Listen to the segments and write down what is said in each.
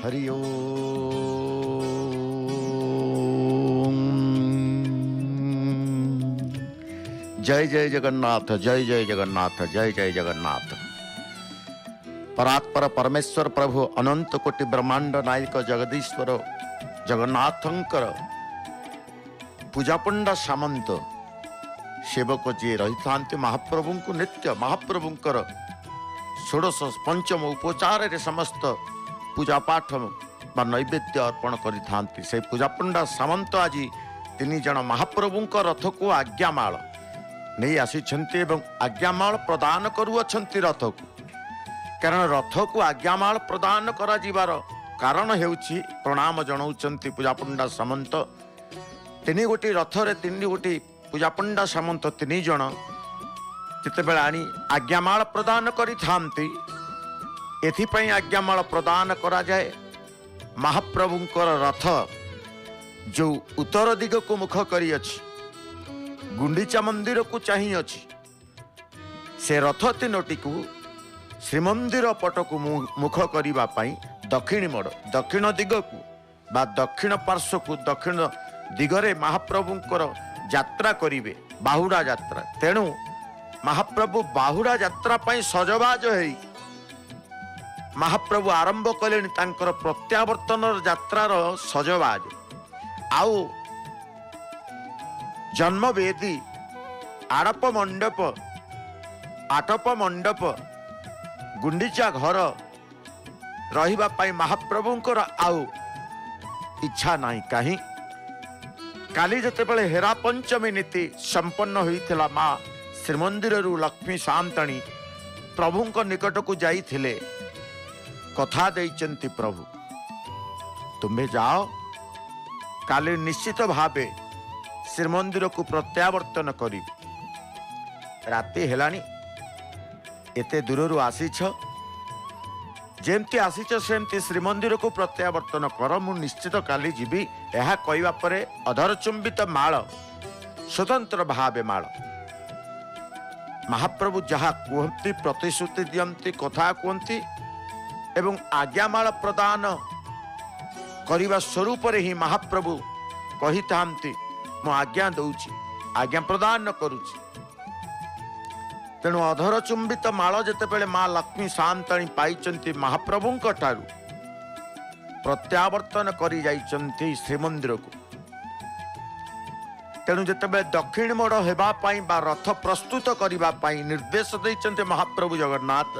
ହରି ଓଁ। ଜୟ ଜୟ ଜଗନ୍ନାଥ, ଜୟ ଜୟ ଜଗନ୍ନାଥ, ଜୟ ଜୟ ଜଗନ୍ନାଥ। ପରାତ୍ପର ପରମେଶ୍ୱର ପ୍ରଭୁ ଅନନ୍ତ କୋଟି ବ୍ରହ୍ମାଣ୍ଡ ନାୟକ ଜଗଦୀଶ୍ୱର ଜଗନ୍ନାଥଙ୍କର ପୂଜାପଣ୍ଡା ସାମନ୍ତ ସେବକ ଯିଏ ରହିଥାନ୍ତି, ମହାପ୍ରଭୁଙ୍କୁ ନିତ୍ୟ ମହାପ୍ରଭୁଙ୍କର ଷୋଡ଼ଶ ପଞ୍ଚମ ଉପଚାରରେ ସମସ୍ତ ପୂଜାପାଠ ବା ନୈବେଦ୍ୟ ଅର୍ପଣ କରିଥାନ୍ତି, ସେଇ ପୂଜାପଣ୍ଡା ସାମନ୍ତ ଆଜି ତିନି ଜଣ ମହାପ୍ରଭୁଙ୍କ ରଥକୁ ଆଜ୍ଞାମାଳ ନେଇ ଆସିଛନ୍ତି ଏବଂ ଆଜ୍ଞାମାଳ ପ୍ରଦାନ କରୁଅଛନ୍ତି ରଥକୁ। କାରଣ ରଥକୁ ଆଜ୍ଞାମାଳ ପ୍ରଦାନ କରାଯିବାର କାରଣ ହେଉଛି, ପ୍ରଣାମ ଜଣାଉଛନ୍ତି ପୂଜାପଣ୍ଡା ସାମନ୍ତ। ତିନି ଗୋଟି ରଥରେ ତିନି ଗୋଟି ପୂଜାପଣ୍ଡା ସାମନ୍ତ ତିନି ଜଣ ଯେତେବେଳେ ଆଣି ଆଜ୍ଞାମାଳ ପ୍ରଦାନ କରିଥାନ୍ତି, ଏଥିପାଇଁ ଆଜ୍ଞାମାଳ ପ୍ରଦାନ କରାଯାଏ, ମହାପ୍ରଭୁଙ୍କର ରଥ ଯେଉଁ ଉତ୍ତର ଦିଗକୁ ମୁଖ କରିଅଛି, ଗୁଣ୍ଡିଚା ମନ୍ଦିରକୁ ଚାହିଁଅଛି, ସେ ରଥ ତିନୋଟିକୁ ଶ୍ରୀମନ୍ଦିର ପଟକୁ ମୁଖ କରିବା ପାଇଁ ଦକ୍ଷିଣ ମୋଡ଼, ଦକ୍ଷିଣ ଦିଗକୁ ବା ଦକ୍ଷିଣ ପାର୍ଶ୍ୱକୁ, ଦକ୍ଷିଣ ଦିଗରେ ମହାପ୍ରଭୁଙ୍କର ଯାତ୍ରା କରିବେ, ବାହୁଡ଼ା ଯାତ୍ରା। ତେଣୁ ମହାପ୍ରଭୁ ବାହୁଡ଼ା ଯାତ୍ରା ପାଇଁ ସଜବାଜ ହେଇ ମହାପ୍ରଭୁ ଆରମ୍ଭ କଲେଣି ତାଙ୍କର ପ୍ରତ୍ୟାବର୍ତ୍ତନର ଯାତ୍ରାର ସଜବାଜ। ଆଉ ଜନ୍ମବେଦୀ, ଆଡ଼ପ ମଣ୍ଡପ, ଆଟପ ମଣ୍ଡପ, ଗୁଣ୍ଡିଚା ଘର ରହିବା ପାଇଁ ମହାପ୍ରଭୁଙ୍କର ଆଉ ଇଚ୍ଛା ନାହିଁ। କାହିଁ କାଲି ଯେତେବେଳେ ହେରା ପଞ୍ଚମୀ ନୀତି ସମ୍ପନ୍ନ ହୋଇଥିଲା, ମା ଶ୍ରୀମନ୍ଦିରରୁ ଲକ୍ଷ୍ମୀ ସାଆନ୍ତାଣୀ ପ୍ରଭୁଙ୍କ ନିକଟକୁ ଯାଇଥିଲେ, କଥା ଦେଇଛନ୍ତି ପ୍ରଭୁ, ତୁମ୍ଭେ ଯାଅ, କାଲି ନିଶ୍ଚିତ ଭାବେ ଶ୍ରୀମନ୍ଦିରକୁ ପ୍ରତ୍ୟାବର୍ତ୍ତନ କରିବି। ରାତି ହେଲାଣି, ଏତେ ଦୂରରୁ ଆସିଛ, ଯେମିତି ଆସିଛ ସେମିତି ଶ୍ରୀମନ୍ଦିରକୁ ପ୍ରତ୍ୟାବର୍ତ୍ତନ କର, ମୁଁ ନିଶ୍ଚିତ କାଲି ଯିବି। ଏହା କହିବା ପରେ ଅଧର ଚୁମ୍ବିତ ମାଳ, ସ୍ୱତନ୍ତ୍ର ଭାବେ ମାଳ, ମହାପ୍ରଭୁ ଯାହା କୁହନ୍ତି, ପ୍ରତିଶ୍ରୁତି ଦିଅନ୍ତି, କଥା କୁହନ୍ତି ଏବଂ ଆଜ୍ଞାମାଳ ପ୍ରଦାନ କରିବା ସ୍ୱରୂପରେ ହିଁ ମହାପ୍ରଭୁ କହିଥାନ୍ତି, ମୁଁ ଆଜ୍ଞା ଦଉଛି, ଆଜ୍ଞା ପ୍ରଦାନ କରୁଛି। ତେଣୁ ଅଧର ଚୁମ୍ବିତ ମାଳ ଯେତେବେଳେ ମା ଲକ୍ଷ୍ମୀ ସାଆନ୍ତାଣୀ ପାଇଛନ୍ତି ମହାପ୍ରଭୁଙ୍କ ଠାରୁ, ପ୍ରତ୍ୟାବର୍ତ୍ତନ କରି ଯାଇଛନ୍ତି ଶ୍ରୀମନ୍ଦିରକୁ। ତେଣୁ ଯେତେବେଳେ ଦକ୍ଷିଣ ମୋଡ଼ ହେବା ପାଇଁ ବା ରଥ ପ୍ରସ୍ତୁତ କରିବା ପାଇଁ ନିର୍ଦ୍ଦେଶ ଦେଇଛନ୍ତି ମହାପ୍ରଭୁ ଜଗନ୍ନାଥ,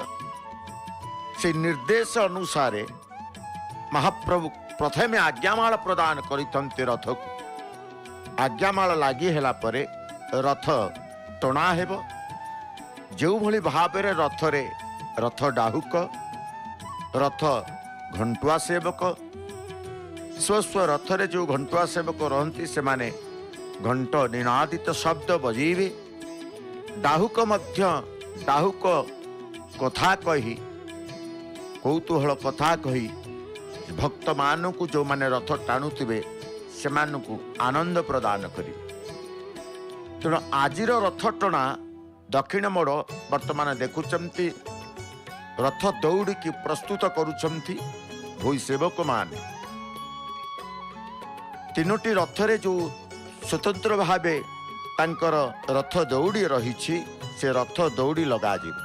ସେଇ ନିର୍ଦ୍ଦେଶ ଅନୁସାରେ ମହାପ୍ରଭୁ ପ୍ରଥମେ ଆଜ୍ଞାମାଳ ପ୍ରଦାନ କରିଥାନ୍ତି ରଥକୁ। ଆଜ୍ଞାମାଳ ଲାଗି ହେଲା ପରେ ରଥ ଟଣା ହେବ। ଯେଉଁଭଳି ଭାବରେ ରଥରେ ରଥ ଡାହୁକ, ରଥ ଘଣ୍ଟୁଆ ସେବକ, ସ୍ୱ ରଥରେ ଯେଉଁ ଘଣ୍ଟୁଆ ସେବକ ରହନ୍ତି, ସେମାନେ ଘଣ୍ଟ ନିନାଦିତ ଶବ୍ଦ ବଜେଇବେ। ଡାହୁକ ମଧ୍ୟ ଡାହୁକ କଥା କହି, କୌତୂହଳ କଥା କହି ଭକ୍ତମାନଙ୍କୁ, ଯେଉଁମାନେ ରଥ ଟାଣୁଥିବେ ସେମାନଙ୍କୁ ଆନନ୍ଦ ପ୍ରଦାନ କରିବେ। ତେଣୁ ଆଜିର ରଥ ଟଣା ଦକ୍ଷିଣ ମୋଡ଼ ବର୍ତ୍ତମାନ ଦେଖୁଛନ୍ତି, ରଥ ଦୌଡ଼ିକି ପ୍ରସ୍ତୁତ କରୁଛନ୍ତି ଭୋଇ ସେବକମାନେ। ତିନୋଟି ରଥରେ ଯେଉଁ ସ୍ୱତନ୍ତ୍ର ଭାବେ ତାଙ୍କର ରଥ ଦୌଡ଼ି ରହିଛି, ସେ ରଥ ଦୌଡ଼ି ଲଗାଯିବ।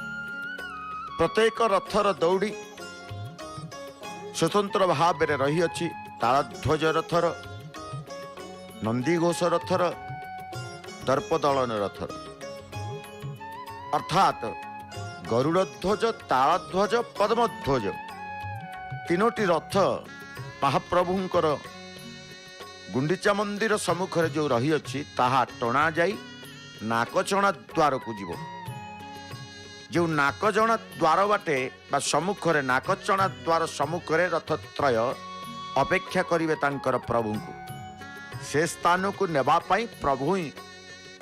ପ୍ରତ୍ୟେକ ରଥର ଦୌଡ଼ି ସ୍ୱତନ୍ତ୍ର ଭାବରେ ରହିଅଛି। ତାଳଧ୍ୱଜ ରଥର, ନନ୍ଦିଘୋଷ ରଥର, ଦର୍ପଦଳନ ରଥର, ଅର୍ଥାତ୍ ଗରୁଡ଼ଧ୍ୱଜ, ତାଳଧ୍ୱଜ, ପଦ୍ମଧ୍ୱଜ ତିନୋଟି ରଥ ମହାପ୍ରଭୁଙ୍କର ଗୁଣ୍ଡିଚା ମନ୍ଦିର ସମ୍ମୁଖରେ ଯେଉଁ ରହିଅଛି, ତାହା ଟଣାଯାଇ ନାକଚଣା ଦ୍ୱାରକୁ ଯିବ। ଯେଉଁ ନାକଚଣା ଦ୍ୱାର ବାଟେ ବା ସମ୍ମୁଖରେ, ନାକଚଣା ଦ୍ୱାର ସମ୍ମୁଖରେ ରଥତ୍ରୟ ଅପେକ୍ଷା କରିବେ ତାଙ୍କର ପ୍ରଭୁଙ୍କୁ। ସେ ସ୍ଥାନକୁ ନେବା ପାଇଁ ପ୍ରଭୁ ହିଁ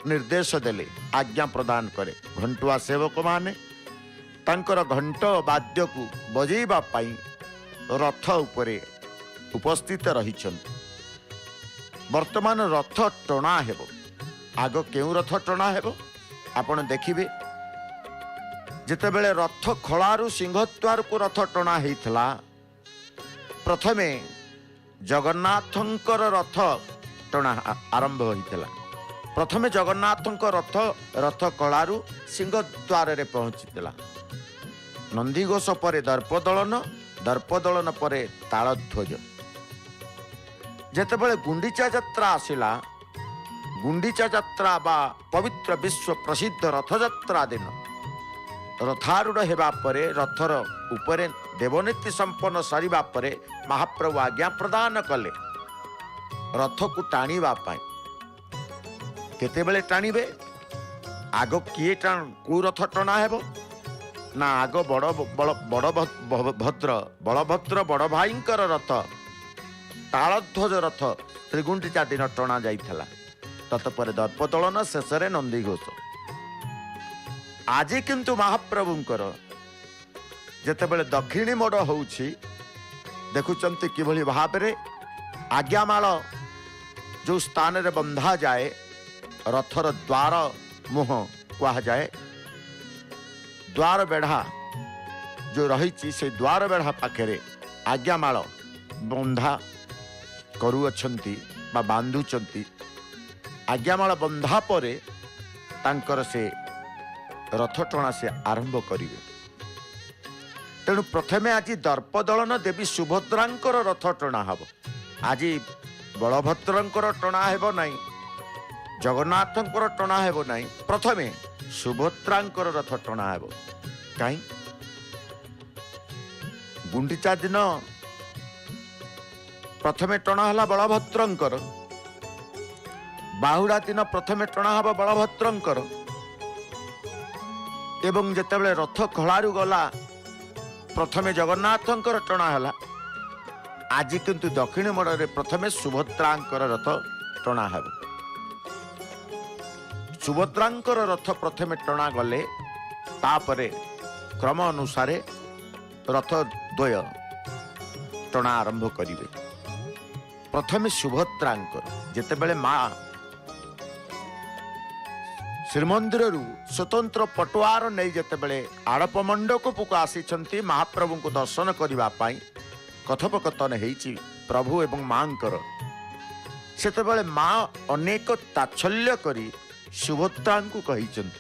ନିର୍ଦ୍ଦେଶ ଦେଲେ, ଆଜ୍ଞା ପ୍ରଦାନ କରେ। ଘଣ୍ଟୁଆ ସେବକମାନେ ତାଙ୍କର ଘଣ୍ଟ ବାଦ୍ୟକୁ ବଜେଇବା ପାଇଁ ରଥ ଉପରେ ଉପସ୍ଥିତ ରହିଛନ୍ତି। ବର୍ତ୍ତମାନ ରଥ ଟଣା ହେବ। ଆଗ କେଉଁ ରଥ ଟଣା ହେବ ଆପଣ ଦେଖିବେ। ଯେତେବେଳେ ରଥ ଖଳାରୁ ସିଂହଦ୍ୱାରକୁ ରଥ ଟଣା ହେଇଥିଲା, ପ୍ରଥମେ ଜଗନ୍ନାଥଙ୍କର ରଥ ଟଣା ଆରମ୍ଭ ହୋଇଥିଲା। ପ୍ରଥମେ ଜଗନ୍ନାଥଙ୍କ ରଥ ରଥ କଳାରୁ ସିଂହଦ୍ୱାରରେ ପହଞ୍ଚିଥିଲା। ନନ୍ଦିଘୋଷ ପରେ ଦର୍ପଦଳନ, ଦର୍ପଦଳନ ପରେ ତାଳଧ୍ୱଜ। ଯେତେବେଳେ ଗୁଣ୍ଡିଚା ଯାତ୍ରା ଆସିଲା, ଗୁଣ୍ଡିଚା ଯାତ୍ରା ବା ପବିତ୍ର ବିଶ୍ୱ ପ୍ରସିଦ୍ଧ ରଥଯାତ୍ରା ଦିନ ରଥାରୂଢ଼ ହେବା ପରେ, ରଥର ଉପରେ ଦେବନୀତି ସମ୍ପନ୍ନ ସରିବା ପରେ ମହାପ୍ରଭୁ ଆଜ୍ଞା ପ୍ରଦାନ କଲେ ରଥକୁ ଟାଣିବା ପାଇଁ। କେତେବେଳେ ଟାଣିବେ? ଆଗ କିଏ କୋଉ ରଥ ଟଣା ହେବ ନା, ଆଗ ବଡ଼ ବଡ଼ ଭଦ୍ର ବଳଭଦ୍ର ବଡ଼ ଭାଇଙ୍କର ରଥ ତାଳଧ୍ୱଜ ରଥ ତ୍ରିଗୁଣ୍ଡିଚା ଦିନ ଟଣା ଯାଇଥିଲା। ତତ୍ପରେ ଦର୍ପଦଳନ, ଶେଷରେ ନନ୍ଦିଘୋଷ। ଆଜି କିନ୍ତୁ ମହାପ୍ରଭୁଙ୍କର ଯେତେବେଳେ ଦକ୍ଷିଣୀ ମୋଡ଼ ହେଉଛି, ଦେଖୁଛନ୍ତି କିଭଳି ଭାବରେ ଆଜ୍ଞାମାଳ ଯେଉଁ ସ୍ଥାନରେ ବନ୍ଧାଯାଏ, ରଥର ଦ୍ୱାର ମୁହଁ କୁହାଯାଏ, ଦ୍ୱାର ବେଢ଼ା ଯେଉଁ ରହିଛି, ସେ ଦ୍ୱାର ବେଢ଼ା ପାଖରେ ଆଜ୍ଞାମାଳ ବନ୍ଧା କରୁଅଛନ୍ତି ବା ବାନ୍ଧୁଛନ୍ତି। ଆଜ୍ଞାମାଳ ବନ୍ଧା ପରେ ତାଙ୍କର ସେ ରଥ ଟଣା ସେ ଆରମ୍ଭ କରିବେ। ତେଣୁ ପ୍ରଥମେ ଆଜି ଦର୍ପଦଳନ ଦେବୀ ସୁଭଦ୍ରାଙ୍କର ରଥ ଟଣା ହେବ। ଆଜି ବଳଭଦ୍ରଙ୍କର ଟଣା ହେବ ନାହିଁ, ଜଗନ୍ନାଥଙ୍କର ଟଣା ହେବ ନାହିଁ, ପ୍ରଥମେ ସୁଭଦ୍ରାଙ୍କର ରଥ ଟଣା ହେବ। କାହିଁ ଗୁଣ୍ଡିଚା ଦିନ ପ୍ରଥମେ ଟଣା ହେଲା ବଳଭଦ୍ରଙ୍କର, ବାହୁଡ଼ା ଦିନ ପ୍ରଥମେ ଟଣା ହେବ ବଳଭଦ୍ରଙ୍କର, ଏବଂ ଯେତେବେଳେ ରଥ ଖଳାରୁ ଗଲା ପ୍ରଥମେ ଜଗନ୍ନାଥଙ୍କର ଟଣା ହେଲା। ଆଜି କିନ୍ତୁ ଦକ୍ଷିଣ ମୋଡ଼ରେ ପ୍ରଥମେ ସୁଭଦ୍ରାଙ୍କର ରଥ ଟଣା ହେବ। ସୁଭଦ୍ରାଙ୍କର ରଥ ପ୍ରଥମେ ଟଣା ଗଲେ ତାପରେ କ୍ରମ ଅନୁସାରେ ରଥ ଦ୍ୱୟ ଟଣା ଆରମ୍ଭ କରିବେ। ପ୍ରଥମେ ସୁଭଦ୍ରାଙ୍କର ଯେତେବେଳେ ମା ଶ୍ରୀମନ୍ଦିରରୁ ସ୍ୱତନ୍ତ୍ର ପଟୁଆର ନେଇ ଯେତେବେଳେ ଆଡ଼ପ ମଣ୍ଡପକୁ ଆସିଛନ୍ତି ମହାପ୍ରଭୁଙ୍କୁ ଦର୍ଶନ କରିବା ପାଇଁ, କଥୋପକଥନ ହେଇଛି ପ୍ରଭୁ ଏବଂ ମାଙ୍କର, ସେତେବେଳେ ମା ଅନେକ ତାଚ୍ଛଲ୍ୟ କରି ସୁଭଦ୍ରାଙ୍କୁ କହିଛନ୍ତି।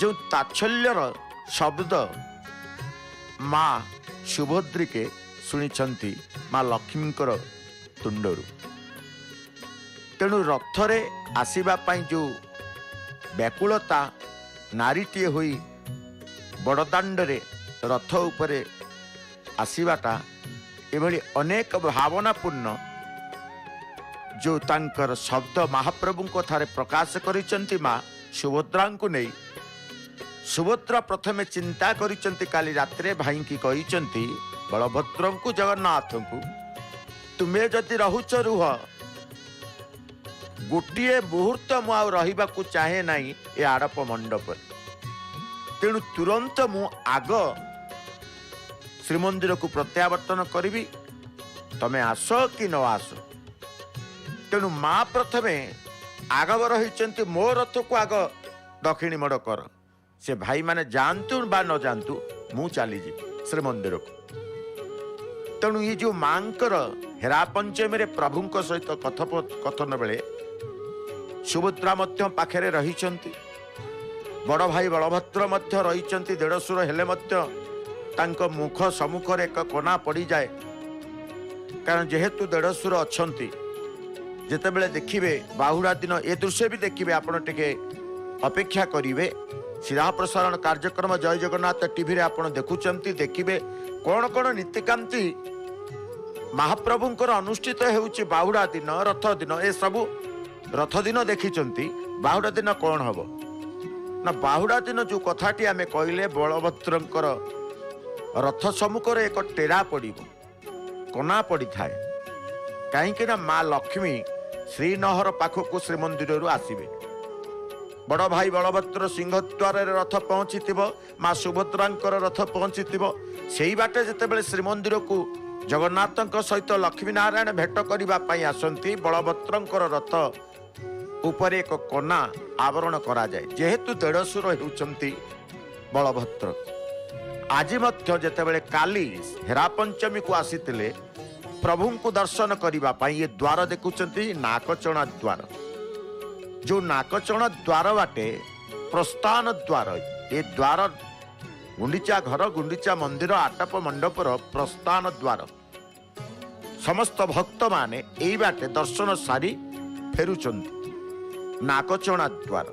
ଯେଉଁ ତାଚ୍ଛଲ୍ୟର ଶବ୍ଦ ମା ସୁଭଦ୍ରିକେ ଶୁଣିଛନ୍ତି ମା ଲକ୍ଷ୍ମୀଙ୍କର ତୁଣ୍ଡରୁ। ତେଣୁ ରଥରେ ଆସିବା ପାଇଁ ଯେଉଁ ବ୍ୟାକୁଳତା, ନାରୀଟିଏ ହୋଇ ବଡ଼ଦାଣ୍ଡରେ ରଥ ଉପରେ ଆସିବାଟା, ଏଭଳି ଅନେକ ଭାବନାପୂର୍ଣ୍ଣ ଯେଉଁ ତାଙ୍କର ଶବ୍ଦ ମହାପ୍ରଭୁଙ୍କ ଠାରେ ପ୍ରକାଶ କରିଛନ୍ତି ମା ସୁଭଦ୍ରାଙ୍କୁ ନେଇ। ସୁଭଦ୍ରା ପ୍ରଥମେ ଚିନ୍ତା କରିଛନ୍ତି, କାଲି ରାତିରେ ଭାଇଙ୍କି କହିଛନ୍ତି ବଳଭଦ୍ରଙ୍କୁ ଜଗନ୍ନାଥଙ୍କୁ, ତୁମେ ଯଦି ରହୁଛ ରୁହ, ଗୋଟିଏ ମୁହୂର୍ତ୍ତ ମୁଁ ଆଉ ରହିବାକୁ ଚାହେଁ ନାହିଁ ଏ ଆଡ଼ପ ମଣ୍ଡପରେ। ତେଣୁ ତୁରନ୍ତ ମୁଁ ଆଗ ଶ୍ରୀମନ୍ଦିରକୁ ପ୍ରତ୍ୟାବର୍ତ୍ତନ କରିବି, ତମେ ଆସ କି ନ ଆସ। ତେଣୁ ମା ପ୍ରଥମେ ଆଗଭର ହେଇଛନ୍ତି, ମୋ ରଥକୁ ଆଗ ଦକ୍ଷିଣୀ ମୋଡ଼ କର, ସେ ଭାଇମାନେ ଯାଆନ୍ତୁ ବା ନ ଯାଆନ୍ତୁ, ମୁଁ ଚାଲିଯିବି ଶ୍ରୀମନ୍ଦିରକୁ। ତେଣୁ ଏ ଯୋଉ ମାଙ୍କର ହେରା ପଞ୍ଚମୀରେ ପ୍ରଭୁଙ୍କ ସହିତ କଥୋପକଥନ ବେଳେ ସୁଭଦ୍ରା ମଧ୍ୟ ପାଖରେ ରହିଛନ୍ତି, ବଡ଼ ଭାଇ ବଳଭଦ୍ର ମଧ୍ୟ ରହିଛନ୍ତି। ଦେଢ଼ଶୁର ହେଲେ ମଧ୍ୟ ତାଙ୍କ ମୁଖ ସମ୍ମୁଖରେ ଏକ କନା ପଡ଼ିଯାଏ, କାରଣ ଯେହେତୁ ଦେଢ଼ଶୁର ଅଛନ୍ତି। ଯେତେବେଳେ ଦେଖିବେ ବାହୁଡ଼ା ଦିନ ଏ ଦୃଶ୍ୟ ବି ଦେଖିବେ, ଆପଣ ଟିକେ ଅପେକ୍ଷା କରିବେ। ସିଧା ପ୍ରସାରଣ କାର୍ଯ୍ୟକ୍ରମ ଜୟ ଜଗନ୍ନାଥ ଟିଭିରେ ଆପଣ ଦେଖୁଛନ୍ତି, ଦେଖିବେ କ'ଣ କ'ଣ ନୀତିକାନ୍ତି ମହାପ୍ରଭୁଙ୍କର ଅନୁଷ୍ଠିତ ହେଉଛି ବାହୁଡ଼ା ଦିନ, ରଥ ଦିନ। ଏସବୁ ରଥ ଦିନ ଦେଖିଛନ୍ତି, ବାହୁଡ଼ା ଦିନ କ'ଣ ହବ ନା, ବାହୁଡ଼ା ଦିନ ଯେଉଁ କଥାଟି ଆମେ କହିଲେ, ବଳଭଦ୍ରଙ୍କର ରଥ ସମ୍ମୁଖରେ ଏକ ଟେରା ପଡ଼ିବ, କନା ପଡ଼ିଥାଏ। କାହିଁକି ନା ମା ଲକ୍ଷ୍ମୀ ଶ୍ରୀନହର ପାଖକୁ ଶ୍ରୀମନ୍ଦିରରୁ ଆସିବେ। ବଡ଼ ଭାଇ ବଳଭଦ୍ର ସିଂହଦ୍ୱାରରେ ରଥ ପହଞ୍ଚିଥିବ, ମା ସୁଭଦ୍ରାଙ୍କର ରଥ ପହଞ୍ଚିଥିବ। ସେଇ ବାଟେ ଯେତେବେଳେ ଶ୍ରୀମନ୍ଦିରକୁ ଜଗନ୍ନାଥଙ୍କ ସହିତ ଲକ୍ଷ୍ମୀ ନାରାୟଣ ଭେଟ କରିବା ପାଇଁ ଆସନ୍ତି, ବଳଭଦ୍ରଙ୍କର ରଥ ଉପରେ ଏକ କନା ଆବରଣ କରାଯାଏ, ଯେହେତୁ ଦେଢ଼ଶୁର ହେଉଛନ୍ତି ବଳଭଦ୍ର। ଆଜି ମଧ୍ୟ ଯେତେବେଳେ କାଲି ହେରାପଞ୍ଚମୀକୁ ଆସିଥିଲେ ପ୍ରଭୁଙ୍କୁ ଦର୍ଶନ କରିବା ପାଇଁ, ଏ ଦ୍ୱାର ଦେଖୁଛନ୍ତି ନାକଚଣା ଦ୍ୱାର। ଯେଉଁ ନାକଚଣା ଦ୍ୱାର ବାଟେ ପ୍ରସ୍ଥାନ ଦ୍ୱାର, ଏ ଦ୍ୱାର ଗୁଣ୍ଡିଚା ଘର, ଗୁଣ୍ଡିଚା ମନ୍ଦିର ଆଟପ ମଣ୍ଡପର ପ୍ରସ୍ଥାନ ଦ୍ୱାର। ସମସ୍ତ ଭକ୍ତମାନେ ଏଇ ବାଟେ ଦର୍ଶନ ସାରି ଫେରୁଛନ୍ତି ନାକଚଣା ଦ୍ୱାର।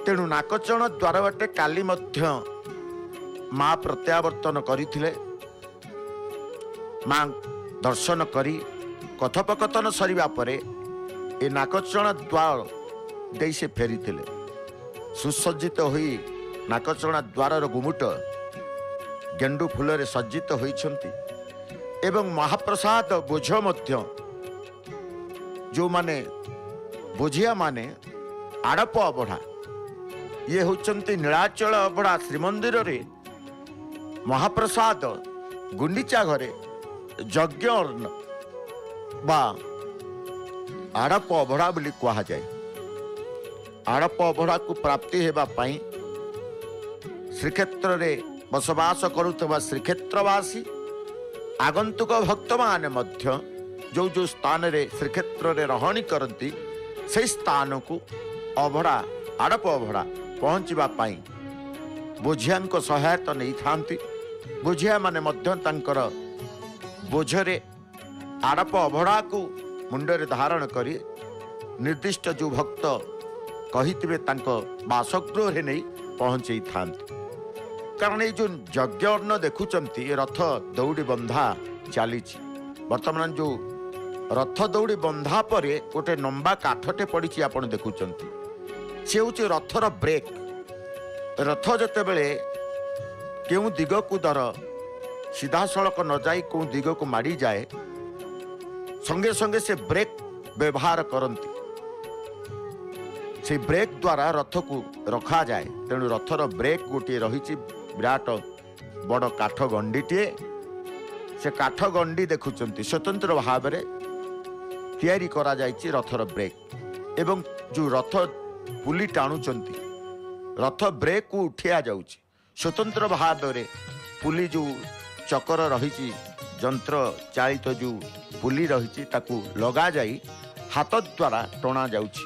ତେଣୁ ନାକଚଣା ଦ୍ୱାର ବାଟେ କାଲି ମଧ୍ୟ ମା ପ୍ରତ୍ୟାବର୍ତ୍ତନ କରିଥିଲେ। ମା ଦର୍ଶନ କରି କଥୋପକଥନ ସରିବା ପରେ ଏ ନାକଚଣା ଦ୍ୱାର ଦେଇ ସେ ଫେରିଥିଲେ। ସୁସଜ୍ଜିତ ହୋଇ ନାକଚଣା ଦ୍ୱାରର ଗୁମୁଟ ଗେଣ୍ଡୁ ଫୁଲରେ ସଜ୍ଜିତ ହୋଇଛନ୍ତି ଏବଂ ମହାପ୍ରସାଦ ବୋଝ ମଧ୍ୟ ଯେଉଁମାନେ ବୋଝିଆମାନେ ଆଡ଼ପ ଅବଢ଼ା, ଇଏ ହେଉଛନ୍ତି ନୀଳାଚଳ ଅବଢ଼ା। ଶ୍ରୀମନ୍ଦିରରେ ମହାପ୍ରସାଦ ଗୁଣ୍ଡିଚା ଘରେ ଯଜ୍ଞ ଅନ୍ନ ବା ଆଡ଼ପ ଅବଢ଼ା ବୋଲି କୁହାଯାଏ। ଆଡ଼ପ ଅବଢ଼ାକୁ ପ୍ରାପ୍ତି ହେବା ପାଇଁ ଶ୍ରୀକ୍ଷେତ୍ରରେ ବସବାସ କରୁଥିବା ଶ୍ରୀକ୍ଷେତ୍ରବାସୀ ଆଗନ୍ତୁକ ଭକ୍ତମାନେ ମଧ୍ୟ ଯେଉଁ ଯେଉଁ ସ୍ଥାନରେ ଶ୍ରୀକ୍ଷେତ୍ରରେ ରହଣି କରନ୍ତି, ସେଇ ସ୍ଥାନକୁ ଅବଢ଼ା, ଆଡ଼ପ ଅବଢ଼ା ପହଞ୍ଚିବା ପାଇଁ ବୋଝିଆଙ୍କ ସହାୟତା ନେଇଥାନ୍ତି। ବୋଝିଆମାନେ ମଧ୍ୟ ତାଙ୍କର ବୋଝରେ ଆଡ଼ପ ଅବଢ଼ାକୁ ମୁଣ୍ଡରେ ଧାରଣ କରି ନିର୍ଦ୍ଦିଷ୍ଟ ଯେଉଁ ଭକ୍ତ କହିଥିବେ ତାଙ୍କ ବାସଗୃହରେ ନେଇ ପହଞ୍ଚେଇଥାନ୍ତି। କାରଣ ଏଇ ଯେଉଁ ଯଜ୍ଞ ଅନ୍ନ ଦେଖୁଛନ୍ତି, ରଥ ଦଉଡ଼ି ବନ୍ଧା ଚାଲିଛି ବର୍ତ୍ତମାନ। ଯେଉଁ ରଥ ଦଉଡ଼ି ବନ୍ଧା ପରେ ଗୋଟେ ଲମ୍ବା କାଠଟେ ପଡ଼ିଛି, ଆପଣ ଦେଖୁଛନ୍ତି, ସେ ହେଉଛି ରଥର ବ୍ରେକ୍। ରଥ ଯେତେବେଳେ କେଉଁ ଦିଗକୁ ଧର ସିଧାସଳଖ ନ ଯାଇ କେଉଁ ଦିଗକୁ ମାଡ଼ିଯାଏ, ସଙ୍ଗେ ସଙ୍ଗେ ସେ ବ୍ରେକ୍ ବ୍ୟବହାର କରନ୍ତି। ସେଇ ବ୍ରେକ୍ ଦ୍ୱାରା ରଥକୁ ରଖାଯାଏ। ତେଣୁ ରଥର ବ୍ରେକ୍ ଗୋଟିଏ ରହିଛି, ବିରାଟ ବଡ଼ କାଠ ଗଣ୍ଡିଟିଏ। ସେ କାଠ ଗଣ୍ଡି ଦେଖୁଛନ୍ତି, ସ୍ୱତନ୍ତ୍ର ଭାବରେ ତିଆରି କରାଯାଇଛି ରଥର ବ୍ରେକ୍। ଏବଂ ଯେଉଁ ରଥ ପୁଲି ଟାଣୁଛନ୍ତି, ରଥ ବ୍ରେକ୍କୁ ଉଠିଆ ଯାଉଛି ସ୍ୱତନ୍ତ୍ର ଭାବରେ। ପୁଲି ଯେଉଁ ଚକର ରହିଛି, ଯନ୍ତ୍ର ଚାଳିତ ଯେଉଁ ପୁଲି ରହିଛି, ତାକୁ ଲଗାଯାଇ ହାତ ଦ୍ୱାରା ଟଣାଯାଉଛି,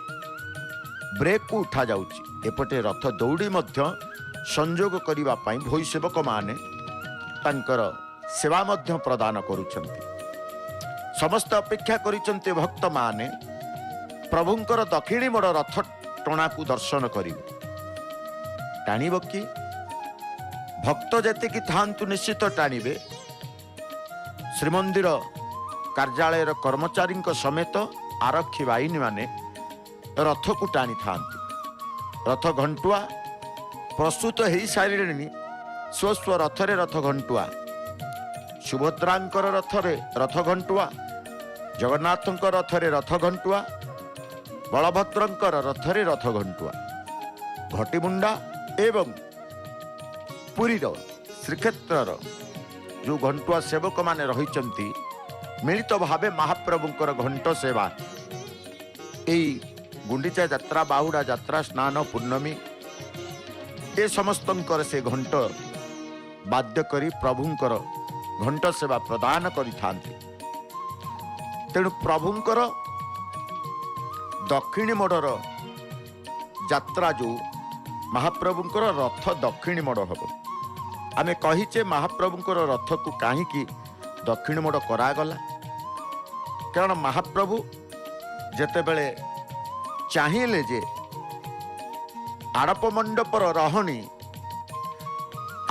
ବ୍ରେକ୍କୁ ଉଠାଯାଉଛି। ଏପଟେ ରଥ ଦଉଡ଼ି ମଧ୍ୟ ସଂଯୋଗ କରିବା ପାଇଁ ଭୋଇ ସେବକମାନେ ତାଙ୍କର ସେବା ମଧ୍ୟ ପ୍ରଦାନ କରୁଛନ୍ତି। ସମସ୍ତେ ଅପେକ୍ଷା କରିଛନ୍ତି ଭକ୍ତମାନେ ପ୍ରଭୁଙ୍କର ଦକ୍ଷିଣୀ ମୋଡ଼ ରଥ ଟଣାକୁ ଦର୍ଶନ କରିବେ। ଟାଣିବ କି? ଭକ୍ତ ଯେତିକି ଥାଆନ୍ତୁ ନିଶ୍ଚିତ ଟାଣିବେ। ଶ୍ରୀମନ୍ଦିର କାର୍ଯ୍ୟାଳୟର କର୍ମଚାରୀଙ୍କ ସମେତ ଆରକ୍ଷୀ ବାହିନୀମାନେ ରଥକୁ ଟାଣିଥାନ୍ତି। ରଥ ଘଣ୍ଟୁଆ ପ୍ରସ୍ତୁତ ହେଇସାରିଲେଣି ସ୍ୱ ସ୍ୱ ରଥରେ। ରଥ ଘଣ୍ଟୁଆ, ସୁଭଦ୍ରାଙ୍କର ରଥରେ ରଥ ଘଣ୍ଟୁଆ, ଜଗନ୍ନାଥଙ୍କ ରଥରେ ରଥ ଘଣ୍ଟୁଆ, ବଳଭଦ୍ରଙ୍କର ରଥରେ ରଥ ଘଣ୍ଟୁଆ, ଘଟିମୁଣ୍ଡା ଏବଂ ପୁରୀର ଶ୍ରୀକ୍ଷେତ୍ରର ଯେଉଁ ଘଣ୍ଟୁଆ ସେବକମାନେ ରହିଛନ୍ତି, ମିଳିତ ଭାବେ ମହାପ୍ରଭୁଙ୍କର ଘଣ୍ଟ ସେବା ଏଇ ଗୁଣ୍ଡିଚା ଯାତ୍ରା, ବାହୁଡ଼ା ଯାତ୍ରା, ସ୍ନାନ ପୂର୍ଣ୍ଣମୀ ଏ ସମସ୍ତଙ୍କର ସେ ଘଣ୍ଟ ବାଦ୍ୟ କରି ପ୍ରଭୁଙ୍କର ଘଣ୍ଟ ସେବା ପ୍ରଦାନ କରିଥାନ୍ତି। ତେଣୁ ପ୍ରଭୁଙ୍କର ଦକ୍ଷିଣୀ ମୋଡ଼ର ଯାତ୍ରା, ଯେଉଁ ମହାପ୍ରଭୁଙ୍କର ରଥ ଦକ୍ଷିଣୀ ମୋଡ଼ ହେବ, ଆମେ କହିଛେ ମହାପ୍ରଭୁଙ୍କର ରଥକୁ କାହିଁକି ଦକ୍ଷିଣ ମୋଡ଼ କରାଗଲା। କାରଣ ମହାପ୍ରଭୁ ଯେତେବେଳେ ଚାହିଁଲେ ଯେ ଆଡ଼ପ ମଣ୍ଡପର ରହଣି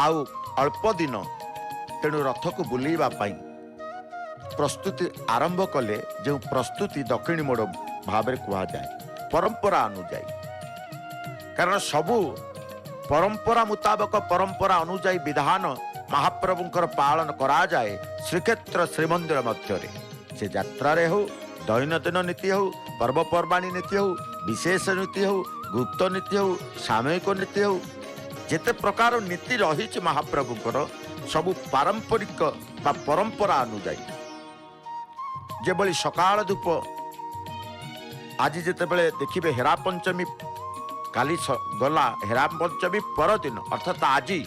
ଆଉ ଅଳ୍ପ ଦିନ, ତେଣୁ ରଥକୁ ବୁଲେଇବା ପାଇଁ ପ୍ରସ୍ତୁତି ଆରମ୍ଭ କଲେ, ଯେଉଁ ପ୍ରସ୍ତୁତି ଦକ୍ଷିଣୀ ମୋଡ଼ ଭାବରେ କୁହାଯାଏ ପରମ୍ପରା ଅନୁଯାୟୀ। କାରଣ ସବୁ ପରମ୍ପରା ମୁତାବକ, ପରମ୍ପରା ଅନୁଯାୟୀ ବିଧାନ ମହାପ୍ରଭୁଙ୍କର ପାଳନ କରାଯାଏ ଶ୍ରୀକ୍ଷେତ୍ର ଶ୍ରୀମନ୍ଦିର ମଧ୍ୟରେ। ସେ ଯାତ୍ରାରେ ହେଉ, ଦୈନନ୍ଦିନ ନୀତି ହେଉ, ପର୍ବପର୍ବାଣୀ ନୀତି ହେଉ, ବିଶେଷ ନୀତି ହେଉ, ଗୁପ୍ତ ନୀତି ହେଉ, ସାମୟିକ ନୀତି ହେଉ, ଯେତେ ପ୍ରକାର ନୀତି ରହିଛି ମହାପ୍ରଭୁଙ୍କର ସବୁ ପାରମ୍ପରିକ ବା ପରମ୍ପରା ଅନୁଯାୟୀ। ଯେଭଳି ସକାଳ ଧୂପ, ଆଜି ଯେତେବେଳେ ଦେଖିବେ ହେରା ପଞ୍ଚମୀ କାଲି ଗଲା ହେରା ପଞ୍ଚମୀ ପରଦିନ ଅର୍ଥାତ୍ ଆଜି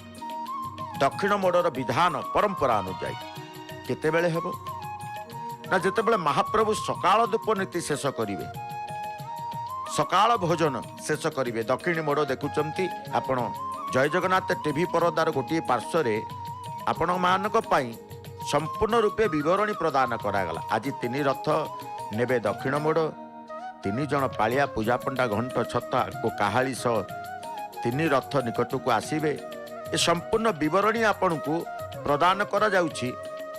ଦକ୍ଷିଣ ମୋଡ଼ର ବିଧାନ ପରମ୍ପରା ଅନୁଯାୟୀ କେତେବେଳେ ହେବ ନା ଯେତେବେଳେ ମହାପ୍ରଭୁ ସକାଳ ଧୂପ ନୀତି ଶେଷ କରିବେ, ସକାଳ ଭୋଜନ ଶେଷ କରିବେ। ଦକ୍ଷିଣ ମୋଡ଼ ଦେଖୁଛନ୍ତି ଆପଣ ଜୟ ଜଗନ୍ନାଥ ଟିଭି ପରଦାର ଗୋଟିଏ ପାର୍ଶ୍ୱରେ ଆପଣମାନଙ୍କ ପାଇଁ ସମ୍ପୂର୍ଣ୍ଣ ରୂପେ ବିବରଣୀ ପ୍ରଦାନ କରାଗଲା। ଆଜି ତିନି ରଥ ନେବେ ଦକ୍ଷିଣ ମୋଡ଼, ତିନି ଜଣ ପାଳିଆ ପୂଜାପଣ୍ଡା ଘଣ୍ଟ ଛତା ଓ କାହାଳି ସହ ତିନି ରଥ ନିକଟକୁ ଆସିବେ। ଏ ସମ୍ପୂର୍ଣ୍ଣ ବିବରଣୀ ଆପଣଙ୍କୁ ପ୍ରଦାନ କରାଯାଉଛି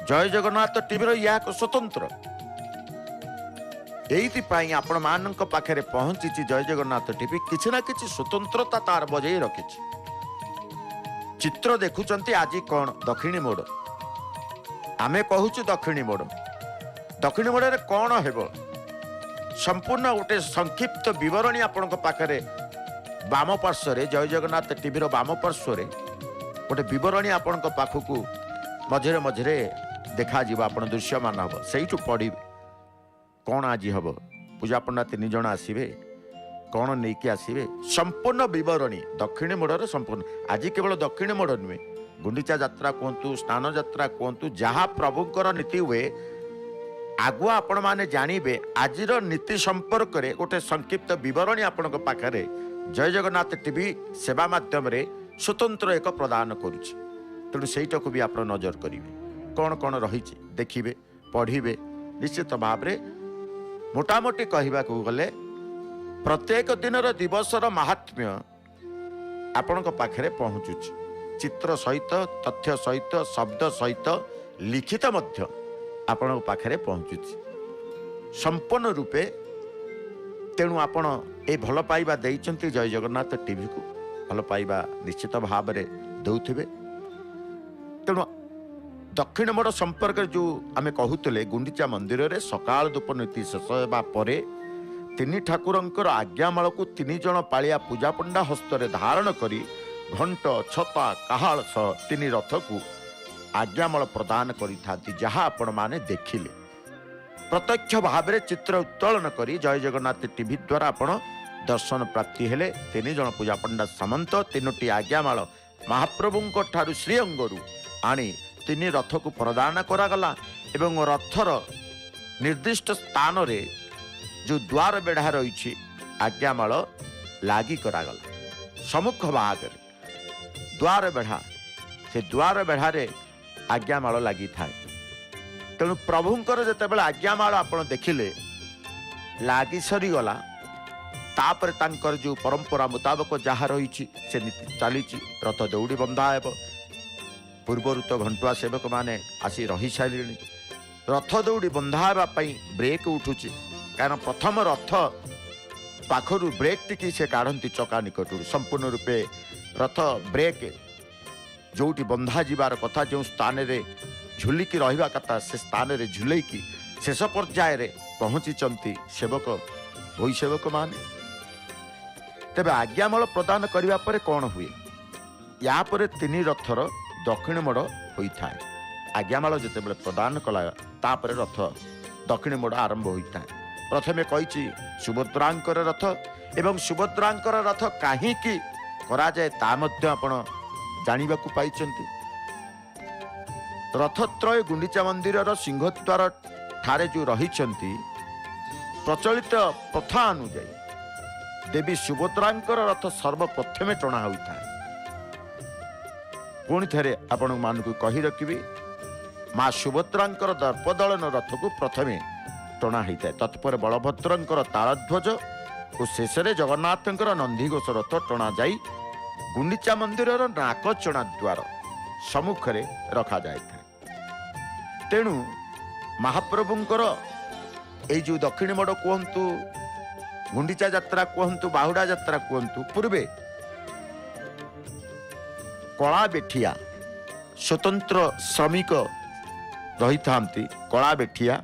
ଜୟ ଜଗନ୍ନାଥ ଟିଭିର ଏହା ଏକ ସ୍ୱତନ୍ତ୍ର। ଏଇଥିପାଇଁ ଆପଣମାନଙ୍କ ପାଖରେ ପହଞ୍ଚିଛି ଜୟ ଜଗନ୍ନାଥ ଟିଭି। କିଛି ନା କିଛି ସ୍ୱତନ୍ତ୍ରତା ତାର ବଜେଇ ରଖିଛି। ଚିତ୍ର ଦେଖୁଛନ୍ତି ଆଜି କ'ଣ ଦକ୍ଷିଣୀ ମୋଡ଼, ଆମେ କହୁଛୁ ଦକ୍ଷିଣୀ ମୋଡ଼। ଦକ୍ଷିଣୀ ମୋଡ଼ରେ କ'ଣ ହେବ ସମ୍ପୂର୍ଣ୍ଣ ଗୋଟେ ସଂକ୍ଷିପ୍ତ ବିବରଣୀ ଆପଣଙ୍କ ପାଖରେ ବାମ ପାର୍ଶ୍ୱରେ ଜୟ ଜଗନ୍ନାଥ ଟିଭିର ବାମ ପାର୍ଶ୍ୱରେ ଗୋଟେ ବିବରଣୀ ଆପଣଙ୍କ ପାଖକୁ ମଝିରେ ମଝିରେ ଦେଖାଯିବ, ଆପଣ ଦୃଶ୍ୟମାନ ହେବ, ସେଇଠୁ ପଢ଼ିବେ କ'ଣ ଆଜି ହେବ। ପୂଜାପଣ୍ଡା ତିନି ଜଣ ଆସିବେ, କ'ଣ ନେଇକି ଆସିବେ, ସମ୍ପୂର୍ଣ୍ଣ ବିବରଣୀ ଦକ୍ଷିଣ ମୋଡ଼ର ସମ୍ପୂର୍ଣ୍ଣ। ଆଜି କେବଳ ଦକ୍ଷିଣ ମୋଡ଼ ନୁହେଁ, ଗୁଣ୍ଡିଚା ଯାତ୍ରା କୁହନ୍ତୁ, ସ୍ନାନ ଯାତ୍ରା କୁହନ୍ତୁ, ଯାହା ପ୍ରଭୁଙ୍କର ନୀତି ହୁଏ ଆଗୁଆ ଆପଣମାନେ ଜାଣିବେ। ଆଜିର ନୀତି ସମ୍ପର୍କରେ ଗୋଟେ ସଂକ୍ଷିପ୍ତ ବିବରଣୀ ଆପଣଙ୍କ ପାଖରେ ଜୟ ଜଗନ୍ନାଥ ଟିଭି ସେବା ମାଧ୍ୟମରେ ସ୍ୱତନ୍ତ୍ର ଏକ ପ୍ରଦାନ କରୁଛି। ତେଣୁ ସେଇଟାକୁ ବି ଆପଣ ନଜର କରିବେ, କ'ଣ କ'ଣ ରହିଛି ଦେଖିବେ, ପଢ଼ିବେ। ନିଶ୍ଚିତ ଭାବରେ ମୋଟାମୋଟି କହିବାକୁ ଗଲେ ପ୍ରତ୍ୟେକ ଦିନର ଦିବସର ମାହାତ୍ମ୍ୟ ଆପଣଙ୍କ ପାଖରେ ପହଞ୍ଚୁଛି, ଚିତ୍ର ସହିତ, ତଥ୍ୟ ସହିତ, ଶବ୍ଦ ସହିତ, ଲିଖିତ ମଧ୍ୟ ଆପଣଙ୍କ ପାଖରେ ପହଞ୍ଚୁଛି ସମ୍ପୂର୍ଣ୍ଣ ରୂପେ। ତେଣୁ ଆପଣ ଏ ଭଲ ପାଇବା ଦେଇଛନ୍ତି ଜୟ ଜଗନ୍ନାଥ ଟିଭିକୁ, ଭଲ ପାଇବା ନିଶ୍ଚିତ ଭାବରେ ଦେଉଥିବେ। ତେଣୁ ଦକ୍ଷିଣ ମୋଡ଼ ସମ୍ପର୍କରେ ଯେଉଁ ଆମେ କହୁଥିଲେ, ଗୁଣ୍ଡିଚା ମନ୍ଦିରରେ ସକାଳ ଧୂପ ନୀତି ଶେଷ ହେବା ପରେ ତିନି ଠାକୁରଙ୍କର ଆଜ୍ଞାମାଳକୁ ତିନି ଜଣ ପାଳିଆ ପୂଜାପଣ୍ଡା ହସ୍ତରେ ଧାରଣ କରି ଘଣ୍ଟ ଛତା କାହାଳ ସହ ତିନି ରଥକୁ ଆଜ୍ଞାମାଳ ପ୍ରଦାନ କରିଥାନ୍ତି, ଯାହା ଆପଣମାନେ ଦେଖିଲେ ପ୍ରତ୍ୟକ୍ଷ ଭାବରେ ଚିତ୍ର ଉତ୍ତୋଳନ କରି ଜୟ ଜଗନ୍ନାଥ ଟିଭି ଦ୍ୱାରା ଆପଣ ଦର୍ଶନ ପ୍ରାପ୍ତି ହେଲେ। ତିନି ଜଣ ପୂଜାପଣ୍ଡା ସାମନ୍ତ ତିନୋଟି ଆଜ୍ଞାମାଳ ମହାପ୍ରଭୁଙ୍କ ଠାରୁ ଶ୍ରୀଅଙ୍ଗରୁ ଆଣି ତିନି ରଥକୁ ପ୍ରଦାନ କରାଗଲା ଏବଂ ରଥର ନିର୍ଦ୍ଦିଷ୍ଟ ସ୍ଥାନରେ ଯେଉଁ ଦ୍ୱାର ବେଢ଼ା ରହିଛି ଆଜ୍ଞାମାଳ ଲାଗି କରାଗଲା। ସମ୍ମୁଖ ଭାଗରେ ଦ୍ୱାର ବେଢ଼ା, ସେ ଦ୍ୱାର ବେଢ଼ାରେ ଆଜ୍ଞାମାଳ ଲାଗିଥାଏ। ତେଣୁ ପ୍ରଭୁଙ୍କର ଯେତେବେଳେ ଆଜ୍ଞାମାଳ ଆପଣ ଦେଖିଲେ ଲାଗି ସରିଗଲା, ତାପରେ ତାଙ୍କର ଯେଉଁ ପରମ୍ପରା ମୁତାବକ ଯାହା ରହିଛି ସେ ନୀତି ଚାଲିଛି। ରଥ ଦଉଡ଼ି ବନ୍ଧା ହେବ, ପୂର୍ବରୁ ତ ଘଣ୍ଟୁଆ ସେବକମାନେ ଆସି ରହିସାରିଲେଣି। ରଥ ଦଉଡ଼ି ବନ୍ଧା ହେବା ପାଇଁ ବ୍ରେକ୍ ଉଠୁଛି, କାରଣ ପ୍ରଥମ ରଥ ପାଖରୁ ବ୍ରେକ୍ ଟିକି ସେ କାଢ଼ନ୍ତି ଚକା ନିକଟରୁ। ସମ୍ପୂର୍ଣ୍ଣ ରୂପେ ରଥ ବ୍ରେକ୍ ଯେଉଁଠି ବନ୍ଧା ଯିବାର କଥା, ଯେଉଁ ସ୍ଥାନରେ ଝୁଲିକି ରହିବା କଥା ସେ ସ୍ଥାନରେ ଝୁଲେଇକି ଶେଷ ପର୍ଯ୍ୟାୟରେ ପହଞ୍ଚିଛନ୍ତି ସେବକ ଭୋଇ ସେବକମାନେ। ତେବେ ଆଜ୍ଞାମାଳ ପ୍ରଦାନ କରିବା ପରେ କ'ଣ ହୁଏ? ୟା ପରେ ତିନି ରଥର ଦକ୍ଷିଣ ମୋଡ଼ ହୋଇଥାଏ। ଆଜ୍ଞାମାଳ ଯେତେବେଳେ ପ୍ରଦାନ କଲା ତାପରେ ରଥ ଦକ୍ଷିଣ ମୋଡ଼ ଆରମ୍ଭ ହୋଇଥାଏ। ପ୍ରଥମେ କହିଛି ସୁଭଦ୍ରାଙ୍କର ରଥ, ଏବଂ ସୁଭଦ୍ରାଙ୍କର ରଥ କାହିଁକି କରାଯାଏ ତା ମଧ୍ୟ ଆପଣ ଜାଣିବାକୁ ପାଇଛନ୍ତି। ରଥତ୍ରୟ ଗୁଣ୍ଡିଚା ମନ୍ଦିରର ସିଂହଦ୍ୱାର ଠାରେ ଯେଉଁ ରହିଛନ୍ତି, ପ୍ରଚଳିତ ପ୍ରଥା ଅନୁଯାୟୀ ଦେବୀ ସୁଭଦ୍ରାଙ୍କର ରଥ ସର୍ବପ୍ରଥମେ ଟଣା ହୋଇଥାଏ। ପୁଣି ଥରେ ଆପଣମାନଙ୍କୁ କହି ରଖିବି, ମା ସୁଭଦ୍ରାଙ୍କର ଦର୍ପଦଳନ ରଥକୁ ପ୍ରଥମେ ଟଣା ହୋଇଥାଏ, ତତ୍ପରେ ବଳଭଦ୍ରଙ୍କର ତାଳଧ୍ୱଜ ଓ ଶେଷରେ ଜଗନ୍ନାଥଙ୍କର ନନ୍ଦିଘୋଷ ରଥ ଟଣାଯାଇ ଗୁଣ୍ଡିଚା ମନ୍ଦିରର ନାକଚଣା ଦ୍ୱାର ସମ୍ମୁଖରେ ରଖାଯାଇଥାଏ। ତେଣୁ ମହାପ୍ରଭୁଙ୍କର ଏଇ ଯେଉଁ ଦକ୍ଷିଣ ମୋଡ଼ କୁହନ୍ତୁ, ଗୁଣ୍ଡିଚା ଯାତ୍ରା କୁହନ୍ତୁ, ବାହୁଡ଼ା ଯାତ୍ରା କୁହନ୍ତୁ, ପୂର୍ବେ କଳା ବେଠିଆ ସ୍ୱତନ୍ତ୍ର ଶ୍ରମିକ ରହିଥାନ୍ତି। କଳା ବେଠିଆ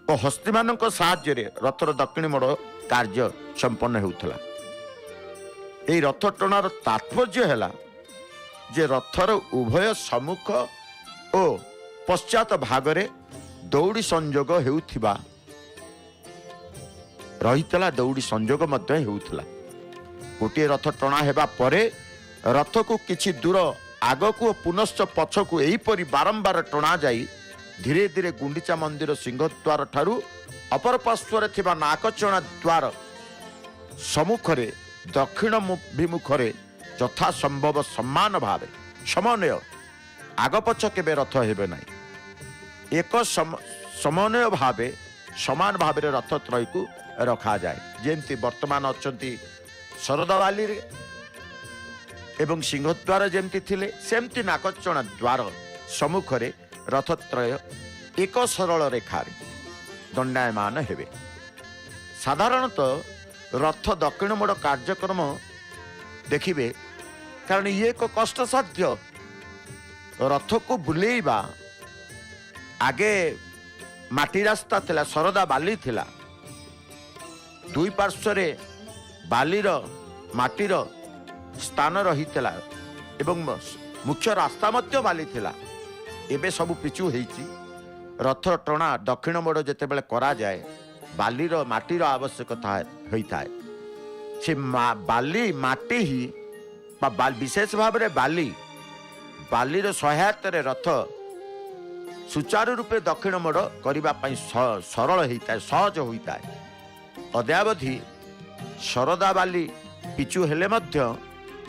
ଓ ହସ୍ତୀମାନଙ୍କ ସାହାଯ୍ୟରେ ରଥର ଦକ୍ଷିଣ ମୋଡ଼ କାର୍ଯ୍ୟ ସମ୍ପନ୍ନ ହେଉଥିଲା। ଏହି ରଥ ଟଣାର ତାତ୍ପର୍ଯ୍ୟ ହେଲା ଯେ ରଥର ଉଭୟ ସମ୍ମୁଖ ଓ ପଶ୍ଚାତ ଭାଗରେ ଦଉଡ଼ି ସଂଯୋଗ ହେଉଥିବା ରହିଥିଲା, ଦଉଡ଼ି ସଂଯୋଗ ମଧ୍ୟ ହେଉଥିଲା। ଗୋଟିଏ ରଥ ଟଣା ହେବା ପରେ ରଥକୁ କିଛି ଦୂର ଆଗକୁ ଓ ପୁନଶ୍ଚ ପଛକୁ ଏହିପରି ବାରମ୍ବାର ଟଣାଯାଇ ଧୀରେ ଧୀରେ ଗୁଣ୍ଡିଚା ମନ୍ଦିର ସିଂହଦ୍ୱାର ଠାରୁ ଅପର ପାର୍ଶ୍ୱରେ ଥିବା ନାକଚଣା ଦ୍ୱାର ସମ୍ମୁଖରେ ଦକ୍ଷିଣାଭିମୁଖରେ ଯଥାସମ୍ଭବ ସମାନ ଭାବେ ସମନ୍ୱୟ, ଆଗପଛ କେବେ ରଥ ହେବେ ନାହିଁ, ଏକ ସମନ୍ୱୟ ଭାବେ ସମାନ ଭାବରେ ରଥତ୍ରୟକୁ ରଖାଯାଏ। ଯେମିତି ବର୍ତ୍ତମାନ ଅଛନ୍ତି ଶରଧାବାଲିରେ ଏବଂ ସିଂହଦ୍ୱାର ଯେମିତି ଥିଲେ, ସେମିତି ନାକଚଣା ଦ୍ୱାର ସମ୍ମୁଖରେ ରଥତ୍ରୟ ଏକ ସରଳ ରେଖାରେ ଦଣ୍ଡାୟମାନ ହେବେ। ସାଧାରଣତଃ ରଥ ଦକ୍ଷିଣ ମୋଡ଼ କାର୍ଯ୍ୟକ୍ରମ ଦେଖିବେ, କାରଣ ଇଏ ଏକ କଷ୍ଟସାଧ୍ୟ। ରଥକୁ ବୁଲେଇବା, ଆଗେ ମାଟି ରାସ୍ତା ଥିଲା, ଶରଧା ବାଲି ଥିଲା, ଦୁଇ ପାର୍ଶ୍ୱରେ ବାଲିର ମାଟିର ସ୍ଥାନ ରହିଥିଲା ଏବଂ ମୁଖ୍ୟ ରାସ୍ତା ମଧ୍ୟ ବାଲି ଥିଲା। ଏବେ ସବୁ ପିଚୁ ହେଇଛି। ରଥ ଟଣା ଦକ୍ଷିଣ ମୋଡ଼ ଯେତେବେଳେ କରାଯାଏ, ବାଲିର ମାଟିର ଆବଶ୍ୟକତା ହୋଇଥାଏ। ସେ ବାଲି ମାଟି ହିଁ ବା ବିଶେଷ ଭାବରେ ବାଲି, ବାଲିର ସହାୟତାରେ ରଥ ସୁଚାରୁ ରୂପେ ଦକ୍ଷିଣ ମୋଡ଼ କରିବା ପାଇଁ ସରଳ ହେଇଥାଏ, ସହଜ ହୋଇଥାଏ। ଅଦ୍ୟାବଧି ଶରଧା ବାଲି ପିଚୁ ହେଲେ ମଧ୍ୟ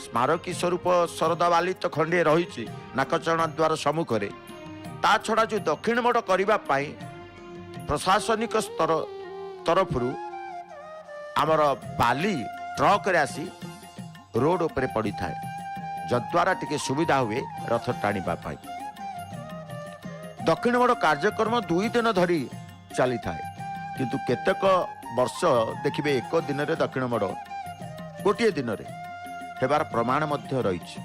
ସ୍ମାରକୀ ସ୍ୱରୂପ ଶରଧା ବାଲି ତ ଖଣ୍ଡିଏ ରହିଛି ନାକଚଣା ଦ୍ୱାର ସମ୍ମୁଖରେ। ତା ଛଡ଼ା ଯେଉଁ ଦକ୍ଷିଣ ମୋଡ଼ କରିବା ପାଇଁ ପ୍ରଶାସନିକ ସ୍ତର ତରଫରୁ ଆମର ବାଲି ଟ୍ରକରେ ଆସି ରୋଡ଼ ଉପରେ ପଡ଼ିଥାଏ, ଯଦ୍ୱାରା ଟିକେ ସୁବିଧା ହୁଏ ରଥ ଟାଣିବା ପାଇଁ। ଦକ୍ଷିଣ ମୋଡ଼ କାର୍ଯ୍ୟକ୍ରମ 2 ଦିନ ଧରି ଚାଲିଥାଏ, କିନ୍ତୁ କେତେକ ବର୍ଷ ଦେଖିବେ ଏକ ଦିନରେ ଦକ୍ଷିଣ ମୋଡ଼ ଗୋଟିଏ ଦିନରେ ହେବାର ପ୍ରମାଣ ମଧ୍ୟ ରହିଛି।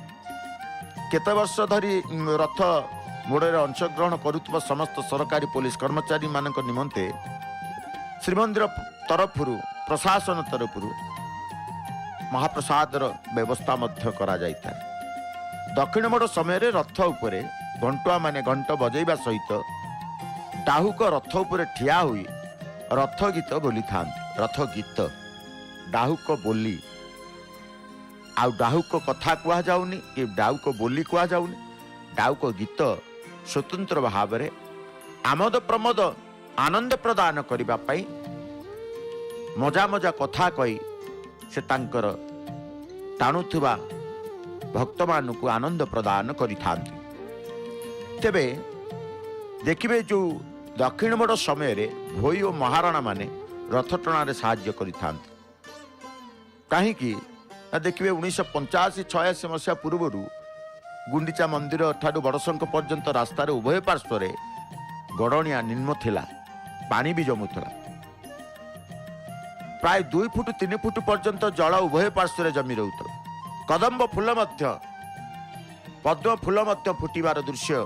କେତେ ବର୍ଷ ଧରି ରଥ ମୋଡ଼ରେ ଅଂଶଗ୍ରହଣ କରୁଥିବା ସମସ୍ତ ସରକାରୀ ପୋଲିସ କର୍ମଚାରୀମାନଙ୍କ ନିମନ୍ତେ ଶ୍ରୀମନ୍ଦିର ତରଫରୁ, ପ୍ରଶାସନ ତରଫରୁ ମହାପ୍ରସାଦର ବ୍ୟବସ୍ଥା ମଧ୍ୟ କରାଯାଇଥାଏ। ଦକ୍ଷିଣ ମୋଡ଼ ସମୟରେ ରଥ ଉପରେ ଘଣ୍ଟୁଆମାନେ ଘଣ୍ଟ ବଜେଇବା ସହିତ ଡାହୁକ ରଥ ଉପରେ ଠିଆ ହୋଇ ରଥ ଗୀତ ବୋଲିଥାନ୍ତି। ରଥ ଗୀତ ଡାହୁକ ବୋଲି, ଆଉ ଡାହୁକ କଥା କୁହାଯାଉନି କି ଡାହୁକ ବୋଲି କୁହାଯାଉନି। ଡାହୁକ ଗୀତ ସ୍ୱତନ୍ତ୍ର ଭାବରେ ଆମୋଦ ପ୍ରମୋଦ ଆନନ୍ଦ ପ୍ରଦାନ କରିବା ପାଇଁ ମଜା ମଜା କଥା କହି ସେ ତାଙ୍କର ଟାଣୁଥିବା ଭକ୍ତମାନଙ୍କୁ ଆନନ୍ଦ ପ୍ରଦାନ କରିଥାନ୍ତି। ତେବେ ଦେଖିବେ ଯେଉଁ ଦକ୍ଷିଣ ମୋଡ଼ ସମୟରେ ଭୋଇ ଓ ମହାରଣା ମାନେ ରଥ ଟଣାରେ ସାହାଯ୍ୟ କରିଥାନ୍ତି। କାହିଁକି ନା ଦେଖିବେ 1985-86 ମସିହା ପୂର୍ବରୁ ଗୁଣ୍ଡିଚା ମନ୍ଦିର ଠାରୁ ବଡ଼ଶଙ୍ଖ ପର୍ଯ୍ୟନ୍ତ ରାସ୍ତାରେ ଉଭୟ ପାର୍ଶ୍ୱରେ ଗଡ଼ଣିଆ ନିମ୍ନ ଥିଲା, ପାଣି ବି ଜମୁଥିଲା। ପ୍ରାୟ 2 ଫୁଟ 3 ଫୁଟ ପର୍ଯ୍ୟନ୍ତ ଜଳ ଉଭୟ ପାର୍ଶ୍ୱରେ ଜମି ରହୁଥିଲା। କଦମ୍ବ ଫୁଲ ମଧ୍ୟ, ପଦ୍ମ ଫୁଲ ମଧ୍ୟ ଫୁଟିବାର ଦୃଶ୍ୟ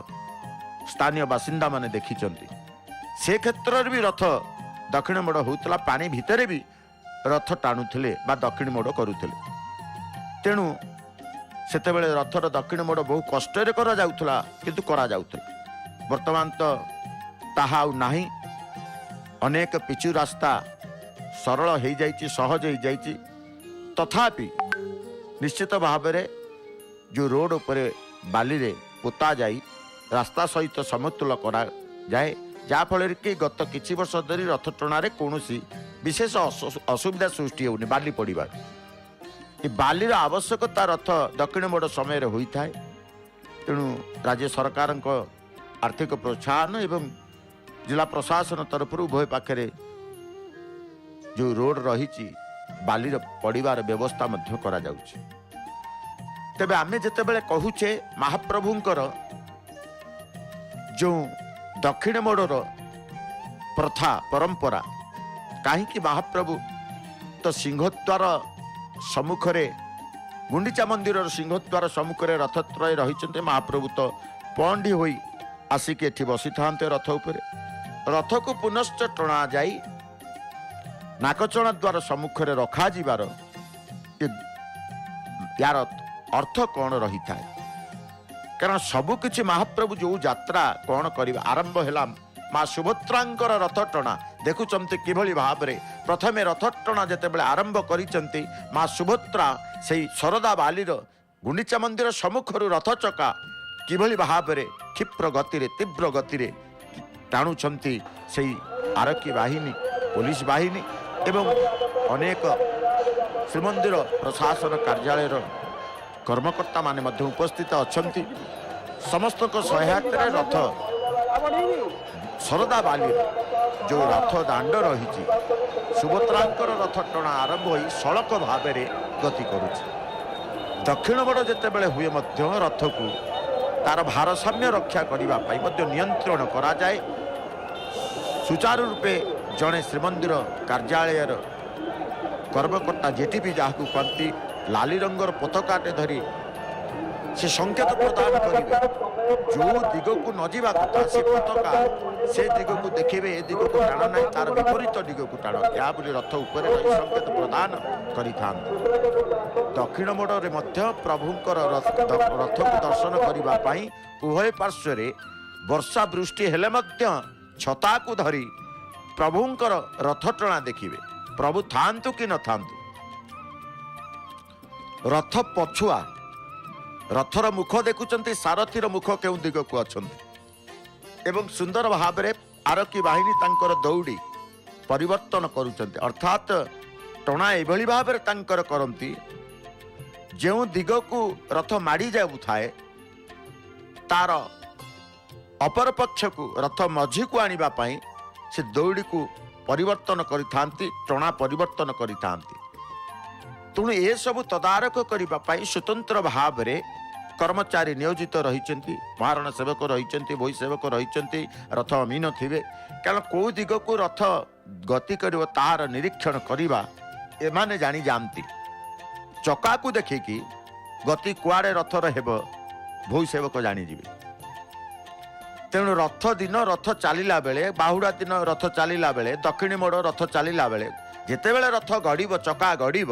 ସ୍ଥାନୀୟ ବାସିନ୍ଦାମାନେ ଦେଖିଛନ୍ତି। ସେ କ୍ଷେତ୍ରରେ ବି ରଥ ଦକ୍ଷିଣ ମୋଡ଼ ହେଉଥିଲା, ପାଣି ଭିତରେ ବି ରଥ ଟାଣୁଥିଲେ ବା ଦକ୍ଷିଣ ମୋଡ଼ କରୁଥିଲେ। ତେଣୁ ସେତେବେଳେ ରଥର ଦକ୍ଷିଣ ମୋଡ଼ ବହୁ କଷ୍ଟରେ କରାଯାଉଥିଲା, କିନ୍ତୁ କରାଯାଉଥିଲା। ବର୍ତ୍ତମାନ ତ ତାହା ଆଉ ନାହିଁ। ଅନେକ ପିଚୁ ରାସ୍ତା ସରଳ ହେଇଯାଇଛି, ସହଜ ହେଇଯାଇଛି। ତଥାପି ନିଶ୍ଚିତ ଭାବରେ ଯେଉଁ ରୋଡ଼ ଉପରେ ବାଲିରେ ପୋତା ଯାଇ ରାସ୍ତା ସହିତ ସମତୁଲ କରାଯାଏ, ଯାହାଫଳରେ କି ଗତ କିଛି ବର୍ଷ ଧରି ରଥ ଟଣାରେ କୌଣସି ବିଶେଷ ଅସୁବିଧା ସୃଷ୍ଟି ହେଉନି ବାଲି ପଡ଼ିବାର। ଏ ବାଲିର ଆବଶ୍ୟକତା ରଥ ଦକ୍ଷିଣ ମୋଡ଼ ସମୟରେ ହୋଇଥାଏ। ତେଣୁ ରାଜ୍ୟ ସରକାରଙ୍କ ଆର୍ଥିକ ପ୍ରୋତ୍ସାହନ ଏବଂ ଜିଲ୍ଲା ପ୍ରଶାସନ ତରଫରୁ ଉଭୟ ପାଖରେ ଯେଉଁ ରୋଡ଼ ରହିଛି ବାଲିର ପଡ଼ିବାର ବ୍ୟବସ୍ଥା ମଧ୍ୟ କରାଯାଉଛି। ତେବେ ଆମେ ଯେତେବେଳେ କହୁଛେ ମହାପ୍ରଭୁଙ୍କର ଯେଉଁ ଦକ୍ଷିଣ ମୋଡ଼ର ପ୍ରଥା ପରମ୍ପରା, କାହିଁକି ମହାପ୍ରଭୁ ତ ସିଂହଦ୍ୱାର ସମ୍ମୁଖରେ, ଗୁଣ୍ଡିଚା ମନ୍ଦିରର ସିଂହଦ୍ୱାର ସମ୍ମୁଖରେ ରଥତ୍ରୟ ରହିଛନ୍ତି, ମହାପ୍ରଭୁ ତ ପହଣ୍ଡି ହୋଇ ଆସିକି ଏଠି ବସିଥାନ୍ତେ ରଥ ଉପରେ। ରଥକୁ ପୁନଶ୍ଚ ଟଣାଯାଇ ନାକଚଣା ଦ୍ୱାର ସମ୍ମୁଖରେ ରଖାଯିବାର ୟାର ଅର୍ଥ କ'ଣ ରହିଥାଏ? କାରଣ ସବୁକିଛି ମହାପ୍ରଭୁ ଯେଉଁ ଯାତ୍ରା କ'ଣ କରିବା ଆରମ୍ଭ ହେଲା ମା ସୁଭଦ୍ରାଙ୍କର ରଥ ଟଣା, ଦେଖୁଛନ୍ତି କିଭଳି ଭାବରେ ପ୍ରଥମେ ରଥ ଟଣା ଯେତେବେଳେ ଆରମ୍ଭ କରିଛନ୍ତି, ମା ସୁଭଦ୍ରା ସେଇ ଶରଧା ବାଲିର ଗୁଣ୍ଡିଚା ମନ୍ଦିର ସମ୍ମୁଖରୁ ରଥ ଚକା କିଭଳି ଭାବରେ କ୍ଷିପ୍ର ଗତିରେ, ତୀବ୍ର ଗତିରେ ଟାଣୁଛନ୍ତି ସେଇ ଆରକ୍ଷୀ ବାହିନୀ, ପୋଲିସ ବାହିନୀ ଏବଂ ଅନେକ ଶ୍ରୀମନ୍ଦିର ପ୍ରଶାସନ କାର୍ଯ୍ୟାଳୟର କର୍ମକର୍ତ୍ତାମାନେ ମଧ୍ୟ ଉପସ୍ଥିତ ଅଛନ୍ତି। ସମସ୍ତଙ୍କ ସହାୟତାରେ ରଥ ଶରଧା ବାଲିରେ ଯେଉଁ ରଥ ଦାଣ୍ଡ ରହିଛି, ସୁଭଦ୍ରାଙ୍କର ରଥ ଟଣା ଆରମ୍ଭ ହୋଇ ସଳଖ ଭାବରେ ଗତି କରୁଛି। ଦକ୍ଷିଣ ବଡ଼ ଯେତେବେଳେ ହୁଏ ମଧ୍ୟ ରଥକୁ ତାର ଭାରସାମ୍ୟ ରକ୍ଷା କରିବା ପାଇଁ ମଧ୍ୟ ନିୟନ୍ତ୍ରଣ କରାଯାଏ। ସୁଚାରୁ ରୂପେ ଜଣେ ଶ୍ରୀମନ୍ଦିର କାର୍ଯ୍ୟାଳୟର କର୍ମକର୍ତ୍ତା, ଜେଟିପି ଯାହାକୁ କହନ୍ତି, ଲାଲି ରଙ୍ଗର ପତାକାଟେ ଧରି ସେ ସଂକେତ ପ୍ରଦାନ କରିବେ। ଯେଉଁ ଦିଗକୁ ନ ଯିବା କଥା, ସେ ପତାକା ସେ ଦିଗକୁ ଦେଖିବେ, ଏ ଦିଗକୁ ଟାଣ ନାହିଁ, ତାର ବିପରୀତ ଦିଗକୁ ଟାଣ, ଏହା ବୋଲି ରଥ ଉପରେ ରହି ସଂକେତ ପ୍ରଦାନ କରିଥାନ୍ତି। ଦକ୍ଷିଣ ମୋଡ଼ରେ ମଧ୍ୟ ପ୍ରଭୁଙ୍କର ରଥକୁ ଦର୍ଶନ କରିବା ପାଇଁ ଉଭୟ ପାର୍ଶ୍ୱରେ ବର୍ଷା ବୃଷ୍ଟି ହେଲେ ମଧ୍ୟ ଛତାକୁ ଧରି ପ୍ରଭୁଙ୍କର ରଥ ଟଣା ଦେଖିବେ, ପ୍ରଭୁ ଥାଆନ୍ତୁ କି ନଥାନ୍ତୁ। ରଥ ପଛୁଆ ରଥର ମୁଖ ଦେଖୁଛନ୍ତି, ସାରଥୀର ମୁଖ କେଉଁ ଦିଗକୁ ଅଛନ୍ତି ଏବଂ ସୁନ୍ଦର ଭାବରେ ଆରକ୍ଷୀ ବାହିନୀ ତାଙ୍କର ଦଉଡ଼ି ପରିବର୍ତ୍ତନ କରୁଛନ୍ତି। ଅର୍ଥାତ୍ ଟଣା ଏଭଳି ଭାବରେ ତାଙ୍କର କରନ୍ତି, ଯେଉଁ ଦିଗକୁ ରଥ ମାଡ଼ି ଯାଉଥାଏ ତାର ଅପରପକ୍ଷକୁ ରଥ ମଝିକୁ ଆଣିବା ପାଇଁ ସେ ଦଉଡ଼ିକୁ ପରିବର୍ତ୍ତନ କରିଥାନ୍ତି, ଟଣା ପରିବର୍ତ୍ତନ କରିଥାନ୍ତି। ତେଣୁ ଏସବୁ ତଦାରଖ କରିବା ପାଇଁ ସ୍ୱତନ୍ତ୍ର ଭାବରେ କର୍ମଚାରୀ ନିୟୋଜିତ ରହିଛନ୍ତି। ମହାରଣା ସେବକ ରହିଛନ୍ତି, ଭୋଇ ସେବକ ରହିଛନ୍ତି, ରଥ ଅମୀନ ଥିବେ। କାରଣ କେଉଁ ଦିଗକୁ ରଥ ଗତି କରିବ ତାହାର ନିରୀକ୍ଷଣ କରିବା ଏମାନେ ଜାଣିଯାଆନ୍ତି। ଚକାକୁ ଦେଖିକି ଗତି କୁଆଡ଼େ ରଥର ହେବ ଭୋଇ ସେବକ ଜାଣିଯିବେ। ତେଣୁ ରଥ ଦିନ ରଥ ଚାଲିଲା ବେଳେ, ବାହୁଡ଼ା ଦିନ ରଥ ଚାଲିଲା ବେଳେ, ଦକ୍ଷିଣୀ ମୋଡ଼ ରଥ ଚାଲିଲା ବେଳେ, ଯେତେବେଳେ ରଥ ଗଡ଼ିବ, ଚକା ଗଡ଼ିବ,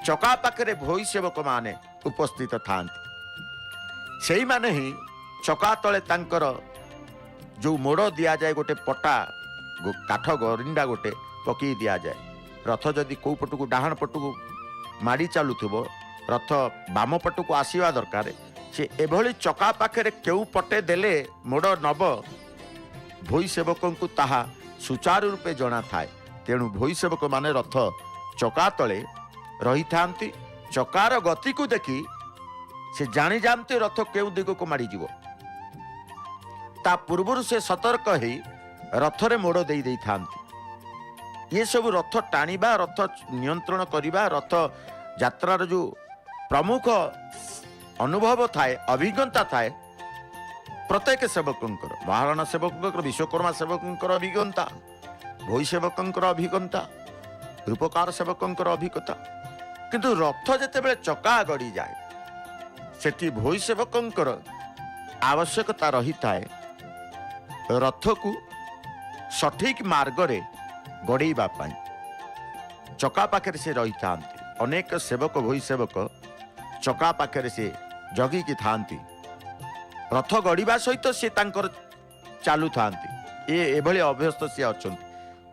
ଚକା ପାଖରେ ଭୋଇ ସେବକମାନେ ଉପସ୍ଥିତ ଥାଆନ୍ତି। ସେଇମାନେ ହିଁ ଚକା ତଳେ ତାଙ୍କର ଯେଉଁ ମୋଡ଼ ଦିଆଯାଏ, ଗୋଟେ ପଟା କାଠ ଗରିଣ୍ଡା ଗୋଟେ ପକେଇ ଦିଆଯାଏ। ରଥ ଯଦି କେଉଁ ପଟକୁ ଡାହାଣ ପଟକୁ ମାଡ଼ି ଚାଲୁଥିବ, ରଥ ବାମ ପଟକୁ ଆସିବା ଦରକାର, ସେ ଏଭଳି ଚକା ପାଖରେ କେଉଁ ପଟେ ଦେଲେ ମୋଡ଼ ନବ, ଭୋଇ ସେବକଙ୍କୁ ତାହା ସୁଚାରୁ ରୂପେ ଜଣାଥାଏ। ତେଣୁ ଭୋଇ ସେବକମାନେ ରଥ ଚକା ତଳେ ରହିଥାନ୍ତି। ଚକାର ଗତିକୁ ଦେଖି ସେ ଜାଣିଯାଆନ୍ତି ରଥ କେଉଁ ଦିଗକୁ ମାଡ଼ିଯିବ। ତା ପୂର୍ବରୁ ସେ ସତର୍କ ହେଇ ରଥରେ ମୋଡ଼ ଦେଇ ଦେଇଥାନ୍ତି। ଏସବୁ ରଥ ଟାଣିବା, ରଥ ନିୟନ୍ତ୍ରଣ କରିବା, ରଥ ଯାତ୍ରାର ଯେଉଁ ପ୍ରମୁଖ ଅନୁଭବ ଥାଏ, ଅଭିଜ୍ଞତା ଥାଏ ପ୍ରତ୍ୟେକ ସେବକଙ୍କର, ମହାରଣା ସେବକଙ୍କର, ବିଶ୍ୱକର୍ମା ସେବକଙ୍କର ଅଭିଜ୍ଞତା, ଭୋଇ ସେବକଙ୍କର ଅଭିଜ୍ଞତା, ରୂପକାର ସେବକଙ୍କର ଅଭିଜ୍ଞତା। କିନ୍ତୁ ରଥ ଯେତେବେଳେ ଚକା ଗଡ଼ିଯାଏ, ସେଠି ଭୋଇ ସେବକଙ୍କର ଆବଶ୍ୟକତା ରହିଥାଏ ରଥକୁ ସଠିକ ମାର୍ଗରେ ଗଡ଼େଇବା ପାଇଁ। ଚକା ପାଖରେ ସେ ରହିଥାନ୍ତି। ଅନେକ ସେବକ, ଭୋଇ ସେବକ ଚକା ପାଖରେ ସେ ଜଗିକି ଥାଆନ୍ତି। ରଥ ଗଡ଼ିବା ସହିତ ସେ ତାଙ୍କର ଚାଲୁଥାନ୍ତି। ଏଭଳି ଅଭ୍ୟସ୍ତ ସିଏ ଅଛନ୍ତି।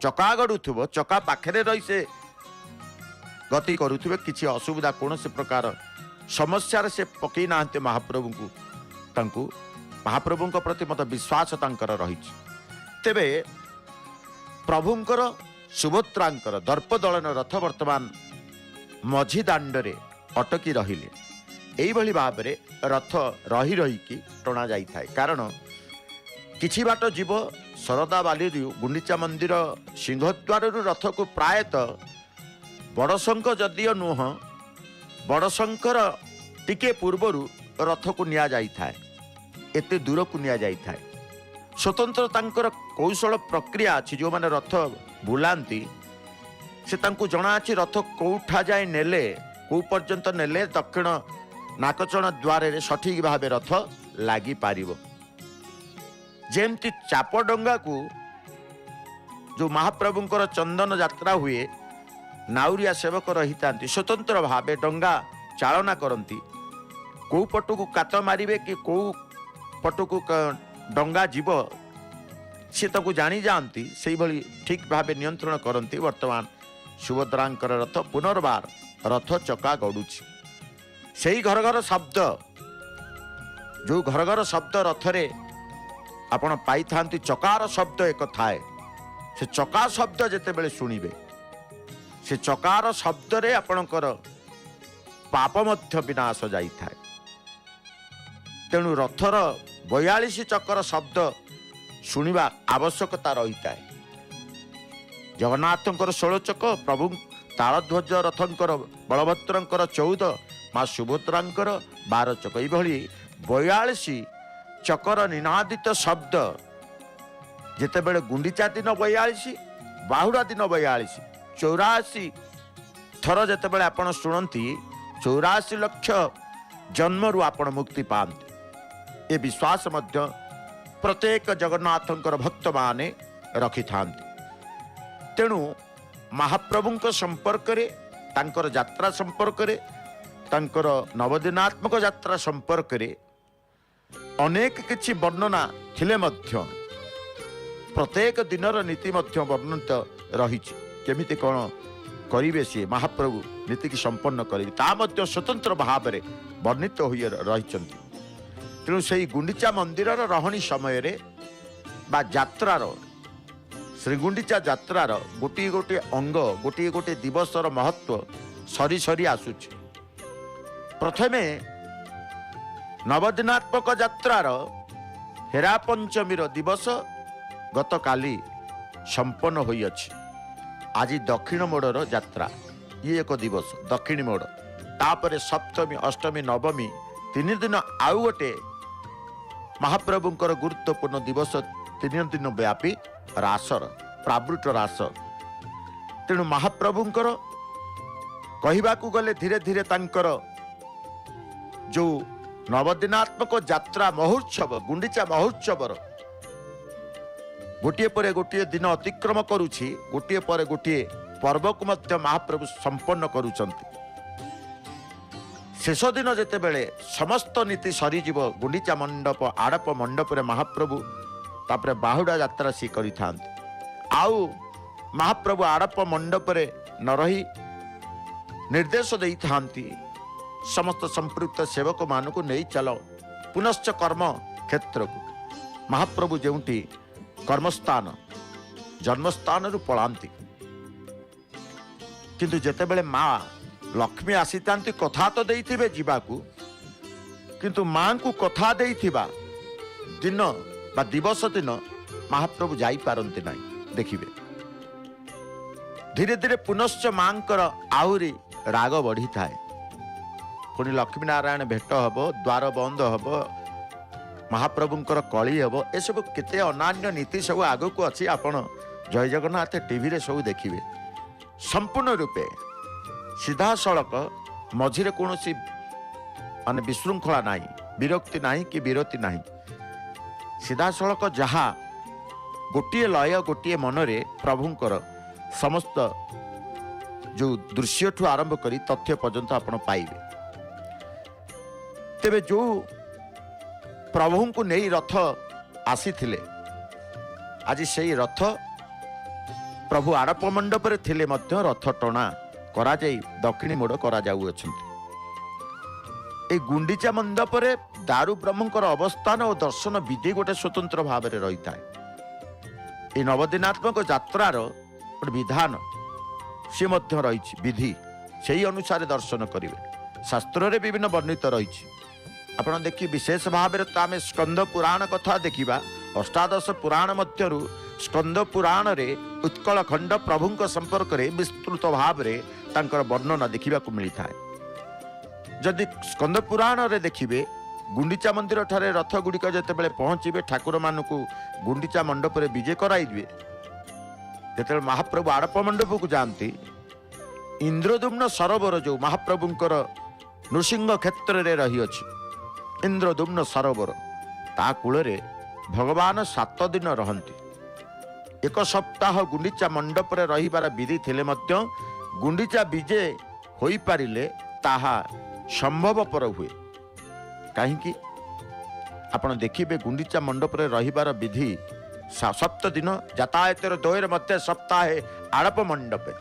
ଚକା ଗଡ଼ୁଥିବ, ଚକା ପାଖରେ ରହି ସେ ଗତି କରୁଥିବେ। କିଛି ଅସୁବିଧା, କୌଣସି ପ୍ରକାର ସମସ୍ୟାରେ ସେ ପକେଇ ନାହାନ୍ତି ମହାପ୍ରଭୁଙ୍କୁ। ତାଙ୍କୁ ମହାପ୍ରଭୁଙ୍କ ପ୍ରତି ମତ ବିଶ୍ୱାସ ତାଙ୍କର ରହିଛି। ତେବେ ପ୍ରଭୁଙ୍କର ସୁଭଦ୍ରାଙ୍କର ଦର୍ପଦଳନ ରଥ ବର୍ତ୍ତମାନ ମଝି ଦାଣ୍ଡରେ ଅଟକି ରହିଲେ। ଏଇଭଳି ଭାବରେ ରଥ ରହି ରହିକି ଟଣା ଯାଇଥାଏ। କାରଣ କିଛି ବାଟ ଯିବ, ଶରଧା ବାଲିରୁ ଗୁଣ୍ଡିଚା ମନ୍ଦିର ସିଂହଦ୍ୱାରରୁ ରଥକୁ ପ୍ରାୟତଃ ବଡ଼ଶଙ୍ଖ ଯଦିଓ ନୁହଁ, ବଡ଼ଶଙ୍ଖର ଟିକେ ପୂର୍ବରୁ ରଥକୁ ନିଆଯାଇଥାଏ, ଏତେ ଦୂରକୁ ନିଆଯାଇଥାଏ। ସ୍ୱତନ୍ତ୍ର ତାଙ୍କର କୌଶଳ ପ୍ରକ୍ରିୟା ଅଛି। ଯେଉଁମାନେ ରଥ ବୁଲାନ୍ତି ସେ ତାଙ୍କୁ ଜଣାଅଛି ରଥ କେଉଁଠା ଯାଏ ନେଲେ, କେଉଁ ପର୍ଯ୍ୟନ୍ତ ନେଲେ ଦକ୍ଷିଣ ନାକଚଣା ଦ୍ୱାରରେ ସଠିକ ଭାବେ ରଥ ଲାଗିପାରିବ। ଯେମିତି ଚାପ ଡଙ୍ଗାକୁ ଯେଉଁ ମହାପ୍ରଭୁଙ୍କର ଚନ୍ଦନ ଯାତ୍ରା ହୁଏ, ନାଉରିଆ ସେବକ ରହିଥାନ୍ତି, ସ୍ୱତନ୍ତ୍ର ଭାବେ ଡଙ୍ଗା ଚାଳନା କରନ୍ତି। କେଉଁ ପଟକୁ କାତ ମାରିବେ କି କେଉଁ ପଟକୁ ଡଙ୍ଗା ଯିବ ସେ ତାକୁ ଜାଣିଯାଆନ୍ତି, ସେଇଭଳି ଠିକ୍ ଭାବେ ନିୟନ୍ତ୍ରଣ କରନ୍ତି। ବର୍ତ୍ତମାନ ସୁଭଦ୍ରାଙ୍କର ରଥ ପୁନର୍ବାର ରଥ ଚକା ଗଡ଼ୁଛି। ସେଇ ଘର ଘର ଶବ୍ଦ, ଯେଉଁ ଘର ଘର ଶବ୍ଦ ରଥରେ ଆପଣ ପାଇଥାନ୍ତି, ଚକାର ଶବ୍ଦ ଏକ ଥାଏ। ସେ ଚକା ଶବ୍ଦ ଯେତେବେଳେ ଶୁଣିବେ, ସେ ଚକାର ଶବ୍ଦରେ ଆପଣଙ୍କର ପାପ ମଧ୍ୟ ବିନାଶ ଯାଇଥାଏ। ତେଣୁ ରଥର 42 ଚକର ଶବ୍ଦ ଶୁଣିବା ଆବଶ୍ୟକତା ରହିଥାଏ। ଜଗନ୍ନାଥଙ୍କର 16 ଚକ, ପ୍ରଭୁ ତାଳଧ୍ୱଜ ରଥଙ୍କର ବଳଭଦ୍ରଙ୍କର 14, ମା ସୁଭଦ୍ରାଙ୍କର 12 ଚକ। ଏଇଭଳି 42 ଚକର ନିନାଦିତ ଶବ୍ଦ ଯେତେବେଳେ ଗୁଣ୍ଡିଚା ଦିନ 42, ବାହୁଡ଼ା ଦିନ 42, 84 ଥର ଯେତେବେଳେ ଆପଣ ଶୁଣନ୍ତି, 84 ଲକ୍ଷ ଜନ୍ମରୁ ଆପଣ ମୁକ୍ତି ପାଆନ୍ତି। ଏ ବିଶ୍ୱାସ ମଧ୍ୟ ପ୍ରତ୍ୟେକ ଜଗନ୍ନାଥଙ୍କର ଭକ୍ତମାନେ ରଖିଥାନ୍ତି। ତେଣୁ ମହାପ୍ରଭୁଙ୍କ ସମ୍ପର୍କରେ, ତାଙ୍କର ଯାତ୍ରା ସମ୍ପର୍କରେ, ତାଙ୍କର ନବଦିନାତ୍ମକ ଯାତ୍ରା ସମ୍ପର୍କରେ ଅନେକ କିଛି ବର୍ଣ୍ଣନା ଥିଲେ ମଧ୍ୟ ପ୍ରତ୍ୟେକ ଦିନର ନୀତି ମଧ୍ୟ ବର୍ଣ୍ଣିତ ରହିଛି। କେମିତି କ'ଣ କରିବେ ସିଏ ମହାପ୍ରଭୁ ନୀତିକି ସମ୍ପନ୍ନ କରିବେ, ତା ମଧ୍ୟ ସ୍ୱତନ୍ତ୍ର ଭାବରେ ବର୍ଣ୍ଣିତ ହୋଇ ରହିଛନ୍ତି। ତେଣୁ ସେଇ ଗୁଣ୍ଡିଚା ମନ୍ଦିରର ରହଣି ସମୟରେ ବା ଯାତ୍ରାର, ଶ୍ରୀଗୁଣ୍ଡିଚା ଯାତ୍ରାର ଗୋଟିଏ ଗୋଟିଏ ଅଙ୍ଗ, ଗୋଟିଏ ଗୋଟିଏ ଦିବସର ମହତ୍ଵ ସରି ସରି ଆସୁଛି। ପ୍ରଥମେ ନବଦିନାତ୍ମକ ଯାତ୍ରାର ହେରା ପଞ୍ଚମୀର ଦିବସ ଗତକାଲି ସମ୍ପନ୍ନ ହୋଇଅଛି। ଆଜି ଦକ୍ଷିଣ ମୋଡ଼ର ଯାତ୍ରା, ଇଏ ଏକ ଦିବସ ଦକ୍ଷିଣୀ ମୋଡ଼। ତାପରେ ସପ୍ତମୀ, ଅଷ୍ଟମୀ, ନବମୀ 3 ଦିନ ଆଉ ଗୋଟେ ମହାପ୍ରଭୁଙ୍କର ଗୁରୁତ୍ୱପୂର୍ଣ୍ଣ ଦିବସ, 3 ଦିନ ବ୍ୟାପୀ ରାସର ପ୍ରାବୃତ ରାସ। ତେଣୁ ମହାପ୍ରଭୁଙ୍କର କହିବାକୁ ଗଲେ ଧୀରେ ଧୀରେ ତାଙ୍କର ଯେଉଁ ନବଦିନାତ୍ମକ ଯାତ୍ରା ମହୋତ୍ସବ, ଗୁଣ୍ଡିଚା ମହୋତ୍ସବର ଗୋଟିଏ ପରେ ଗୋଟିଏ ଦିନ ଅତିକ୍ରମ କରୁଛି, ଗୋଟିଏ ପରେ ଗୋଟିଏ ପର୍ବକୁ ମଧ୍ୟ ମହାପ୍ରଭୁ ସମ୍ପନ୍ନ କରୁଛନ୍ତି। ଶେଷ ଦିନ ଯେତେବେଳେ ସମସ୍ତ ନୀତି ସରିଯିବ, ଗୁଣ୍ଡିଚା ମଣ୍ଡପ ଆଡ଼ପ ମଣ୍ଡପରେ ମହାପ୍ରଭୁ ତାପରେ ବାହୁଡ଼ା ଯାତ୍ରା ସିଏ କରିଥାନ୍ତି। ଆଉ ମହାପ୍ରଭୁ ଆଡ଼ପ ମଣ୍ଡପରେ ନ ରହି ନିର୍ଦ୍ଦେଶ ଦେଇଥାନ୍ତି ସମସ୍ତ ସମ୍ପୃକ୍ତ ସେବକମାନଙ୍କୁ, ନେଇ ଚାଲ ପୁନଶ୍ଚ କର୍ମ କ୍ଷେତ୍ରକୁ। ମହାପ୍ରଭୁ ଯେଉଁଠି କର୍ମସ୍ଥାନ, ଜନ୍ମସ୍ଥାନରୁ ପଳାନ୍ତି, କିନ୍ତୁ ଯେତେବେଳେ ମା ଲକ୍ଷ୍ମୀ ଆସିଥାନ୍ତି, କଥା ତ ଦେଇଥିବେ ଯିବାକୁ, କିନ୍ତୁ ମାଙ୍କୁ କଥା ଦେଇଥିବା ଦିନ ବା ଦିବସ ଦିନ ମହାପ୍ରଭୁ ଯାଇପାରନ୍ତି ନାହିଁ। ଦେଖିବେ ଧୀରେ ଧୀରେ ପୁନଶ୍ଚ ମାଙ୍କର ଆହୁରି ରାଗ ବଢ଼ିଥାଏ। ପୁଣି ଲକ୍ଷ୍ମୀ ନାରାୟଣ ଭେଟ ହେବ, ଦ୍ୱାର ବନ୍ଦ ହେବ, ମହାପ୍ରଭୁଙ୍କର କଳି ହେବ, ଏସବୁ କେତେ ଅନ୍ୟାନ୍ୟ ନୀତି ସବୁ ଆଗକୁ ଅଛି। ଆପଣ ଜୟ ଜଗନ୍ନାଥ ଟିଭିରେ ସବୁ ଦେଖିବେ ସମ୍ପୂର୍ଣ୍ଣ ରୂପେ ସିଧାସଳଖ, ମଝିରେ କୌଣସି ମାନେ ବିଶୃଙ୍ଖଳା ନାହିଁ, ବିରକ୍ତି ନାହିଁ କି ବିରତି ନାହିଁ। ସିଧାସଳଖ ଯାହା ଗୋଟିଏ ଲୟ, ଗୋଟିଏ ମନରେ ପ୍ରଭୁଙ୍କର ସମସ୍ତ ଯେଉଁ ଦୃଶ୍ୟଠୁ ଆରମ୍ଭ କରି ତଥ୍ୟ ପର୍ଯ୍ୟନ୍ତ ଆପଣ ପାଇବେ। ତେବେ ଯେଉଁ ପ୍ରଭୁଙ୍କୁ ନେଇ ରଥ ଆସିଥିଲେ, ଆଜି ସେଇ ରଥ ପ୍ରଭୁ ଆଡ଼ପ ମଣ୍ଡପରେ ଥିଲେ ମଧ୍ୟ ରଥ ଟଣା କରାଯାଇ ଦକ୍ଷିଣୀ ମୋଡ଼ କରାଯାଉଅଛନ୍ତି। ଏଇ ଗୁଣ୍ଡିଚା ମଣ୍ଡପରେ ଦାରୁ ବ୍ରହ୍ମଙ୍କର ଅବସ୍ଥାନ ଓ ଦର୍ଶନ ବିଧି ଗୋଟେ ସ୍ୱତନ୍ତ୍ର ଭାବରେ ରହିଥାଏ। ଏଇ ନବଦିନାତ୍ମକ ଯାତ୍ରାର ଗୋଟେ ବିଧାନ ସିଏ ମଧ୍ୟ ରହିଛି, ବିଧି ସେଇ ଅନୁସାରେ ଦର୍ଶନ କରିବେ। ଶାସ୍ତ୍ରରେ ବିଭିନ୍ନ ବର୍ଣ୍ଣିତ ରହିଛି। ଆପଣ ଦେଖି ବିଶେଷ ଭାବରେ ତ ଆମେ ସ୍କନ୍ଦ ପୁରାଣ କଥା ଦେଖିବା। ଅଷ୍ଟାଦଶ ପୁରାଣ ମଧ୍ୟରୁ ସ୍କନ୍ଦ ପୁରାଣରେ ଉତ୍କଳ ଖଣ୍ଡ ପ୍ରଭୁଙ୍କ ସମ୍ପର୍କରେ ବିସ୍ତୃତ ଭାବରେ ତାଙ୍କର ବର୍ଣ୍ଣନା ଦେଖିବାକୁ ମିଳିଥାଏ। ଯଦି ସ୍କନ୍ଦ ପୁରାଣରେ ଦେଖିବେ, ଗୁଣ୍ଡିଚା ମନ୍ଦିର ଠାରେ ରଥ ଗୁଡ଼ିକ ଯେତେବେଳେ ପହଞ୍ଚିବେ, ଠାକୁରମାନଙ୍କୁ ଗୁଣ୍ଡିଚା ମଣ୍ଡପରେ ବିଜେ କରାଇଦେବେ। ଯେତେବେଳେ ମହାପ୍ରଭୁ ଆଡ଼ପ ମଣ୍ଡପକୁ ଯାଆନ୍ତି, ଇନ୍ଦ୍ରଦ୍ୟୁମ୍ନ ସରୋବର ଯେଉଁ ମହାପ୍ରଭୁଙ୍କର ନୃସିଂହ କ୍ଷେତ୍ରରେ ରହିଅଛି, ଇନ୍ଦ୍ରଦ୍ୟୁମ୍ନ ସରୋବର, ତା କୂଳରେ ଭଗବାନ 7 ଦିନ ରହନ୍ତି। ଏକ ସପ୍ତାହ ଗୁଣ୍ଡିଚା ମଣ୍ଡପରେ ରହିବାର ବିଧି ଥିଲେ ମଧ୍ୟ ଗୁଣ୍ଡିଚା ବିଜେ ହୋଇପାରିଲେ ତାହା ସମ୍ଭବପର ହୁଏ। କାହିଁକି ଆପଣ ଦେଖିବେ ଗୁଣ୍ଡିଚା ମଣ୍ଡପରେ ରହିବାର ବିଧି 7 ଦିନ, ଯାତାୟାତର ଦ୍ୱୟରେ ମଧ୍ୟ ସପ୍ତାହେ ଆଡ଼ପ ମଣ୍ଡପେ।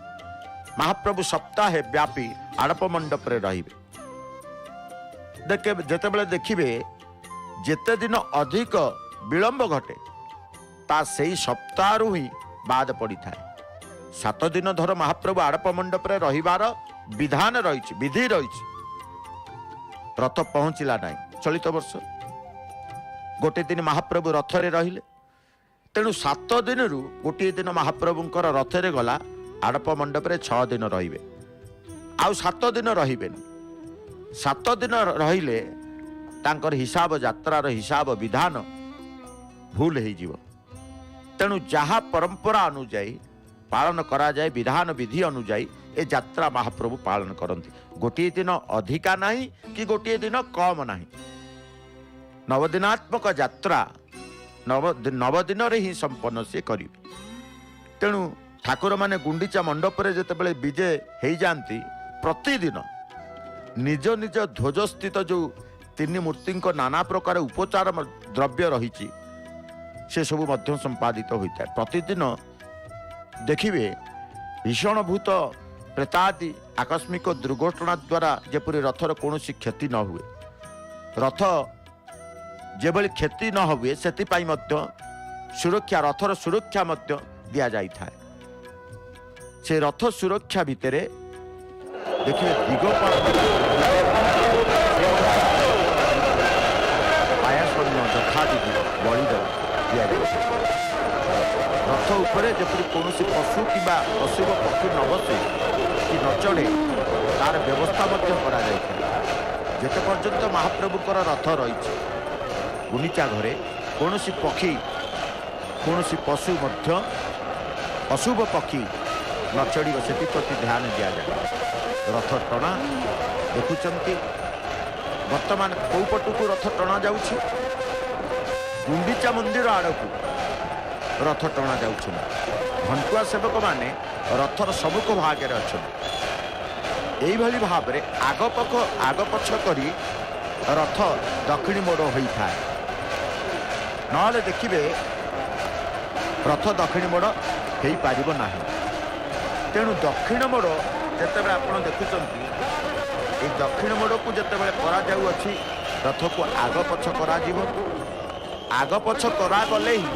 ମହାପ୍ରଭୁ ସପ୍ତାହେ ବ୍ୟାପୀ ଆଡ଼ପ ମଣ୍ଡପରେ ରହିବେ। ଦେଖେ, ଯେତେବେଳେ ଦେଖିବେ ଯେତେ ଦିନ ଅଧିକ ବିଳମ୍ବ ଘଟେ ତା ସେଇ ସପ୍ତାହରୁ ହିଁ ବାଦ ପଡ଼ିଥାଏ। 7 ଦିନ ଧର ମହାପ୍ରଭୁ ଆଡ଼ପ ମଣ୍ଡପରେ ରହିବାର ବିଧାନ ରହିଛି, ବିଧି ରହିଛି। ରଥ ପହଞ୍ଚିଲା ନାହିଁ ଚଳିତ ବର୍ଷ, ଗୋଟେ ଦିନ ମହାପ୍ରଭୁ ରଥରେ ରହିଲେ। ତେଣୁ 7 ଦିନରୁ ଗୋଟିଏ ଦିନ ମହାପ୍ରଭୁଙ୍କର ରଥରେ ଗଲା, ଆଡ଼ପ ମଣ୍ଡପରେ 6 ଦିନ ରହିବେ, ଆଉ 7 ଦିନ ରହିବେନି। 7 ଦିନ ରହିଲେ ତାଙ୍କର ହିସାବ, ଯାତ୍ରାର ହିସାବ ବିଧାନ ଭୁଲ ହେଇଯିବ। ତେଣୁ ଯାହା ପରମ୍ପରା ଅନୁଯାୟୀ ପାଳନ କରାଯାଏ, ବିଧାନ ବିଧି ଅନୁଯାୟୀ ଏ ଯାତ୍ରା ମହାପ୍ରଭୁ ପାଳନ କରନ୍ତି। ଗୋଟିଏ ଦିନ ଅଧିକା ନାହିଁ କି ଗୋଟିଏ ଦିନ କମ ନାହିଁ। ନବଦିନାତ୍ମକ ଯାତ୍ରା ନବଦିନରେ ହିଁ ସମ୍ପନ୍ନ ସିଏ କରିବେ। ତେଣୁ ଠାକୁରମାନେ ଗୁଣ୍ଡିଚା ମଣ୍ଡପରେ ଯେତେବେଳେ ବିଜେ ହେଇଯାଆନ୍ତି, ପ୍ରତିଦିନ ନିଜ ନିଜ ଧ୍ୱଜସ୍ଥିତ ଯେଉଁ ତିନି ମୂର୍ତ୍ତିଙ୍କ ନାନା ପ୍ରକାର ଉପଚାର ଦ୍ରବ୍ୟ ରହିଛି, ସେସବୁ ମଧ୍ୟ ସମ୍ପାଦିତ ହୋଇଥାଏ। ପ୍ରତିଦିନ ଦେଖିବେ ଭୀଷଣ ଭୂତ ପ୍ରେତାଦି ଆକସ୍ମିକ ଦୁର୍ଘଟଣା ଦ୍ୱାରା ଯେପରି ରଥର କୌଣସି କ୍ଷତି ନ ହୁଏ, ରଥ ଯେଭଳି କ୍ଷତି ନ ହୁଏ ସେଥିପାଇଁ ମଧ୍ୟ ସୁରକ୍ଷା, ରଥର ସୁରକ୍ଷା ମଧ୍ୟ ଦିଆଯାଇଥାଏ। ସେ ରଥ ସୁରକ୍ଷା ଭିତରେ ଦେଖିବେ ଦିଗପାଳ ପାୟାସନ୍ନ ଯଥାବିଧି ବଳିଦ ଦିଆଯାଇଥାଏ। ରଥ ଉପରେ ଯେପରି କୌଣସି ପଶୁ କିମ୍ବା ଅଶୁଭ ପକ୍ଷୀ ନ ବସେ କି ନ ଚଢ଼େ, ତାର ବ୍ୟବସ୍ଥା ମଧ୍ୟ କରାଯାଇଥାଏ। ଯେତେ ପର୍ଯ୍ୟନ୍ତ ମହାପ୍ରଭୁଙ୍କର ରଥ ରହିଛି ଗୁଣ୍ଡିଚା ଘରେ, କୌଣସି ପକ୍ଷୀ, କୌଣସି ପଶୁ ମଧ୍ୟ ଅଶୁଭ ପକ୍ଷୀ ନ ଚଢ଼ିବ ସେଥିପ୍ରତି ଧ୍ୟାନ ଦିଆଯାଏ। ରଥ ଟଣା ଦେଖୁଛନ୍ତି ବର୍ତ୍ତମାନ କେଉଁ ପଟକୁ ରଥ ଟଣା ଯାଉଛି? ଗୁଣ୍ଡିଚା ମନ୍ଦିର ଆଡ଼କୁ ରଥ ଟଣା ଯାଉଛନ୍ତି। ଘଣ୍ଟୁଆ ସେବକମାନେ ରଥର ସମ୍ମୁଖ ଭାଗରେ ଅଛନ୍ତି। ଏଇଭଳି ଭାବରେ ଆଗ ପଛ କରି ରଥ ଦକ୍ଷିଣ ମୋଡ଼ ହୋଇଥାଏ। ନହେଲେ ଦେଖିବେ ରଥ ଦକ୍ଷିଣ ମୋଡ଼ ହେଇପାରିବ ନାହିଁ। ତେଣୁ ଦକ୍ଷିଣ ମୋଡ଼ ଯେତେବେଳେ ଆପଣ ଦେଖୁଛନ୍ତି, ଏଇ ଦକ୍ଷିଣ ମୋଡ଼କୁ ଯେତେବେଳେ କରାଯାଉଅଛି, ରଥକୁ ଆଗ ପଛ କରାଯିବ। ଆଗ ପଛ କରାଗଲେ ହିଁ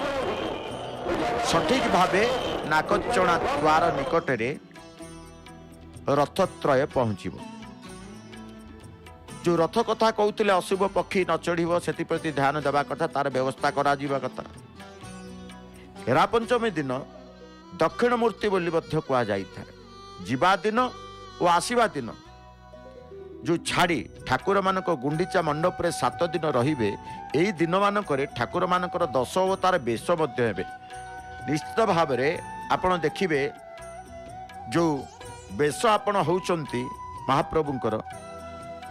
ସଠିକ ଭାବେ ନାକଚଣା ଦ୍ୱାର ନିକଟରେ ରଥତ୍ରୟ ପହଞ୍ଚିବ। ଯେଉଁ ରଥ କଥା କହୁଥିଲେ ଅଶୁଭ ପକ୍ଷୀ ନ ଚଢ଼ିବ ସେଥିପ୍ରତି ଧ୍ୟାନ ଦେବା କଥା, ତାର ବ୍ୟବସ୍ଥା କରାଯିବା କଥା। ହେରାପଞ୍ଚମୀ ଦିନ ଦକ୍ଷିଣ ମୂର୍ତ୍ତି ବୋଲି ମଧ୍ୟ କୁହାଯାଇଥାଏ। ଯିବା ଦିନ ଓ ଆସିବା ଦିନ ଯେଉଁ ଛାଡ଼ି ଠାକୁରମାନଙ୍କ ଗୁଣ୍ଡିଚା ମଣ୍ଡପରେ 7 ଦିନ ରହିବେ, ଏଇ ଦିନମାନଙ୍କରେ ଠାକୁରମାନଙ୍କର ଦଶ ଅବତାର ବେଶ ମଧ୍ୟ ହେବେ। ନିଶ୍ଚିତ ଭାବରେ ଆପଣ ଦେଖିବେ ଯେଉଁ ବେଶ ଆପଣ ହେଉଛନ୍ତି ମହାପ୍ରଭୁଙ୍କର,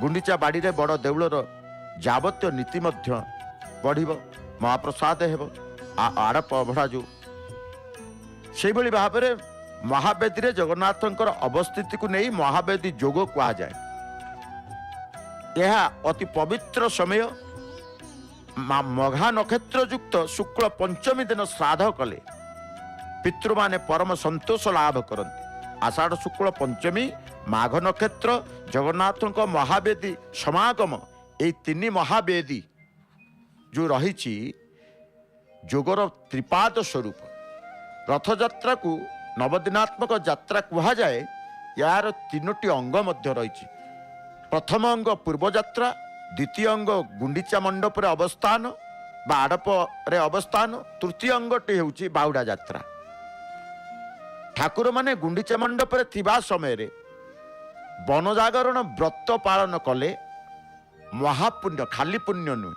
ଗୁଣ୍ଡିଚା ବାଡ଼ିରେ ବଡ଼ ଦେଉଳର ଯାବତୀୟ ନୀତି ମଧ୍ୟ ବଢ଼ିବ, ମହାପ୍ରସାଦ ହେବ, ଆଡ଼ପ ଅବଢ଼ା ଯେଉଁ। ସେଇଭଳି ଭାବରେ ମହାବେଦୀରେ ଜଗନ୍ନାଥଙ୍କର ଅବସ୍ଥିତିକୁ ନେଇ ମହାବେଦୀ ଯୋଗ କୁହାଯାଏ। ଏହା ଅତି ପବିତ୍ର ସମୟ। ମଘା ନକ୍ଷତ୍ରଯୁକ୍ତ ଶୁକ୍ଳ ପଞ୍ଚମୀ ଦିନ ଶ୍ରାଦ୍ଧ କଲେ ପିତୃମାନେ ପରମ ସନ୍ତୋଷ ଲାଭ କରନ୍ତି। ଆଷାଢ଼ ଶୁକ୍ଳ ପଞ୍ଚମୀ, ମାଘ ନକ୍ଷତ୍ର, ଜଗନ୍ନାଥଙ୍କ ମହାବେଦୀ ସମାଗମ, ଏଇ ତିନି ମହାବେଦୀ ଯେଉଁ ରହିଛି ଯୋଗର ତ୍ରିପାଦ ସ୍ୱରୂପ। ରଥଯାତ୍ରାକୁ ନବଦିନାତ୍ମକ ଯାତ୍ରା କୁହାଯାଏ। ଏହାର ତିନୋଟି ଅଙ୍ଗ ମଧ୍ୟ ରହିଛି। ପ୍ରଥମ ଅଙ୍ଗ ପୂର୍ବଯାତ୍ରା, ଦ୍ୱିତୀୟ ଅଙ୍ଗ ଗୁଣ୍ଡିଚା ମଣ୍ଡପରେ ଅବସ୍ଥାନ ବା ଆଡ଼ପରେ ଅବସ୍ଥାନ, ତୃତୀୟ ଅଙ୍ଗଟି ହେଉଛି ବାହୁଡ଼ା ଯାତ୍ରା। ଠାକୁରମାନେ ଗୁଣ୍ଡିଚା ମଣ୍ଡପରେ ଥିବା ସମୟରେ ବନଜାଗରଣ ବ୍ରତ ପାଳନ କଲେ ମହାପୁଣ୍ୟ, ଖାଲି ପୁଣ୍ୟ ନୁହେଁ,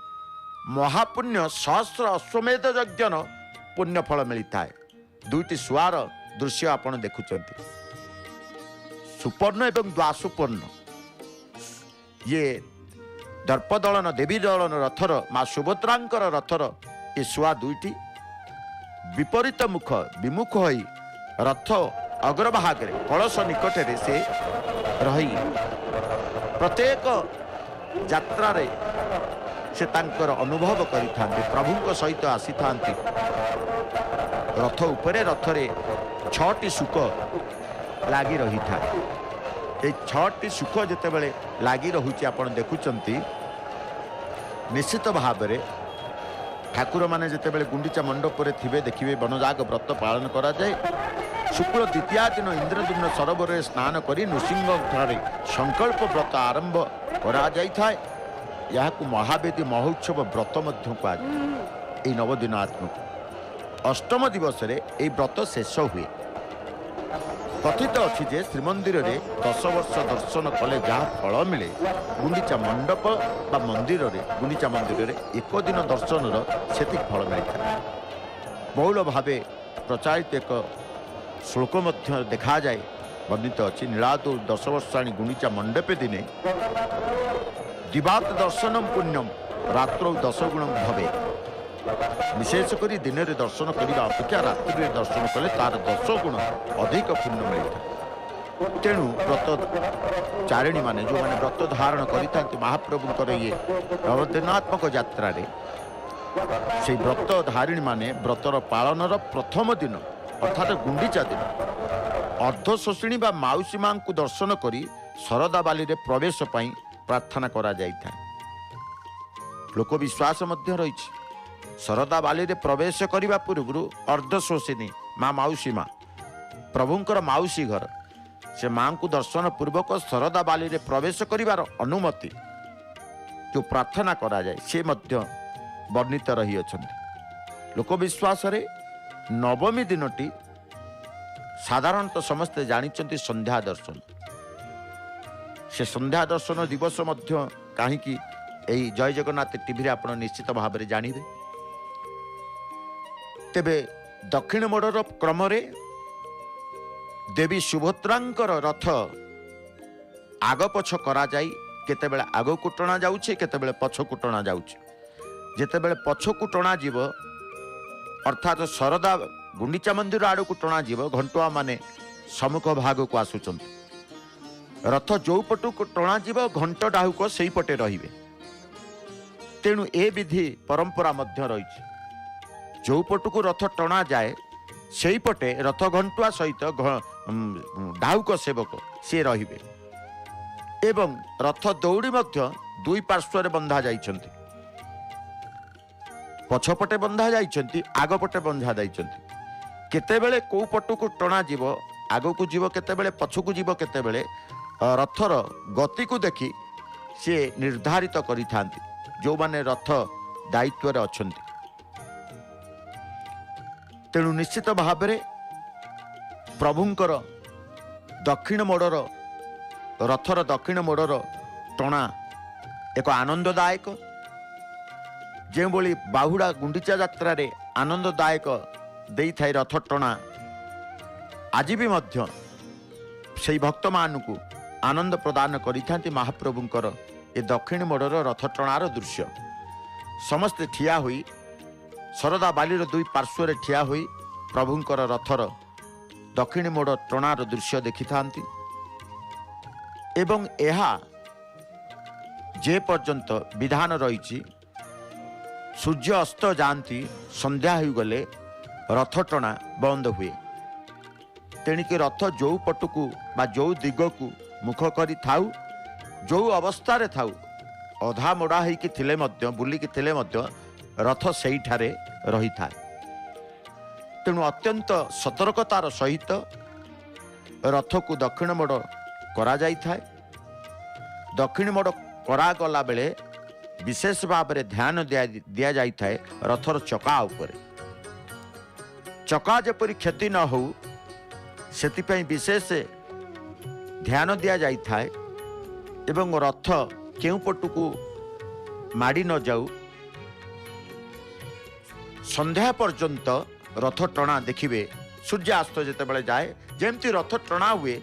ମହାପୁଣ୍ୟ ସହସ୍ର ଅଶ୍ୱମେଧ ଯଜ୍ଞର ପୁଣ୍ୟଫଳ ମିଳିଥାଏ। ଦୁଇଟି ଶୁଆର ଦୃଶ୍ୟ ଆପଣ ଦେଖୁଛନ୍ତି, ସୁପର୍ଣ୍ଣ ଏବଂ ଦ୍ୱାସୁପର୍ଣ୍ଣ। ଇଏ ଦର୍ପଦଳନ ଦେବୀ ଦଳନ ରଥର, ମା ସୁଭଦ୍ରାଙ୍କର ରଥର ଏ ଶୁଆ ଦୁଇଟି ବିପରୀତ ମୁଖ ବିମୁଖ ହୋଇ ରଥ ଅଗ୍ରଭାଗରେ କଳସ ନିକଟରେ ସେ ରହି ପ୍ରତ୍ୟେକ ଯାତ୍ରାରେ ସେ ତାଙ୍କର ଅନୁଭବ କରିଥାନ୍ତି, ପ୍ରଭୁଙ୍କ ସହିତ ଆସିଥାନ୍ତି ରଥ ଉପରେ। ରଥରେ 6ଟି ଶୁକ ଲାଗି ରହିଥାଏ। ଏଇ ଛଅଟି ସୁଖ ଯେତେବେଳେ ଲାଗି ରହୁଛି, ଆପଣ ଦେଖୁଛନ୍ତି, ନିଶ୍ଚିତ ଭାବରେ ଠାକୁରମାନେ ଯେତେବେଳେ ଗୁଣ୍ଡିଚା ମଣ୍ଡପରେ ଥିବେ, ଦେଖିବେ ବନଯାଗ ବ୍ରତ ପାଳନ କରାଯାଏ। ଶୁକ୍ଳ ଦ୍ୱିତୀୟା ଦିନ ଇନ୍ଦ୍ରଦ୍ୟୁମ୍ନ ସରୋବରରେ ସ୍ନାନ କରି ନୃସିଂହଠାରେ ସଂକଳ୍ପ ବ୍ରତ ଆରମ୍ଭ କରାଯାଇଥାଏ। ଏହାକୁ ମହାବେଦୀ ମହୋତ୍ସବ ବ୍ରତ ମଧ୍ୟ କୁହାଯାଏ। ଏହି ନବଦିନ ଆତ୍ମକୁ ଅଷ୍ଟମ ଦିବସରେ ଏହି ବ୍ରତ ଶେଷ ହୁଏ। କଥିତ ଅଛି ଯେ ଶ୍ରୀମନ୍ଦିରରେ 10 ବର୍ଷ ଦର୍ଶନ କଲେ ଯାହା ଫଳ ମିଳେ, ଗୁଣ୍ଡିଚା ମଣ୍ଡପ ବା ମନ୍ଦିରରେ, ଗୁଣ୍ଡିଚା ମନ୍ଦିରରେ ଏକ ଦିନ ଦର୍ଶନର ସେତିକି ଫଳ ମିଳିଥାଏ। ବହୁଳ ଭାବେ ପ୍ରଚାରିତ ଏକ ଶ୍ଲୋକ ମଧ୍ୟ ଦେଖାଯାଏ, ବର୍ଣ୍ଣିତ ଅଛି, ନୀଳାଦ୍ରୌ ଦଶବର୍ଷାଣି ଗୁଣ୍ଡିଚା ମଣ୍ଡପେ ଦିନେ ଦିବାତ ଦର୍ଶନମ ପୁଣ୍ୟମ ରାତ୍ରୌ ଦଶଗୁଣମ ଭବେ। ବିଶେଷ କରି ଦିନରେ ଦର୍ଶନ କରିବା ଅପେକ୍ଷା ରାତ୍ରିରେ ଦର୍ଶନ କଲେ ତାର 10 ଗୁଣ ଅଧିକ ପୁଣ୍ୟ ମିଳିଥାଏ। ତେଣୁ ବ୍ରତ ଚାରିଣୀମାନେ, ଯେଉଁମାନେ ବ୍ରତ ଧାରଣ କରିଥାନ୍ତି ମହାପ୍ରଭୁଙ୍କର ଇଏ ନବଦିନାତ୍ମକ ଯାତ୍ରାରେ, ସେଇ ବ୍ରତ ଧାରିଣୀମାନେ ବ୍ରତର ପାଳନର ପ୍ରଥମ ଦିନ, ଅର୍ଥାତ୍ ଗୁଣ୍ଡିଚା ଦିନ, ଅର୍ଦ୍ଧଶୋଷିଣୀ ବା ମାଉସୀ ମାଙ୍କୁ ଦର୍ଶନ କରି ଶରଧାବାଲିରେ ପ୍ରବେଶ ପାଇଁ ପ୍ରାର୍ଥନା କରାଯାଇଥାଏ। ଲୋକବିଶ୍ୱାସ ମଧ୍ୟ ରହିଛି, ଶରଧା ବାଲିରେ ପ୍ରବେଶ କରିବା ପୂର୍ବରୁ ଅର୍ଦ୍ଧଶୋଷିନୀ ମା, ମାଉସୀ ମା, ପ୍ରଭୁଙ୍କର ମାଉସୀ ଘର, ସେ ମାଙ୍କୁ ଦର୍ଶନ ପୂର୍ବକ ଶରଧା ବାଲିରେ ପ୍ରବେଶ କରିବାର ଅନୁମତି ଯେଉଁ ପ୍ରାର୍ଥନା କରାଯାଏ, ସେ ମଧ୍ୟ ବର୍ଣ୍ଣିତ ରହିଅଛନ୍ତି। ଲୋକବିଶ୍ୱାସରେ ନବମୀ ଦିନଟି ସାଧାରଣତଃ ସମସ୍ତେ ଜାଣିଛନ୍ତି ସନ୍ଧ୍ୟା ଦର୍ଶନ। ସେ ସନ୍ଧ୍ୟା ଦର୍ଶନ ଦିବସ ମଧ୍ୟ କାହିଁକି, ଏହି ଜୟ ଜଗନ୍ନାଥ ଟିଭିରେ ଆପଣ ନିଶ୍ଚିତ ଭାବରେ ଜାଣିବେ। ତେବେ ଦକ୍ଷିଣ ମୋଡ଼ର କ୍ରମରେ ଦେବୀ ସୁଭଦ୍ରାଙ୍କର ରଥ ଆଗ ପଛ କରାଯାଇ କେତେବେଳେ ଆଗକୁ ଟଣା ଯାଉଛି, କେତେବେଳେ ପଛକୁ ଟଣା ଯାଉଛି। ଯେତେବେଳେ ପଛକୁ ଟଣାଯିବ, ଅର୍ଥାତ୍ ଶରଦା ଗୁଣ୍ଡିଚା ମନ୍ଦିର ଆଡ଼କୁ ଟଣାଯିବ, ଘଣ୍ଟୁଆ ମାନେ ସମ୍ମୁଖ ଭାଗକୁ ଆସୁଛନ୍ତି। ରଥ ଯୋଉ ପଟକୁ ଟଣାଯିବ, ଘଣ୍ଟ ଡାହୁକ ସେଇପଟେ ରହିବେ। ତେଣୁ ଏ ବିଧି ପରମ୍ପରା ମଧ୍ୟ ରହିଛି। ଯୋଉ ପଟକୁ ରଥ ଟଣାଯାଏ, ସେଇପଟେ ରଥ ଘଣ୍ଟୁଆ ସହିତ ଡାହୁକ ସେବକ ସିଏ ରହିବେ ଏବଂ ରଥ ଦଉଡ଼ି ମଧ୍ୟ ଦୁଇ ପାର୍ଶ୍ୱରେ ବନ୍ଧା ଯାଇଛନ୍ତି। ପଛପଟେ ବନ୍ଧା ଯାଇଛନ୍ତି, ଆଗପଟେ ବନ୍ଧା ଯାଇଛନ୍ତି। କେତେବେଳେ କୋଉ ପଟକୁ ଟଣାଯିବ, ଆଗକୁ ଯିବ କେତେବେଳେ, ପଛକୁ ଯିବ କେତେବେଳେ, ରଥର ଗତିକୁ ଦେଖି ସିଏ ନିର୍ଦ୍ଧାରିତ କରିଥାନ୍ତି, ଯେଉଁମାନେ ରଥ ଦାୟିତ୍ୱରେ ଅଛନ୍ତି। ତେଣୁ ନିଶ୍ଚିତ ଭାବରେ ପ୍ରଭୁଙ୍କର ଦକ୍ଷିଣ ମୋଡ଼ର ରଥର ଦକ୍ଷିଣ ମୋଡ଼ର ଟଣା ଏକ ଆନନ୍ଦଦାୟକ, ଯେଉଁଭଳି ବାହୁଡ଼ା ଗୁଣ୍ଡିଚା ଯାତ୍ରାରେ ଆନନ୍ଦଦାୟକ ଦେଇଥାଏ ରଥ ଟଣା, ଆଜି ବି ମଧ୍ୟ ସେଇ ଭକ୍ତମାନଙ୍କୁ ଆନନ୍ଦ ପ୍ରଦାନ କରିଥାନ୍ତି ମହାପ୍ରଭୁଙ୍କର ଏ ଦକ୍ଷିଣ ମୋଡ଼ର ରଥ ଟଣାର ଦୃଶ୍ୟ। ସମସ୍ତେ ଠିଆ ହୋଇ, ଶରଧା ବାଲିର ଦୁଇ ପାର୍ଶ୍ୱରେ ଠିଆ ହୋଇ ପ୍ରଭୁଙ୍କର ରଥର ଦକ୍ଷିଣ ମୋଡ଼ ଟଣାର ଦୃଶ୍ୟ ଦେଖିଥାନ୍ତି ଏବଂ ଏହା ଯେ ପର୍ଯ୍ୟନ୍ତ ବିଧାନ ରହିଛି, ସୂର୍ଯ୍ୟ ଅସ୍ତ ଯାଆନ୍ତି, ସନ୍ଧ୍ୟା ହୋଇଗଲେ ରଥ ଟଣା ବନ୍ଦ ହୁଏ। ତେଣିକି ରଥ ଯୋଉ ପଟକୁ ବା ଯୋଉ ଦିଗକୁ ମୁଖ କରି ଥାଉ, ଯୋଉ ଅବସ୍ଥାରେ ଥାଉ, ଅଧା ମୋଡ଼ା ହେଇକି ଥିଲେ ମଧ୍ୟ, ବୁଲିକି ଥିଲେ ମଧ୍ୟ ରଥ ସେଇଠାରେ ରହିଥାଏ। ତେଣୁ ଅତ୍ୟନ୍ତ ସତର୍କତାର ସହିତ ରଥକୁ ଦକ୍ଷିଣ ମୋଡ଼ କରାଯାଇଥାଏ। ଦକ୍ଷିଣ ମୋଡ଼ କରାଗଲା ବେଳେ ବିଶେଷ ଭାବରେ ଧ୍ୟାନ ଦିଆଯାଇଥାଏ ରଥର ଚକା ଉପରେ। ଚକା ଯେପରି କ୍ଷତି ନ ହେଉ, ସେଥିପାଇଁ ବିଶେଷ ଧ୍ୟାନ ଦିଆଯାଇଥାଏ ଏବଂ ରଥ କେଉଁ ପଟକୁ ମାଡ଼ି ନ ଯାଉ। ସନ୍ଧ୍ୟା ପର୍ଯ୍ୟନ୍ତ ରଥ ଟଣା ଦେଖିବେ। ସୂର୍ଯ୍ୟାସ୍ତ ଯେତେବେଳେ ଯାଏ, ଯେମିତି ରଥ ଟଣା ହୁଏ,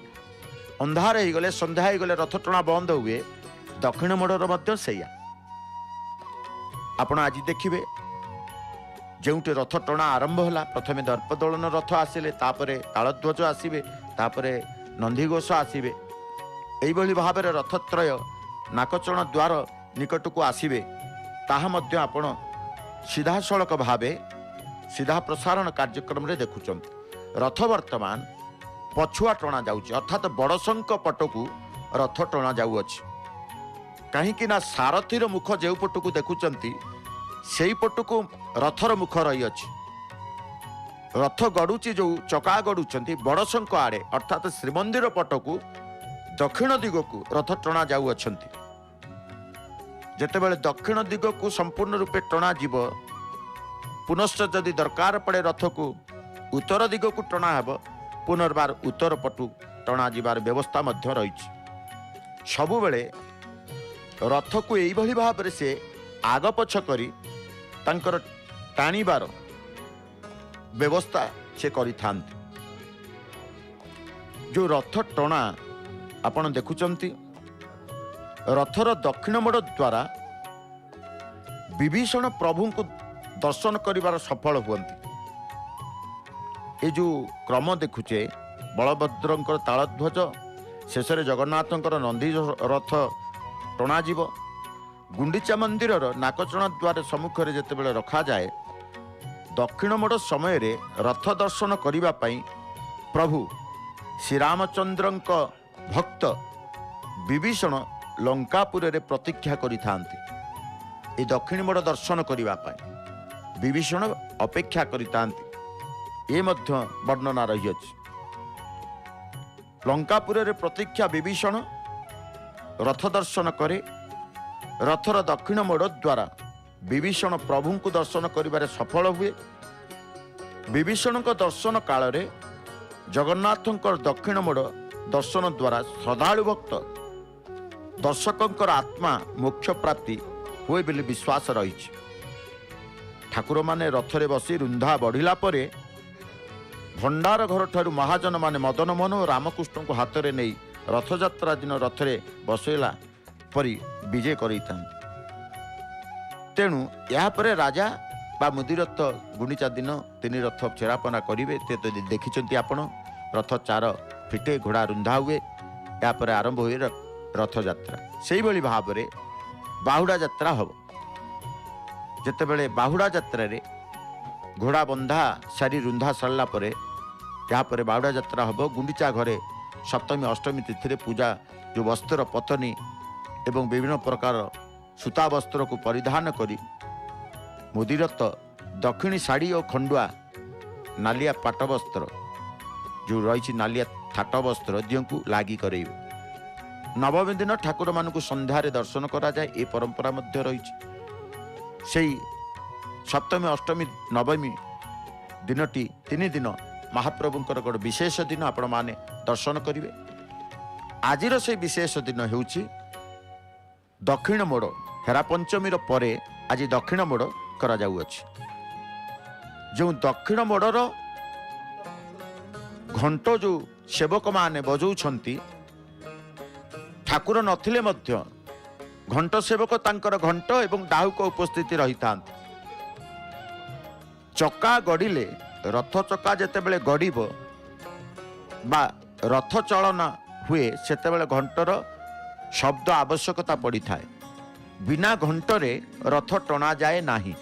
ଅନ୍ଧାର ହେଇଗଲେ, ସନ୍ଧ୍ୟା ହେଇଗଲେ ରଥ ଟଣା ବନ୍ଦ ହୁଏ, ଦକ୍ଷିଣ ମୋଡ଼ର ମଧ୍ୟ ସେଇଆ। ଆପଣ ଆଜି ଦେଖିବେ, ଯେଉଁଠି ରଥ ଟଣା ଆରମ୍ଭ ହେଲା, ପ୍ରଥମେ ଦର୍ପଦଳନ ରଥ ଆସିଲେ, ତାପରେ ତାଳଧ୍ୱଜ ଆସିବେ, ତାପରେ ନନ୍ଦିଘୋଷ ଆସିବେ। ଏଇଭଳି ଭାବରେ ରଥତ୍ରୟ ନାକଚଣା ଦ୍ୱାର ନିକଟକୁ ଆସିବେ। ତାହା ମଧ୍ୟ ଆପଣ ସିଧାସଳଖ ଭାବେ ସିଧା ପ୍ରସାରଣ କାର୍ଯ୍ୟକ୍ରମରେ ଦେଖୁଛନ୍ତି। ରଥ ବର୍ତ୍ତମାନ ପଛୁଆ ଟଣା ଯାଉଛି, ଅର୍ଥାତ୍ ବଡ଼ଶଙ୍କ ପଟକୁ ରଥ ଟଣା ଯାଉଅଛି। କାହିଁକି ନା ସାରଥିର ମୁଖ ଯେଉଁ ପଟକୁ ଦେଖୁଛନ୍ତି ସେଇ ପଟକୁ ରଥର ମୁଖ ରହିଅଛି। ରଥ ଗଡ଼ୁଛି, ଯେଉଁ ଚକା ଗଡ଼ୁଛନ୍ତି ବଡ଼ଶଙ୍କ ଆଡ଼େ, ଅର୍ଥାତ୍ ଶ୍ରୀମନ୍ଦିର ପଟକୁ ଦକ୍ଷିଣ ଦିଗକୁ ରଥ ଟଣା ଯାଉଅଛନ୍ତି। ଯେତେବେଳେ ଦକ୍ଷିଣ ଦିଗକୁ ସମ୍ପୂର୍ଣ୍ଣ ରୂପେ ଟଣାଯିବ, ପୁନଶ୍ଚ ଯଦି ଦରକାର ପଡ଼େ ରଥକୁ ଉତ୍ତର ଦିଗକୁ ଟଣା ହେବ, ପୁନର୍ବାର ଉତ୍ତର ପଟୁ ଟଣାଯିବାର ବ୍ୟବସ୍ଥା ମଧ୍ୟ ରହିଛି। ସବୁବେଳେ ରଥକୁ ଏଇଭଳି ଭାବରେ ସେ ଆଗ ପଛ କରି ତାଙ୍କର ଟାଣିବାର ବ୍ୟବସ୍ଥା ସେ କରିଥାନ୍ତି। ଯେଉଁ ରଥ ଟଣା ଆପଣ ଦେଖୁଛନ୍ତି, ରଥର ଦକ୍ଷିଣ ମୋଡ଼ ଦ୍ୱାରା ବିଭୀଷଣ ପ୍ରଭୁଙ୍କୁ ଦର୍ଶନ କରିବାର ସଫଳ ହୁଅନ୍ତି। ଏ ଯେଉଁ କ୍ରମ ଦେଖୁଛେ, ବଳଭଦ୍ରଙ୍କର ତାଳଧ୍ୱଜ, ଶେଷରେ ଜଗନ୍ନାଥଙ୍କର ନନ୍ଦୀ ରଥ ଟଣାଯିବ। ଗୁଣ୍ଡିଚା ମନ୍ଦିରର ନାକଚଣା ଦ୍ୱାର ସମ୍ମୁଖରେ ଯେତେବେଳେ ରଖାଯାଏ, ଦକ୍ଷିଣ ମୋଡ଼ ସମୟରେ ରଥ ଦର୍ଶନ କରିବା ପାଇଁ ପ୍ରଭୁ ଶ୍ରୀରାମଚନ୍ଦ୍ରଙ୍କ ଭକ୍ତ ବିଭୀଷଣ ଲଙ୍କାପୁରରେ ପ୍ରତୀକ୍ଷା କରିଥାନ୍ତି। ଏ ଦକ୍ଷିଣ ମୋଡ଼ ଦର୍ଶନ କରିବା ପାଇଁ ବିଭୀଷଣ ଅପେକ୍ଷା କରିଥାନ୍ତି, ଏ ମଧ୍ୟ ବର୍ଣ୍ଣନା ରହିଅଛି। ଲଙ୍କାପୁରରେ ପ୍ରତୀକ୍ଷା ବିଭୀଷଣ ରଥ ଦର୍ଶନ କରେ। ରଥର ଦକ୍ଷିଣ ମୋଡ଼ ଦ୍ୱାରା ବିଭୀଷଣ ପ୍ରଭୁଙ୍କୁ ଦର୍ଶନ କରିବାରେ ସଫଳ ହୁଏ। ବିଭୀଷଣଙ୍କ ଦର୍ଶନ କାଳରେ ଜଗନ୍ନାଥଙ୍କର ଦକ୍ଷିଣ ମୋଡ଼ ଦର୍ଶନ ଦ୍ୱାରା ଶ୍ରଦ୍ଧାଳୁ ଭକ୍ତ ଦର୍ଶକଙ୍କର ଆତ୍ମା ମୋକ୍ଷ ପ୍ରାପ୍ତି ହୁଏ ବୋଲି ବିଶ୍ୱାସ ରହିଛି। ଠାକୁରମାନେ ରଥରେ ବସି ରୁନ୍ଧା ବଢ଼ିଲା ପରେ ଭଣ୍ଡାର ଘରଠାରୁ ମହାଜନମାନେ ମଦନମୋହନ ଓ ରାମକୃଷ୍ଣଙ୍କୁ ହାତରେ ନେଇ ରଥଯାତ୍ରା ଦିନ ରଥରେ ବସେଇଲା ପରି ବିଜେ କରାଇଥାନ୍ତି। ତେଣୁ ଏହାପରେ ରାଜା ବା ମୁଦିରଥ ଗୁଣ୍ଡିଚା ଦିନ ତିନି ରଥ ଛେରାପନା କରିବେ। ସେ ତ ଦେଖିଛନ୍ତି ଆପଣ, ରଥ ଚାର ଫିଟେ, ଘୋଡ଼ା ରୁନ୍ଧା ହୁଏ, ଏହାପରେ ଆରମ୍ଭ ହୁଏ ରଥଯାତ୍ରା। ସେଇଭଳି ଭାବରେ ବାହୁଡ଼ା ଯାତ୍ରା ହେବ। ଯେତେବେଳେ ବାହୁଡ଼ା ଯାତ୍ରାରେ ଘୋଡ଼ା ବନ୍ଧା ସାରି ରୁନ୍ଧା ସାରିଲା ପରେ ଏହାପରେ ବାହୁଡ଼ା ଯାତ୍ରା ହେବ। ଗୁଣ୍ଡିଚା ଘରେ ସପ୍ତମୀ ଅଷ୍ଟମୀ ତିଥିରେ ପୂଜା ଯେଉଁ ବସ୍ତ୍ର ପତନୀ ଏବଂ ବିଭିନ୍ନ ପ୍ରକାର ସୂତା ବସ୍ତ୍ରକୁ ପରିଧାନ କରି ମୁଦିରଥ ଦକ୍ଷିଣୀ ଶାଢ଼ୀ ଓ ଖଣ୍ଡୁଆ ନାଲିଆ ପାଟ ବସ୍ତ୍ର ଯେଉଁ ରହିଛି, ନାଲିଆ ଥାଟ ବସ୍ତ୍ର ଦିଅଙ୍କୁ ଲାଗି କରେଇବେ। ନବମୀ ଦିନ ଠାକୁରମାନଙ୍କୁ ସନ୍ଧ୍ୟାରେ ଦର୍ଶନ କରାଯାଏ, ଏ ପରମ୍ପରା ମଧ୍ୟ ରହିଛି। ସେଇ ସପ୍ତମୀ ଅଷ୍ଟମୀ ନବମୀ ଦିନଟି ତିନି ଦିନ ମହାପ୍ରଭୁଙ୍କର ଗୋଟେ ବିଶେଷ ଦିନ, ଆପଣମାନେ ଦର୍ଶନ କରିବେ। ଆଜିର ସେଇ ବିଶେଷ ଦିନ ହେଉଛି ଦକ୍ଷିଣ ମୋଡ଼। ହେରା ପଞ୍ଚମୀର ପରେ ଆଜି ଦକ୍ଷିଣ ମୋଡ଼ କରାଯାଉଅଛି। ଯେଉଁ ଦକ୍ଷିଣ ମୋଡ଼ର ଘଣ୍ଟ ଯେଉଁ ସେବକମାନେ ବଜାଉଛନ୍ତି, ଠାକୁର ନଥିଲେ ମଧ୍ୟ ଘଣ୍ଟ ସେବକ ତାଙ୍କର ଘଣ୍ଟ ଏବଂ ଡାହୁକ ଉପସ୍ଥିତି ରହିଥାନ୍ତି। ଚକା ଗଡ଼ିଲେ, ରଥ ଚକା ଯେତେବେଳେ ଗଡ଼ିବ ବା ରଥ ଚଳନ ହୁଏ, ସେତେବେଳେ ଘଣ୍ଟର ଶବ୍ଦ ଆବଶ୍ୟକତା ପଡ଼ିଥାଏ। ବିନା ଘଣ୍ଟରେ ରଥ ଟଣାଯାଏ ନାହିଁ।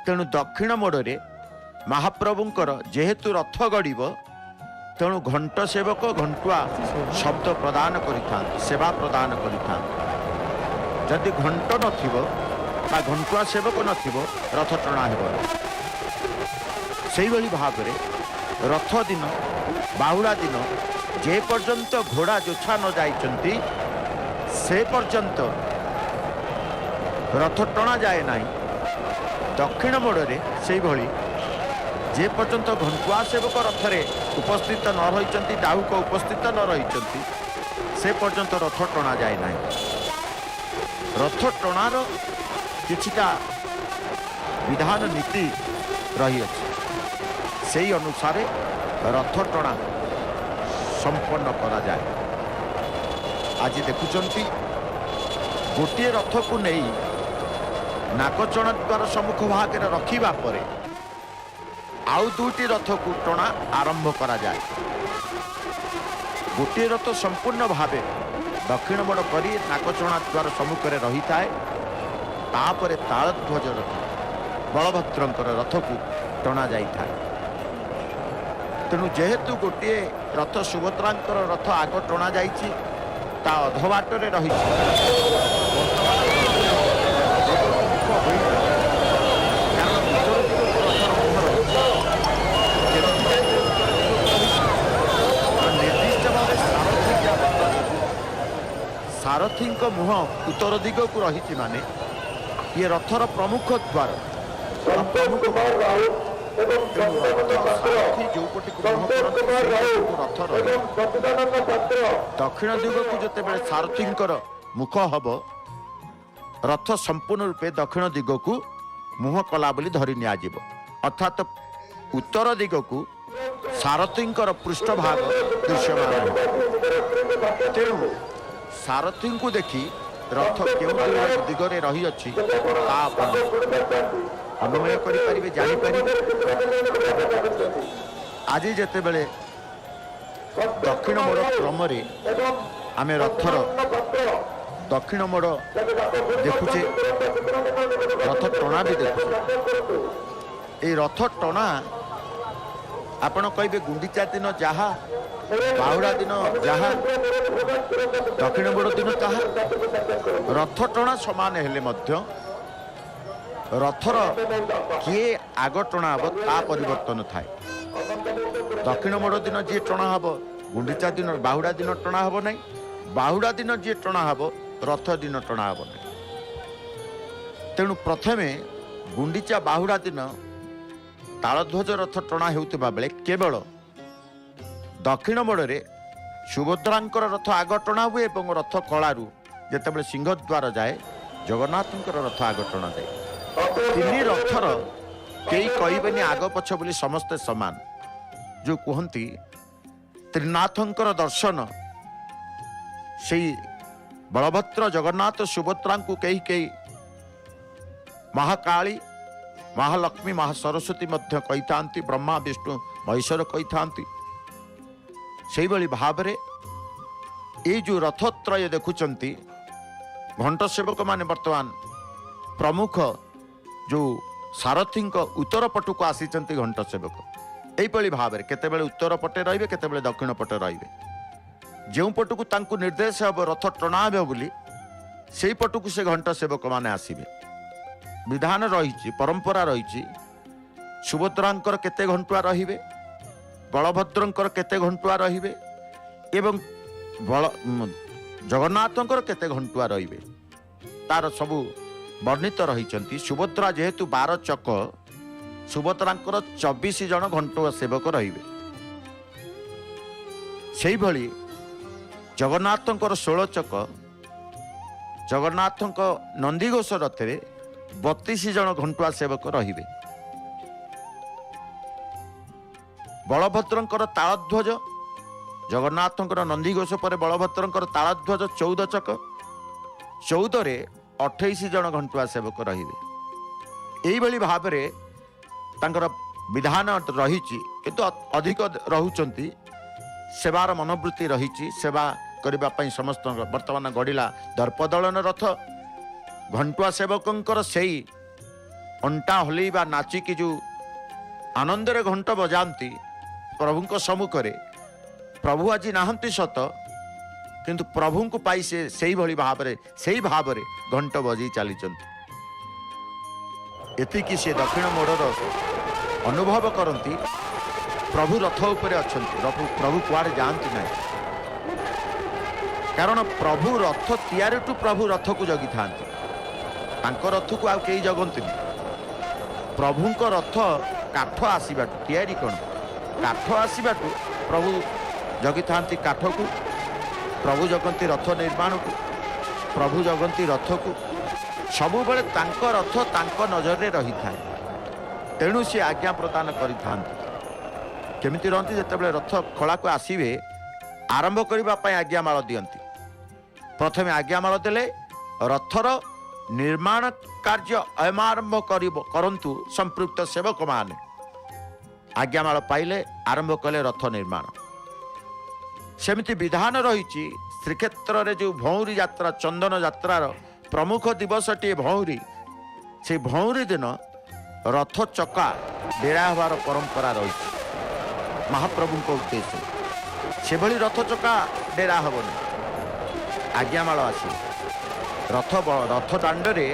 ତେଣୁ ଦକ୍ଷିଣ ମୋଡ଼ରେ ମହାପ୍ରଭୁଙ୍କର ଯେହେତୁ ରଥ ଗଡ଼ିବ, ତେଣୁ ଘଣ୍ଟ ସେବକ ଘଣ୍ଟୁଆ ଶବ୍ଦ ପ୍ରଦାନ କରିଥାନ୍ତି, ସେବା ପ୍ରଦାନ କରିଥାନ୍ତି। ଯଦି ଘଣ୍ଟ ନଥିବ ବା ଘଣ୍ଟୁଆ ସେବକ ନଥିବ, ରଥ ଟଣା ହେବ। ସେଇଭଳି ଭାବରେ ରଥ ଦିନ ବାହୁଡ଼ା ଦିନ ଯେ ପର୍ଯ୍ୟନ୍ତ ଘୋଡ଼ା ଜୋଛା ନ ଯାଇଛନ୍ତି ସେ ପର୍ଯ୍ୟନ୍ତ ରଥ ଟଣା ଯାଏ ନାହିଁ। ଦକ୍ଷିଣ ମୋଡ଼ରେ ସେଇଭଳି ଯେ ପର୍ଯ୍ୟନ୍ତ ଘଣ୍ଟୁଆ ସେବକ ରଥରେ ଉପସ୍ଥିତ ନ ରହିଛନ୍ତି, ଡାହୁକ ଉପସ୍ଥିତ ନ ରହିଛନ୍ତି, ସେ ପର୍ଯ୍ୟନ୍ତ ରଥ ଟଣାଯାଏ ନାହିଁ। ରଥ ଟଣାର କିଛିଟା ବିଧାନ ନୀତି ରହିଅଛି, ସେଇ ଅନୁସାରେ ରଥ ଟଣା ସମ୍ପନ୍ନ କରାଯାଏ। ଆଜି ଦେଖୁଛନ୍ତି ଗୋଟିଏ ରଥକୁ ନେଇ ନାକଚଣା ଦ୍ୱାର ସମ୍ମୁଖ ଭାଗରେ ରଖିବା ପରେ ଆଉ ଦୁଇଟି ରଥକୁ ଟଣା ଆରମ୍ଭ କରାଯାଏ। ଗୋଟିଏ ରଥ ସମ୍ପୂର୍ଣ୍ଣ ଭାବେ ଦକ୍ଷିଣ ମୋଡ଼ କରି ନାକଚଣା ଦ୍ୱାର ସମ୍ମୁଖରେ ରହିଥାଏ। ତାପରେ ତାଳଧ୍ୱଜ ରଥ ବଳଭଦ୍ରଙ୍କର ରଥକୁ ଟଣା ଯାଇଥାଏ। ତେଣୁ ଯେହେତୁ ଗୋଟିଏ ରଥ, ସୁଭଦ୍ରାଙ୍କର ରଥ ଆଗ ଟଣା ଯାଇଛି, ତା ଅଧବାଟରେ ରହିଛି, ବର୍ତ୍ତମାନ ଦକ୍ଷିଣ ଦିଗକୁ ମୁଖ ହୋଇନାହିଁ। କାରଣ ଉତ୍ତର ଦିଗକୁ ରଥର ମୁହଁ ରହିଛି। କେମିତି ଜାଣିବେ ଉତ୍ତର ଦିଗକୁ ରହିଛି? ନା, ନିର୍ଦ୍ଦିଷ୍ଟ ଭାବେ ସାରଥୀ, ସାରଥୀଙ୍କ ମୁହଁ ଉତ୍ତର ଦିଗକୁ ରହିଛି। ମାନେ ଇଏ ରଥର ପ୍ରମୁଖ ଦ୍ୱାର ବା ସନ୍ତୋଷ ପ୍ରମୁଖ କୁମାର ରାଉତ ଏବଂ ତେଣୁ ସତ୍ୟାନନ୍ଦ ରଥ ପାତ୍ର, ସାରଥୀ ଯୋଉ ପଟକୁ ମୁହଁ ସନ୍ତୋଷ କରନ୍ତି, କୁମାର ସେଇ ରାଉତ ପଟକୁ ରଥ ରହେ। ଏବଂ ସଚିଦାନନ୍ଦ ପାତ୍ର। ଦକ୍ଷିଣ ଦିଗକୁ ଯେତେବେଳେ ସାରଥୀଙ୍କର ମୁଖ ହବ, ରଥ ସମ୍ପୂର୍ଣ୍ଣ ରୂପେ ଦକ୍ଷିଣ ଦିଗକୁ ମୁହଁ କଲା ବୋଲି ଧରି ନିଆଯିବ। ଅର୍ଥାତ ଉତ୍ତର ଦିଗକୁ ସାରଥୀଙ୍କର ପୃଷ୍ଠଭାଗ ଦୃଶ୍ୟମାନ ହେବ। ତେଣୁ ସାରଥୀଙ୍କୁ ଦେଖି ରଥ କେଉଁ ଦିଗରେ ରହିଅଛି, ତା ଆପଣ ଅନୁମେୟ କରିପାରିବେ, ଜାଣିପାରିବେ। ଆଜି ଯେତେବେଳେ ଦକ୍ଷିଣ ମୋଡ଼ କ୍ରମରେ ଆମେ ରଥର ଦକ୍ଷିଣ ମୋଡ଼ ଦେଖୁଛେ, ରଥ ଟଣା ବି ଦେଖୁଛେ। ଏଇ ରଥ ଟଣା, ଆପଣ କହିବେ ଗୁଣ୍ଡିଚା ଦିନ ଯାହା, ବାହୁଡ଼ା ଦିନ ଯାହା, ଦକ୍ଷିଣ ମୋଡ଼ ଦିନ ତାହା। ରଥ ଟଣା ସମାନ ହେଲେ ମଧ୍ୟ ରଥର କିଏ ଆଗ ଟଣା ହବ, ତା ପରିବର୍ତ୍ତନ ଥାଏ। ଦକ୍ଷିଣ ମୋଡ଼ ଦିନ ଯିଏ ଟଣା ହବ, ଗୁଣ୍ଡିଚା ଦିନ, ବାହୁଡ଼ା ଦିନ ଟଣା ହବ ନାହିଁ। ବାହୁଡ଼ା ଦିନ ଯିଏ ଟଣା ହବ, ରଥ ଦିନ ଟଣା ହବ ନାହିଁ। ତେଣୁ ପ୍ରଥମେ ଗୁଣ୍ଡିଚା ବାହୁଡ଼ା ଦିନ ତାଳଧ୍ୱଜ ରଥ ଟଣା ହେଉଥିବା ବେଳେ କେବଳ ଦକ୍ଷିଣ ମୋଡ଼ରେ ସୁଭଦ୍ରାଙ୍କର ରଥ ଆଗ ଟଣା ହୁଏ ଏବଂ ରଥ କଳାରୁ ଯେତେବେଳେ ସିଂହଦ୍ୱାର ଯାଏ, ଜଗନ୍ନାଥଙ୍କର ରଥ ଆଗ ଟଣାଯାଏ। ତିନି ରଥର କେହି କହିବେନି ଆଗ ପଛ ବୋଲି, ସମସ୍ତେ ସମାନ। ଯୋଉ କୁହନ୍ତି ତ୍ରିନାଥଙ୍କର ଦର୍ଶନ, ସେଇ ବଳଭଦ୍ର, ଜଗନ୍ନାଥ, ସୁଭଦ୍ରାଙ୍କୁ କେହି କେହି ମହାକାଳୀ, ମହାଲକ୍ଷ୍ମୀ, ମହା ସରସ୍ୱତୀ ମଧ୍ୟ କହିଥାନ୍ତି, ବ୍ରହ୍ମା, ବିଷ୍ଣୁ, ମହେଶ୍ୱର କହିଥାନ୍ତି। ସେଇଭଳି ଭାବରେ ଏଇ ଯୋଉ ରଥତ୍ରୟ ଦେଖୁଛନ୍ତି, ଘଣ୍ଟ ସେବକମାନେ ବର୍ତ୍ତମାନ ପ୍ରମୁଖ ଯୋଉ ସାରଥୀଙ୍କ ଉତ୍ତର ପଟକୁ ଆସିଛନ୍ତି। ଘଣ୍ଟ ସେବକ ଏଇଭଳି ଭାବରେ କେତେବେଳେ ଉତ୍ତର ପଟେ ରହିବେ, କେତେବେଳେ ଦକ୍ଷିଣ ପଟେ ରହିବେ। ଯେଉଁ ପଟକୁ ତାଙ୍କୁ ନିର୍ଦ୍ଦେଶ ହେବ ରଥ ଟଣା ହେବ ବୋଲି, ସେଇ ପଟକୁ ସେ ଘଣ୍ଟ ସେବକମାନେ ଆସିବେ। ବିଧାନ ରହିଛି, ପରମ୍ପରା ରହିଛି, ସୁଭଦ୍ରାଙ୍କର କେତେ ଘଣ୍ଟୁଆ ରହିବେ, ବଳଭଦ୍ରଙ୍କର କେତେ ଘଣ୍ଟୁଆ ରହିବେ ଏବଂ ଜଗନ୍ନାଥଙ୍କର କେତେ ଘଣ୍ଟୁଆ ରହିବେ, ତାର ସବୁ ବର୍ଣ୍ଣିତ ରହିଛନ୍ତି। ସୁଭଦ୍ରା ଯେହେତୁ 12 ଚକ, ସୁଭଦ୍ରାଙ୍କର 24 ଜଣ ଘଣ୍ଟୁଆ ସେବକ ରହିବେ। ସେଇଭଳି ଜଗନ୍ନାଥଙ୍କର 16 ଚକ, ଜଗନ୍ନାଥଙ୍କ ନନ୍ଦିଘୋଷ ରଥରେ 32 ଜଣ ଘଣ୍ଟୁଆ ସେବକ ରହିବେ। ବଳଭଦ୍ରଙ୍କର ତାଳଧ୍ୱଜ, ଜଗନ୍ନାଥଙ୍କର ନନ୍ଦିଘୋଷ ପରେ ବଳଭଦ୍ରଙ୍କର ତାଳଧ୍ୱଜ 14 ଚକ, 14ରେ 28 ଜଣ ଘଣ୍ଟୁଆ ସେବକ ରହିବେ। ଏଇଭଳି ଭାବରେ ତାଙ୍କର ବିଧାନ ରହିଛି। କିନ୍ତୁ ଅଧିକ ରହୁଛନ୍ତି। ସେବାର ମନୋବୃତ୍ତି ରହିଛି, ସେବା କରିବା ପାଇଁ ସମସ୍ତଙ୍କ। ବର୍ତ୍ତମାନ ଗଡ଼ିଲା ଦର୍ପଦଳନ ରଥ। ଘଣ୍ଟୁଆ ସେବକଙ୍କର ସେଇ ଅଣ୍ଟା ହଲେଇବା, ନାଚିକି ଯେଉଁ ଆନନ୍ଦରେ ଘଣ୍ଟ ବଜାନ୍ତି ପ୍ରଭୁଙ୍କ ସମ୍ମୁଖରେ, ପ୍ରଭୁ ଆଜି ନାହାନ୍ତି ସତ, କିନ୍ତୁ ପ୍ରଭୁଙ୍କୁ ପାଇ ସେ ସେଇଭଳି ଭାବରେ, ସେଇ ଭାବରେ ଘଣ୍ଟ ବଜେଇ ଚାଲିଛନ୍ତି। ଏତିକି ସେ ଦକ୍ଷିଣ ମୋଡ଼ର ଅନୁଭବ କରନ୍ତି, ପ୍ରଭୁ ରଥ ଉପରେ ଅଛନ୍ତି। ପ୍ରଭୁ କୁଆଡ଼େ ଯାଆନ୍ତି ନାହିଁ। କାରଣ ପ୍ରଭୁ ରଥ ତିଆରିଠୁ ପ୍ରଭୁ ରଥକୁ ଜଗିଥାନ୍ତି। ତାଙ୍କ ରଥକୁ ଆଉ କେହି ଜଗନ୍ତିନି। ପ୍ରଭୁଙ୍କ ରଥ କାଠ ଆସିବାଠୁ, ତିଆରି କ'ଣ, କାଠ ଆସିବାଠୁ ପ୍ରଭୁ ଜଗିଥାନ୍ତି କାଠକୁ। ପ୍ରଭୁ ଜଗନ୍ତି ରଥ ନିର୍ମାଣକୁ, ପ୍ରଭୁ ଜଗନ୍ତି ରଥକୁ। ସବୁବେଳେ ତାଙ୍କ ରଥ ତାଙ୍କ ନଜରରେ ରହିଥାଏ। ତେଣୁ ସେ ଆଜ୍ଞା ପ୍ରଦାନ କରିଥାନ୍ତି। କେମିତି ରହନ୍ତି? ଯେତେବେଳେ ରଥ ଖଳାକୁ ଆସିବେ, ଆରମ୍ଭ କରିବା ପାଇଁ ଆଜ୍ଞାମାଳ ଦିଅନ୍ତି। ପ୍ରଥମେ ଆଜ୍ଞାମାଳ ଦେଲେ, ରଥର ନିର୍ମାଣ କାର୍ଯ୍ୟ ଅୟମାରମ୍ଭ କରନ୍ତୁ ସମ୍ପୃକ୍ତ ସେବକମାନେ। ଆଜ୍ଞାମାଳ ପାଇଲେ ଆରମ୍ଭ କଲେ ରଥ ନିର୍ମାଣ। ସେମିତି ବିଧାନ ରହିଛି। ଶ୍ରୀକ୍ଷେତ୍ରରେ ଯେଉଁ ଭଉଁରୀ ଯାତ୍ରା, ଚନ୍ଦନ ଯାତ୍ରାର ପ୍ରମୁଖ ଦିବସଟିଏ ଭଉଁରୀ, ସେଇ ଭଉଁରୀ ଦିନ ରଥ ଚକା ଡେରା ହେବାର ପରମ୍ପରା ରହିଛି। ମହାପ୍ରଭୁଙ୍କ ଉଦ୍ଦେଶ୍ୟରେ। ସେଭଳି ରଥ ଚକା ଡେରା ହେବନି, ଆଜ୍ଞାମାଳ ଆସିବ। ରଥ ରଥ ଦାଣ୍ଡରେ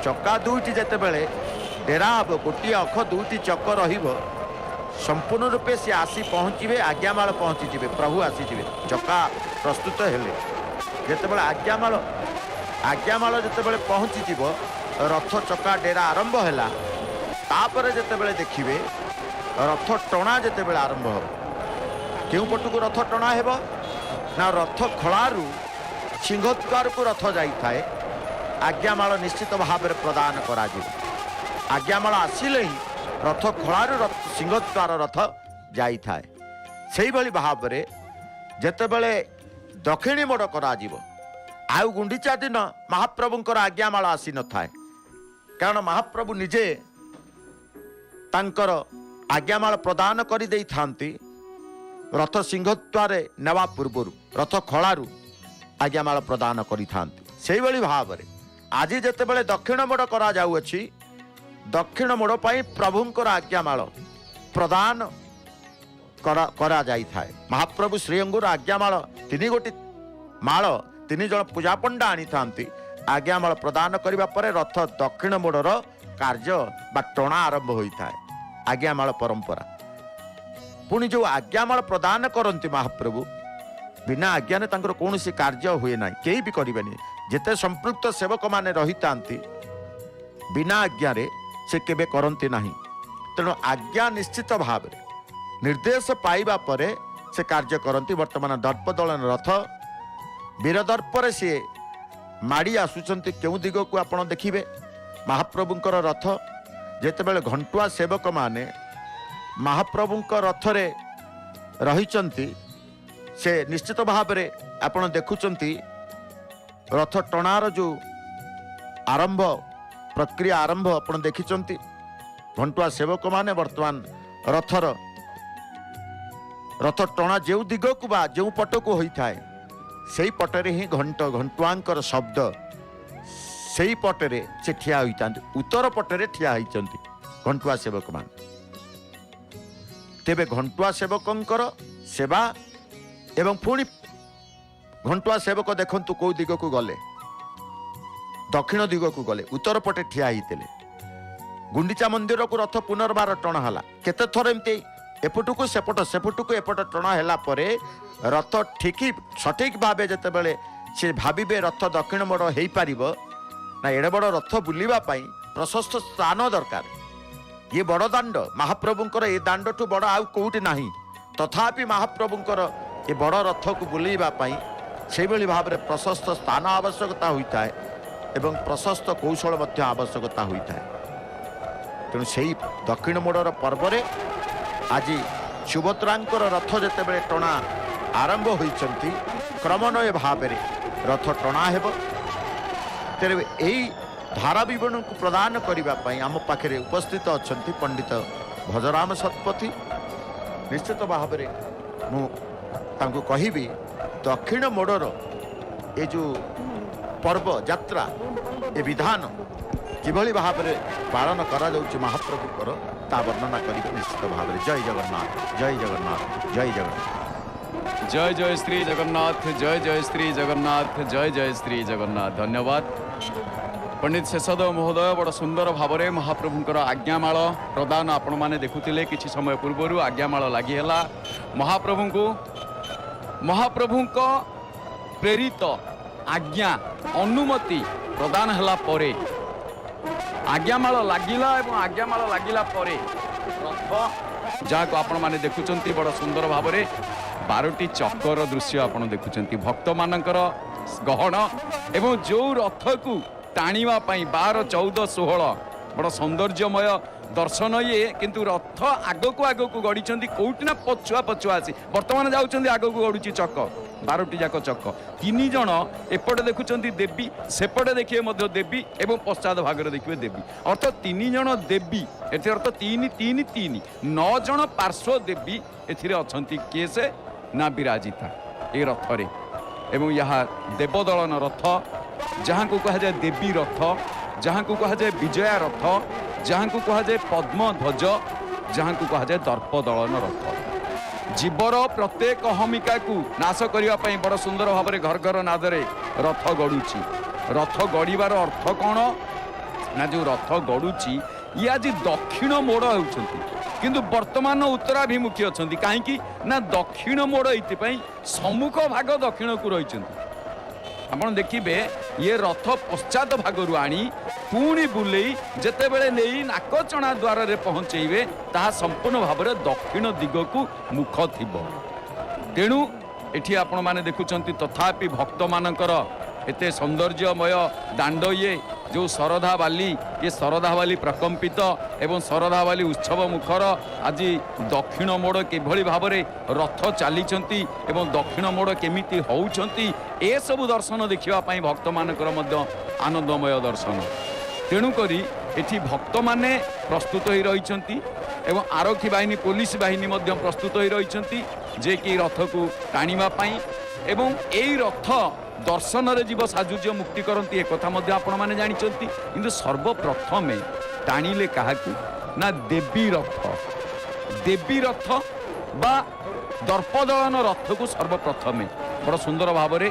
ଚକା ଦୁଇଟି ଯେତେବେଳେ ଡେରା ହେବ, ଗୋଟିଏ ଅଖ ଦୁଇଟି ଚକ ରହିବ, ସମ୍ପୂର୍ଣ୍ଣ ରୂପେ ସେ ଆସି ପହଞ୍ଚିବେ, ଆଜ୍ଞାମାଳ ପହଞ୍ଚିଯିବେ, ପ୍ରଭୁ ଆସିଯିବେ। ଚକା ପ୍ରସ୍ତୁତ ହେଲେ ଯେତେବେଳେ ଆଜ୍ଞାମାଳ ଯେତେବେଳେ ପହଞ୍ଚିଯିବ, ରଥ ଚକା ଡେରା ଆରମ୍ଭ ହେଲା। ତାପରେ ଯେତେବେଳେ ଦେଖିବେ ରଥ ଟଣା ଯେତେବେଳେ ଆରମ୍ଭ ହେବ, କେଉଁ ପଟକୁ ରଥ ଟଣା ହେବ ନା ରଥ ଖଳାରୁ ସିଂହଦ୍ୱାରକୁ ରଥ ଯାଇଥାଏ। ଆଜ୍ଞାମାଳ ନିଶ୍ଚିତ ଭାବରେ ପ୍ରଦାନ କରାଯିବ। ଆଜ୍ଞାମାଳ ଆସିଲେ ହିଁ ରଥ ଖଳାରୁ ସିଂହଦ୍ୱାର ରଥ ଯାଇଥାଏ। ସେଇଭଳି ଭାବରେ ଯେତେବେଳେ ଦକ୍ଷିଣୀ ମୋଡ଼ କରାଯିବ, ଆଉ ଗୁଣ୍ଡିଚା ଦିନ ମହାପ୍ରଭୁଙ୍କର ଆଜ୍ଞାମାଳ ଆସିନଥାଏ, କାରଣ ମହାପ୍ରଭୁ ନିଜେ ତାଙ୍କର ଆଜ୍ଞାମାଳ ପ୍ରଦାନ କରିଦେଇଥାନ୍ତି। ରଥ ସିଂହଦ୍ୱାରେ ନେବା ପୂର୍ବରୁ ରଥ ଖଳାରୁ ଆଜ୍ଞାମାଳ ପ୍ରଦାନ କରିଥାନ୍ତି। ସେଇଭଳି ଭାବରେ ଆଜି ଯେତେବେଳେ ଦକ୍ଷିଣ ମୋଡ଼ କରାଯାଉଅଛି, ଦକ୍ଷିଣ ମୋଡ଼ ପାଇଁ ପ୍ରଭୁଙ୍କର ଆଜ୍ଞାମାଳ ପ୍ରଦାନ କରାଯାଇଥାଏ। ମହାପ୍ରଭୁ ଶ୍ରୀଅଙ୍ଗୁର ଆଜ୍ଞାମାଳ ତିନି ଗୋଟି ମାଳ ତିନି ଜଣ ପୂଜାପଣ୍ଡା ଆଣିଥାନ୍ତି। ଆଜ୍ଞାମାଳ ପ୍ରଦାନ କରିବା ପରେ ରଥ ଦକ୍ଷିଣ ମୋଡ଼ର କାର୍ଯ୍ୟ ବା ଟଣା ଆରମ୍ଭ ହୋଇଥାଏ। ଆଜ୍ଞାମାଳ ପରମ୍ପରା। ପୁଣି ଯେଉଁ ଆଜ୍ଞାମାଳ ପ୍ରଦାନ କରନ୍ତି ମହାପ୍ରଭୁ, ବିନା ଆଜ୍ଞାରେ ତାଙ୍କର କୌଣସି କାର୍ଯ୍ୟ ହୁଏ ନାହିଁ, କେହି ବି କରିବେନି। ଯେତେ ସମ୍ପୃକ୍ତ ସେବକମାନେ ରହିଥାନ୍ତି, ବିନା ଆଜ୍ଞାରେ ସେ କେବେ କରନ୍ତି ନାହିଁ। ତେଣୁ ଆଜ୍ଞା ନିଶ୍ଚିତ ଭାବରେ ନିର୍ଦ୍ଦେଶ ପାଇବା ପରେ ସେ କାର୍ଯ୍ୟ କରନ୍ତି। ବର୍ତ୍ତମାନ ଦର୍ପଦଳନ ରଥ ବୀରଦର୍ପରେ ସିଏ ମାଡ଼ି ଆସୁଛନ୍ତି। କେଉଁ ଦିଗକୁ ଆପଣ ଦେଖିବେ ମହାପ୍ରଭୁଙ୍କର ରଥ ଯେତେବେଳେ ଘଣ୍ଟୁଆ ସେବକମାନେ ମହାପ୍ରଭୁଙ୍କ ରଥରେ ରହିଛନ୍ତି, ସେ ନିଶ୍ଚିତ ଭାବରେ ଆପଣ ଦେଖୁଛନ୍ତି ରଥ ଟଣାର ଯେଉଁ ଆରମ୍ଭ ପ୍ରକ୍ରିୟା ଆରମ୍ଭ ଆପଣ ଦେଖିଛନ୍ତି। ଘଣ୍ଟୁଆ ସେବକମାନେ ବର୍ତ୍ତମାନ ରଥର ରଥ ଟଣା ଯେଉଁ ଦିଗକୁ ବା ଯେଉଁ ପଟକୁ ହୋଇଥାଏ, ସେଇ ପଟରେ ହିଁ ଘଣ୍ଟ ଘଣ୍ଟୁଆଙ୍କର ଶବ୍ଦ, ସେଇ ପଟରେ ସେ ଠିଆ ହୋଇଥାନ୍ତି। ଉତ୍ତର ପଟରେ ଠିଆ ହୋଇଛନ୍ତି ଘଣ୍ଟୁଆ ସେବକମାନେ। ତେବେ ଘଣ୍ଟୁଆ ସେବକଙ୍କର ସେବା ଏବଂ ପୁଣି ଘଣ୍ଟୁଆ ସେବକ ଦେଖନ୍ତୁ କୋଉ ଦିଗକୁ ଗଲେ, ଦକ୍ଷିଣ ଦିଗକୁ ଗଲେ, ଉତ୍ତର ପଟେ ଠିଆ ହେଇଥିଲେ। ଗୁଣ୍ଡିଚା ମନ୍ଦିରକୁ ରଥ ପୁନର୍ବାର ଟଣା ହେଲା। କେତେ ଥର ଏମିତି ଏପଟକୁ ସେପଟ, ସେପଟକୁ ଏପଟ ଟଣା ହେଲା ପରେ ରଥ ଠିକ ସଠିକ ଭାବେ ଯେତେବେଳେ ସେ ଭାବିବେ ରଥ ଦକ୍ଷିଣ ମୋଡ଼ ହେଇପାରିବ ନା, ଏଡ଼େ ବଡ଼ ରଥ ବୁଲିବା ପାଇଁ ପ୍ରଶସ୍ତ ସ୍ଥାନ ଦରକାର। ଇଏ ବଡ଼ ଦାଣ୍ଡ, ମହାପ୍ରଭୁଙ୍କର ଏ ଦାଣ୍ଡଠୁ ବଡ଼ ଆଉ କୋଉଠି ନାହିଁ। ତଥାପି ମହାପ୍ରଭୁଙ୍କର ଏ ବଡ଼ ରଥକୁ ବୁଲେଇବା ପାଇଁ ସେଇଭଳି ଭାବରେ ପ୍ରଶସ୍ତ ସ୍ଥାନ ଆବଶ୍ୟକତା ହୋଇଥାଏ ଏବଂ ପ୍ରଶସ୍ତ କୌଶଳ ମଧ୍ୟ ଆବଶ୍ୟକତା ହୋଇଥାଏ। ତେଣୁ ସେଇ ଦକ୍ଷିଣ ମୋଡ଼ର ପର୍ବରେ ଆଜି ସୁଭଦ୍ରାଙ୍କର ରଥ ଯେତେବେଳେ ଟଣା ଆରମ୍ଭ ହୋଇଛନ୍ତି, କ୍ରମନ୍ୱୟ ଭାବରେ ରଥ ଟଣା ହେବ। ତେବେ ଏଇ ଧାରା ବିବରଣକୁ ପ୍ରଦାନ କରିବା ପାଇଁ ଆମ ପାଖରେ ଉପସ୍ଥିତ ଅଛନ୍ତି ପଣ୍ଡିତ ଭଜରାମ ଶତପଥୀ। ନିଶ୍ଚିତ ଭାବରେ ମୁଁ ତାଙ୍କୁ କହିବି, ଦକ୍ଷିଣ ମୋଡ଼ର ଏ ଯେଉଁ ପର୍ବ ଯାତ୍ରା, ଏ ବିଧାନ କିଭଳି ଭାବରେ ପାଳନ କରାଯାଉଛି ମହାପ୍ରଭୁଙ୍କର, ତା ବର୍ଣ୍ଣନା କରିବେ ନିଶ୍ଚିତ ଭାବରେ। ଜୟ ଜଗନ୍ନାଥ, ଜୟ ଜଗନ୍ନାଥ, ଜୟ ଜଗନ୍ନାଥ। ଜୟ ଜୟ ଶ୍ରୀ ଜଗନ୍ନାଥ, ଜୟ ଜୟ ଶ୍ରୀ ଜଗନ୍ନାଥ, ଜୟ ଜୟ ଶ୍ରୀ ଜଗନ୍ନାଥ। ଧନ୍ୟବାଦ ପଣ୍ଡିତ ଶେଷଦେବ ମହୋଦୟ। ବଡ଼ ସୁନ୍ଦର ଭାବରେ ମହାପ୍ରଭୁଙ୍କର ଆଜ୍ଞାମାଳ ପ୍ରଦାନ ଆପଣମାନେ ଦେଖୁଥିଲେ। କିଛି ସମୟ ପୂର୍ବରୁ ଆଜ୍ଞାମାଳ ଲାଗି ହେଲା ମହାପ୍ରଭୁଙ୍କୁ। ମହାପ୍ରଭୁଙ୍କ ପ୍ରେରିତ ଆଜ୍ଞା ଅନୁମତି ପ୍ରଦାନ ହେଲା ପରେ ଆଜ୍ଞାମାଳ ଲାଗିଲା ଏବଂ ଆଜ୍ଞାମାଳ ଲାଗିଲା ପରେ ରଥ, ଯାହାକୁ ଆପଣମାନେ ଦେଖୁଛନ୍ତି ବଡ଼ ସୁନ୍ଦର ଭାବରେ 12ଟି ଚକର ଦୃଶ୍ୟ ଆପଣ ଦେଖୁଛନ୍ତି, ଭକ୍ତମାନଙ୍କର ଗହଣ ଏବଂ ଯେଉଁ ରଥକୁ ଟାଣିବା ପାଇଁ 12, 14, 16, ବଡ଼ ସୌନ୍ଦର୍ଯ୍ୟମୟ ଦର୍ଶନ ଇଏ। କିନ୍ତୁ ରଥ ଆଗକୁ ଆଗକୁ ଗଡ଼ିଛନ୍ତି, କୋଉଠି ନା ପଛୁଆ ପଛୁଆ ଆସି ବର୍ତ୍ତମାନ ଯାଉଛନ୍ତି, ଆଗକୁ ଗଡ଼ୁଛି ଚକ, 12ଟି ଯାକ ଚକ। ତିନି ଜଣ ଏପଟେ ଦେଖୁଛନ୍ତି ଦେବୀ, ସେପଟେ ଦେଖିବେ ମଧ୍ୟ ଦେବୀ ଏବଂ ପଶ୍ଚାତ ଭାଗରେ ଦେଖିବେ ଦେବୀ। ଅର୍ଥ ତିନି ଜଣ ଦେବୀ ଏଥିରେ, ଅର୍ଥ ତିନି ତିନି ତିନି ନଅ ଜଣ ପାର୍ଶ୍ୱ ଦେବୀ ଏଥିରେ ଅଛନ୍ତି। କିଏ ସେ ନା ବିରାଜିତା ଏ ରଥରେ। ଏବଂ ଏହା ଦେବଦଳନ ରଥ, ଯାହାଙ୍କୁ କୁହାଯାଏ ଦେବୀ ରଥ, ଯାହାଙ୍କୁ କୁହାଯାଏ ବିଜୟା ରଥ, ଯାହାଙ୍କୁ କୁହାଯାଏ ପଦ୍ମଧ୍ୱଜ, ଯାହାଙ୍କୁ କୁହାଯାଏ ଦର୍ପଦଳନ ରଥ। ଜୀବର ପ୍ରତ୍ୟେକ ଅହମିକାକୁ ନାଶ କରିବା ପାଇଁ ବଡ଼ ସୁନ୍ଦର ଭାବରେ ଘର ଘର ନାଦରେ ରଥ ଗଡ଼ୁଛି। ରଥ ଗଡ଼ିବାର ଅର୍ଥ କ'ଣ ନା, ଯେଉଁ ରଥ ଗଡ଼ୁଛି ଇଏ ଆଜି ଦକ୍ଷିଣ ମୋଡ଼ ହେଉଛନ୍ତି, କିନ୍ତୁ ବର୍ତ୍ତମାନ ଉତ୍ତରାଭିମୁଖୀ ଅଛନ୍ତି। କାହିଁକି ନା ଦକ୍ଷିଣ ମୋଡ଼ ଏଇଥିପାଇଁ ସମ୍ମୁଖ ଭାଗ ଦକ୍ଷିଣକୁ ରହିଛନ୍ତି। ଆପଣ ଦେଖିବେ ଇଏ ରଥ ପଶ୍ଚାତ ଭାଗରୁ ଆଣି ପୁଣି ବୁଲେଇ ଯେତେବେଳେ ନେଇ ନାକଚଣା ଦ୍ୱାରରେ ପହଞ୍ଚେଇବେ, ତାହା ସମ୍ପୂର୍ଣ୍ଣ ଭାବରେ ଦକ୍ଷିଣ ଦିଗକୁ ମୁଖ ଥିବ। ତେଣୁ ଏଠି ଆପଣମାନେ ଦେଖୁଛନ୍ତି, ତଥାପି ଭକ୍ତମାନଙ୍କର ଏତେ ସୌନ୍ଦର୍ଯ୍ୟମୟ ଦାଣ୍ଡ ଇଏ ଯେଉଁ ଶରଧା ବାଲି, ଇଏ ଶରଧା ବାଲି ପ୍ରକମ୍ପିତ ଏବଂ ଶରଧା ବାଲି ଉତ୍ସବ ମୁଖର। ଆଜି ଦକ୍ଷିଣ ମୋଡ଼ କିଭଳି ଭାବରେ ରଥ ଚାଲିଛନ୍ତି ଏବଂ ଦକ୍ଷିଣ ମୋଡ଼ କେମିତି ହେଉଛନ୍ତି, ଏସବୁ ଦର୍ଶନ ଦେଖିବା ପାଇଁ ଭକ୍ତମାନଙ୍କର ମଧ୍ୟ ଆନନ୍ଦମୟ ଦର୍ଶନ। ତେଣୁକରି ଏଠି ଭକ୍ତମାନେ ପ୍ରସ୍ତୁତ ହୋଇ ରହିଛନ୍ତି ଏବଂ ଆରକ୍ଷୀ ବାହିନୀ, ପୋଲିସ ବାହିନୀ ମଧ୍ୟ ପ୍ରସ୍ତୁତ ହୋଇ ରହିଛନ୍ତି ଯେ କି ରଥକୁ ଟାଣିବା ପାଇଁ। ଏବଂ ଏଇ ରଥ ଦର୍ଶନରେ ଜୀବ ସାଯୁଜ୍ୟ ମୁକ୍ତି କରନ୍ତି, ଏକଥା ମଧ୍ୟ ଆପଣମାନେ ଜାଣିଛନ୍ତି। କିନ୍ତୁ ସର୍ବପ୍ରଥମେ ଟାଣିଲେ କାହାକୁ ନା ଦେବୀ ରଥ। ଦେବୀ ରଥ ବା ଦର୍ପଦଳନ ରଥକୁ ସର୍ବପ୍ରଥମେ ବଡ଼ ସୁନ୍ଦର ଭାବରେ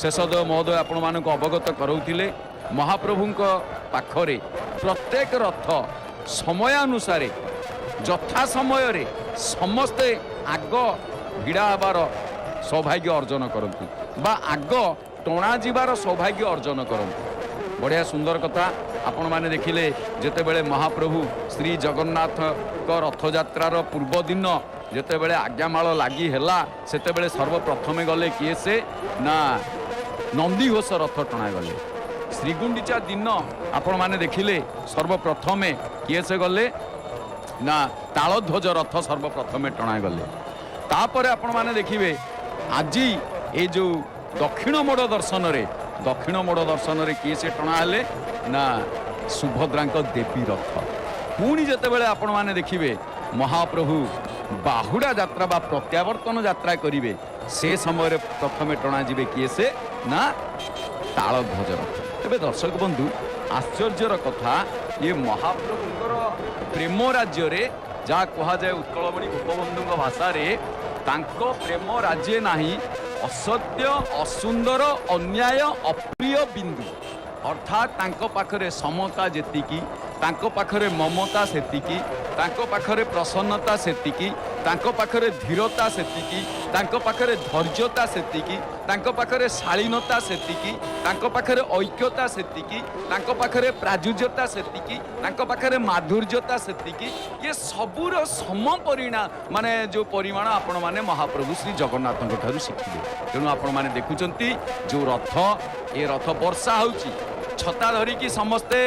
ଶେଷଦେବ ମହୋଦୟ ଆପଣମାନଙ୍କୁ ଅବଗତ କରାଉଥିଲେ। ମହାପ୍ରଭୁଙ୍କ ପାଖରେ ପ୍ରତ୍ୟେକ ରଥ ସମୟାନୁସାରେ ଯଥା ସମୟରେ ସମସ୍ତେ ଆଗ ଭିଡ଼ା ହେବାର ସୌଭାଗ୍ୟ ଅର୍ଜନ କରନ୍ତି ବା ଆଗ ଟଣାଯିବାର ସୌଭାଗ୍ୟ ଅର୍ଜନ କରନ୍ତି। ବଢ଼ିଆ ସୁନ୍ଦର କଥା ଆପଣମାନେ ଦେଖିଲେ, ଯେତେବେଳେ ମହାପ୍ରଭୁ ଶ୍ରୀ ଜଗନ୍ନାଥଙ୍କ ରଥଯାତ୍ରାର ପୂର୍ବ ଦିନ ଯେତେବେଳେ ଆଜ୍ଞାମାଳ ଲାଗି ହେଲା, ସେତେବେଳେ ସର୍ବପ୍ରଥମେ ଗଲେ କିଏ ସେ ନା ନନ୍ଦିଘୋଷ ରଥ ଟଣାଗଲେ। ଶ୍ରୀଗୁଣ୍ଡିଚା ଦିନ ଆପଣମାନେ ଦେଖିଲେ ସର୍ବପ୍ରଥମେ କିଏ ସେ ଗଲେ ନା ତାଳଧ୍ୱଜ ରଥ ସର୍ବପ୍ରଥମେ ଟଣାଗଲେ। ତାପରେ ଆପଣମାନେ ଦେଖିବେ ଆଜି ଏ ଯେଉଁ ଦକ୍ଷିଣ ମୋଡ଼ ଦର୍ଶନରେ, ଦକ୍ଷିଣ ମୋଡ଼ ଦର୍ଶନରେ କିଏ ସେ ଟଣା ହେଲେ ନା ସୁଭଦ୍ରାଙ୍କ ଦେବୀ ରଥ। ପୁଣି ଯେତେବେଳେ ଆପଣମାନେ ଦେଖିବେ ମହାପ୍ରଭୁ ବାହୁଡ଼ା ଯାତ୍ରା ବା ପ୍ରତ୍ୟାବର୍ତ୍ତନ ଯାତ୍ରା କରିବେ, ସେ ସମୟରେ ପ୍ରଥମେ ଟଣାଯିବେ କିଏ ସେ ନା ତାଳଧ୍ୱଜ ରଥ। ତେବେ ଦର୍ଶକ ବନ୍ଧୁ, ଆଶ୍ଚର୍ଯ୍ୟର କଥା, ଇଏ ମହାପ୍ରଭୁଙ୍କର ପ୍ରେମ ରାଜ୍ୟରେ ଯାହା କୁହାଯାଏ ଉତ୍କଳମଣି ଗୋପବନ୍ଧୁଙ୍କ ଭାଷାରେ, ତାଙ୍କ ପ୍ରେମ ରାଜ୍ୟ ନାହିଁ ଅସତ୍ୟ, ଅସୁନ୍ଦର, ଅନ୍ୟାୟ, ଅପ୍ରିୟ ବିନ୍ଦୁ। ଅର୍ଥାତ୍ ତାଙ୍କ ପାଖରେ ସମତା ଯେତିକି, ତାଙ୍କ ପାଖରେ ମମତା ସେତିକି, ତାଙ୍କ ପାଖରେ ପ୍ରସନ୍ନତା ସେତିକି, ତାଙ୍କ ପାଖରେ ଧୀରତା ସେତିକି, ତାଙ୍କ ପାଖରେ ଧୈର୍ଯ୍ୟତା ସେତିକି, ତାଙ୍କ ପାଖରେ ଶାଳୀନତା ସେତିକି, ତାଙ୍କ ପାଖରେ ଐକ୍ୟତା ସେତିକି, ତାଙ୍କ ପାଖରେ ପ୍ରାଚୁର୍ଯ୍ୟତା ସେତିକି, ତାଙ୍କ ପାଖରେ ମାଧୁର୍ଯ୍ୟତା ସେତିକି। ଇଏ ସବୁର ସମପରିଣା ମାନେ ଯେଉଁ ପରିମାଣ ଆପଣମାନେ ମହାପ୍ରଭୁ ଶ୍ରୀ ଜଗନ୍ନାଥଙ୍କ ଠାରୁ ଶିଖିବେ। ତେଣୁ ଆପଣମାନେ ଦେଖୁଛନ୍ତି ଯେଉଁ ରଥ, ଏ ରଥ ବର୍ଷା ହେଉଛି, ଛତା ଧରିକି ସମସ୍ତେ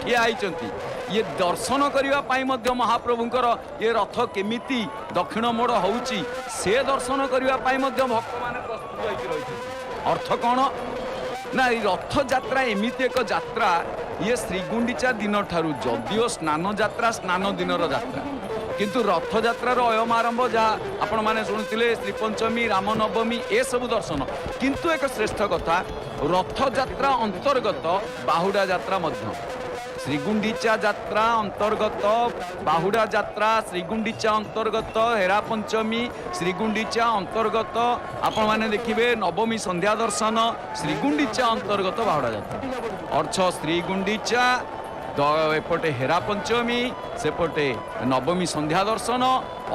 ଠିଆ ହେଇଛନ୍ତି ଇଏ ଦର୍ଶନ କରିବା ପାଇଁ ମଧ୍ୟ। ମହାପ୍ରଭୁଙ୍କର ଏ ରଥ କେମିତି ଦକ୍ଷିଣ ମୋଡ଼ ହେଉଛି, ସେ ଦର୍ଶନ କରିବା ପାଇଁ ମଧ୍ୟ ଭକ୍ତମାନେ ପ୍ରସ୍ତୁତ ହେଇକି ରହିଛନ୍ତି। ଅର୍ଥ କ'ଣ ନା, ଏଇ ରଥଯାତ୍ରା ଏମିତି ଏକ ଯାତ୍ରା, ଇଏ ଶ୍ରୀଗୁଣ୍ଡିଚା ଦିନଠାରୁ ଯଦିଓ ସ୍ନାନ ଯାତ୍ରା ସ୍ନାନ ଦିନର ଯାତ୍ରା, କିନ୍ତୁ ରଥଯାତ୍ରାର ଅୟମାରମ୍ଭ ଯାହା ଆପଣମାନେ ଶୁଣୁଥିଲେ ଶ୍ରୀପଞ୍ଚମୀ, ରାମନବମୀ, ଏସବୁ ଦର୍ଶନ। କିନ୍ତୁ ଏକ ଶ୍ରେଷ୍ଠ କଥା, ରଥଯାତ୍ରା ଅନ୍ତର୍ଗତ ବାହୁଡ଼ା ଯାତ୍ରା ମଧ୍ୟ। ଶ୍ରୀଗୁଣ୍ଡିଚା ଯାତ୍ରା ଅନ୍ତର୍ଗତ ବାହୁଡ଼ା ଯାତ୍ରା, ଶ୍ରୀଗୁଣ୍ଡିଚା ଅନ୍ତର୍ଗତ ହେରା ପଞ୍ଚମୀ, ଶ୍ରୀଗୁଣ୍ଡିଚା ଅନ୍ତର୍ଗତ ଆପଣମାନେ ଦେଖିବେ ନବମୀ ସନ୍ଧ୍ୟା ଦର୍ଶନ, ଶ୍ରୀଗୁଣ୍ଡିଚା ଅନ୍ତର୍ଗତ ବାହୁଡ଼ା ଯାତ୍ରା। ଅର୍ଥ ଶ୍ରୀଗୁଣ୍ଡିଚା ଏପଟେ ହେରା ପଞ୍ଚମୀ, ସେପଟେ ନବମୀ ସନ୍ଧ୍ୟା ଦର୍ଶନ,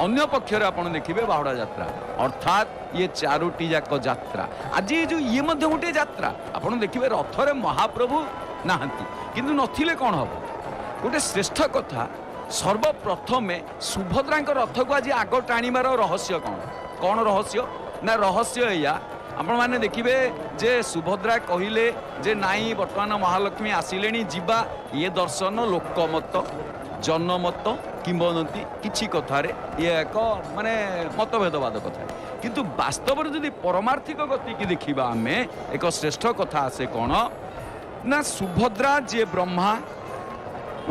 ଅନ୍ୟ ପକ୍ଷରେ ଆପଣ ଦେଖିବେ ବାହୁଡ଼ା ଯାତ୍ରା। ଅର୍ଥାତ୍ ଇଏ ଚାରୋଟି ଯାକ ଯାତ୍ରା। ଆଜି ଏ ଯେଉଁ ଇଏ ମଧ୍ୟ ଗୋଟିଏ ଯାତ୍ରା। ଆପଣ ଦେଖିବେ ରଥରେ ମହାପ୍ରଭୁ ନାହାନ୍ତି, କିନ୍ତୁ ନଥିଲେ କ'ଣ ହବ? ଗୋଟେ ଶ୍ରେଷ୍ଠ କଥା, ସର୍ବପ୍ରଥମେ ସୁଭଦ୍ରାଙ୍କ ରଥକୁ ଆଜି ଆଗ ଟାଣିବାର ରହସ୍ୟ କ'ଣ? କ'ଣ ରହସ୍ୟ ନା, ରହସ୍ୟ ଏଇଆ, ଆପଣମାନେ ଦେଖିବେ ଯେ ସୁଭଦ୍ରା କହିଲେ ଯେ ନାଇଁ, ବର୍ତ୍ତମାନ ମହାଲକ୍ଷ୍ମୀ ଆସିଲେଣି, ଯିବା। ଇଏ ଦର୍ଶନ ଲୋକମତ, ଜନମତ, କିମ୍ବଦନ୍ତୀ, କିଛି କଥାରେ ଇଏ ଏକ ମାନେ ମତଭେଦବାଦ କଥା। କିନ୍ତୁ ବାସ୍ତବରେ ଯଦି ପରମାର୍ଥିକ ଗତିକି ଦେଖିବା ଆମେ, ଏକ ଶ୍ରେଷ୍ଠ କଥା ଆସେ କ'ଣ ନା, ସୁଭଦ୍ରା ଯିଏ ବ୍ରହ୍ମା,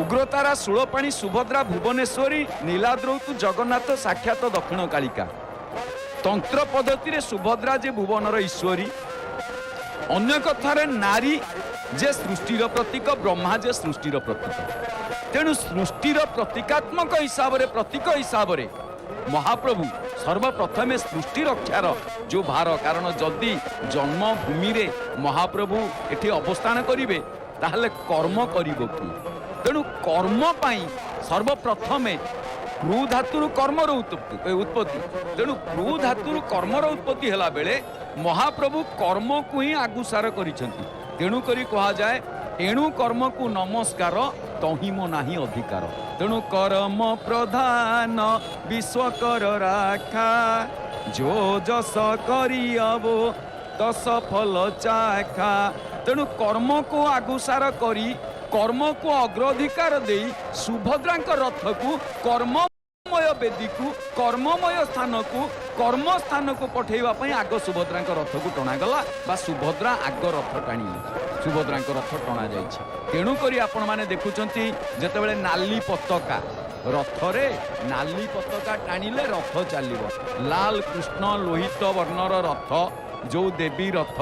ଉଗ୍ରତାରା, ଶୂଳପାଣି, ସୁଭଦ୍ରା, ଭୁବନେଶ୍ୱରୀ, ନୀଲାଦ୍ରୌତୁ ଜଗନ୍ନାଥ ସାକ୍ଷାତ ଦକ୍ଷିଣ କାଳିକା। ତନ୍ତ୍ର ପଦ୍ଧତିରେ ସୁଭଦ୍ରା ଯେ ଭୁବନର ଈଶ୍ୱରୀ, ଅନ୍ୟ କଥାରେ ନାରୀ ଯେ ସୃଷ୍ଟିର ପ୍ରତୀକ, ବ୍ରହ୍ମା ଯେ ସୃଷ୍ଟିର ପ୍ରତୀକ। ତେଣୁ ସୃଷ୍ଟିର ପ୍ରତୀକାତ୍ମକ ହିସାବରେ, ପ୍ରତୀକ ହିସାବରେ ମହାପ୍ରଭୁ ସର୍ବପ୍ରଥମେ ସର୍ବପ୍ରଥମେ ସୃଷ୍ଟି ରକ୍ଷାର ଯେଉଁ ଭାର, କାରଣ ଯଦି ଜନ୍ମଭୂମିରେ ମହାପ୍ରଭୁ ଏଠି ଅବସ୍ଥାନ କରିବେ ତାହେଲେ କର୍ମ କରିବ କିଏ? ତେଣୁ କର୍ମ ପାଇଁ ସର୍ବପ୍ରଥମେ କୃ ଧାତୁରୁ କର୍ମର ଉତ୍ପତ୍ତି। ତେଣୁ କୃ ଧାତୁରୁ କର୍ମର ଉତ୍ପତ୍ତି ହେଲା ବେଳେ ମହାପ୍ରଭୁ କର୍ମକୁ ହିଁ ଆଗୁସାର କରିଛନ୍ତି। ତେଣୁକରି କୁହାଯାଏ ଏଣୁ କର୍ମକୁ ନମସ୍କାର, ତହିଁ ମୋ ନାହିଁ ଅଧିକାର। ତେଣୁ କର୍ମ ପ୍ରଧାନ ବିଶ୍ୱକର ରାଖା, ଯୋ ଯଶ କରିଅବୋ ତସ ଫଲ ଚାଖା। ତେଣୁ କର୍ମକୁ ଆଗୁସାର କରି କର୍ମକୁ ଅଗ୍ରାଧିକାର ଦେଇ ସୁଭଦ୍ରାଙ୍କ ରଥକୁ କର୍ମମୟ ବେଦୀକୁ, କର୍ମମୟ ସ୍ଥାନକୁ, କର୍ମ ସ୍ଥାନକୁ ପଠେଇବା ପାଇଁ ଆଗ ସୁଭଦ୍ରାଙ୍କ ରଥକୁ ଟଣାଗଲା ବା ସୁଭଦ୍ରା ଆଗ ରଥ ଟାଣିଲେ, ସୁଭଦ୍ରାଙ୍କ ରଥ ଟଣାଯାଇଛି। ତେଣୁକରି ଆପଣମାନେ ଦେଖୁଛନ୍ତି ଯେତେବେଳେ ନାଲି ପତାକା ରଥରେ ନାଲି ପତାକା ଟାଣିଲେ ରଥ ଚାଲିବ। ଲାଲ କୃଷ୍ଣ ଲୋହିତ ବର୍ଣ୍ଣର ରଥ, ଯେଉଁ ଦେବୀ ରଥ,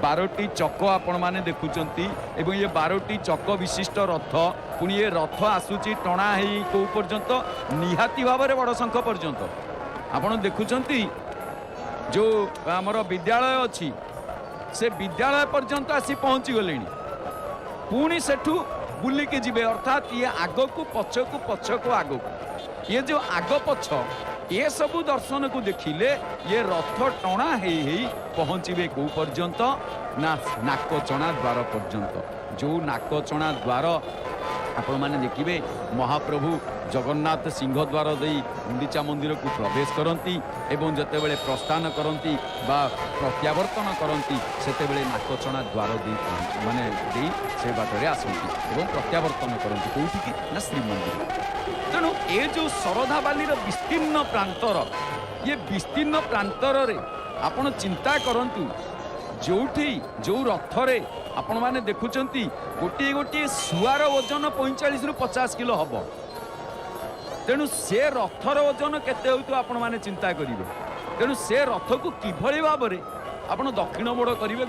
12ଟି ଚକ ଆପଣମାନେ ଦେଖୁଛନ୍ତି ଏବଂ ଇଏ 12ଟି ଚକ ବିଶିଷ୍ଟ ରଥ। ପୁଣି ଏ ରଥ ଆସୁଛି ଟଣା ହେଇ କେଉଁ ପର୍ଯ୍ୟନ୍ତ? ନିହାତି ଭାବରେ ବଡ଼ ଶଙ୍ଖ ପର୍ଯ୍ୟନ୍ତ। ଆପଣ ଦେଖୁଛନ୍ତି ଯେଉଁ ଆମର ବିଦ୍ୟାଳୟ ଅଛି, ସେ ବିଦ୍ୟାଳୟ ପର୍ଯ୍ୟନ୍ତ ଆସି ପହଞ୍ଚିଗଲେଣି। ପୁଣି ସେଠୁ ବୁଲିକି ଯିବେ, ଅର୍ଥାତ୍ ଇଏ ଆଗକୁ ପଛକୁ, ପଛକୁ ଆଗକୁ, ଇଏ ଯେଉଁ ଆଗ ପଛ ଏସବୁ ଦର୍ଶନକୁ ଦେଖିଲେ ଇଏ ରଥ ଟଣା ହେଇ ହେଇ ପହଞ୍ଚିବେ କେଉଁ ପର୍ଯ୍ୟନ୍ତ? ନା ନାକଚଣା ଦ୍ୱାର ପର୍ଯ୍ୟନ୍ତ। ଯେଉଁ ନାକଚଣା ଦ୍ୱାର ଆପଣମାନେ ଦେଖିବେ ମହାପ୍ରଭୁ ଜଗନ୍ନାଥ ସିଂହଦ୍ୱାର ଦେଇ ଗୁଣ୍ଡିଚା ମନ୍ଦିରକୁ ପ୍ରବେଶ କରନ୍ତି ଏବଂ ଯେତେବେଳେ ପ୍ରସ୍ଥାନ କରନ୍ତି ବା ପ୍ରତ୍ୟାବର୍ତ୍ତନ କରନ୍ତି ସେତେବେଳେ ନାକଚଣା ଦ୍ୱାର ଦେଇ ମାନେ ଦେଇ ସେ ବାଟରେ ଆସନ୍ତି ଏବଂ ପ୍ରତ୍ୟାବର୍ତ୍ତନ କରନ୍ତି କେଉଁଠିକି? ନା ଶ୍ରୀମନ୍ଦିର। ତେଣୁ ଏ ଯେଉଁ ଶରଧାବାଲିର ବିସ୍ତୀର୍ଣ୍ଣ ପ୍ରାନ୍ତର, ଇଏ ବିସ୍ତୀର୍ଣ୍ଣ ପ୍ରାନ୍ତରରେ ଆପଣ ଚିନ୍ତା କରନ୍ତୁ, ଯେଉଁଠି ଯେଉଁ ରଥରେ ଆପଣମାନେ ଦେଖୁଛନ୍ତି ଗୋଟିଏ ଗୋଟିଏ ଶୁଆର ଓଜନ 45ରୁ 50 କିଲୋ ହବ। ତେଣୁ ସେ ରଥର ଓଜନ କେତେ ହେଉଥିବ ଆପଣମାନେ ଚିନ୍ତା କରିବେ। ତେଣୁ ସେ ରଥକୁ କିଭଳି ଭାବରେ ଆପଣ ଦକ୍ଷିଣ ମୋଡ଼ କରିବେ?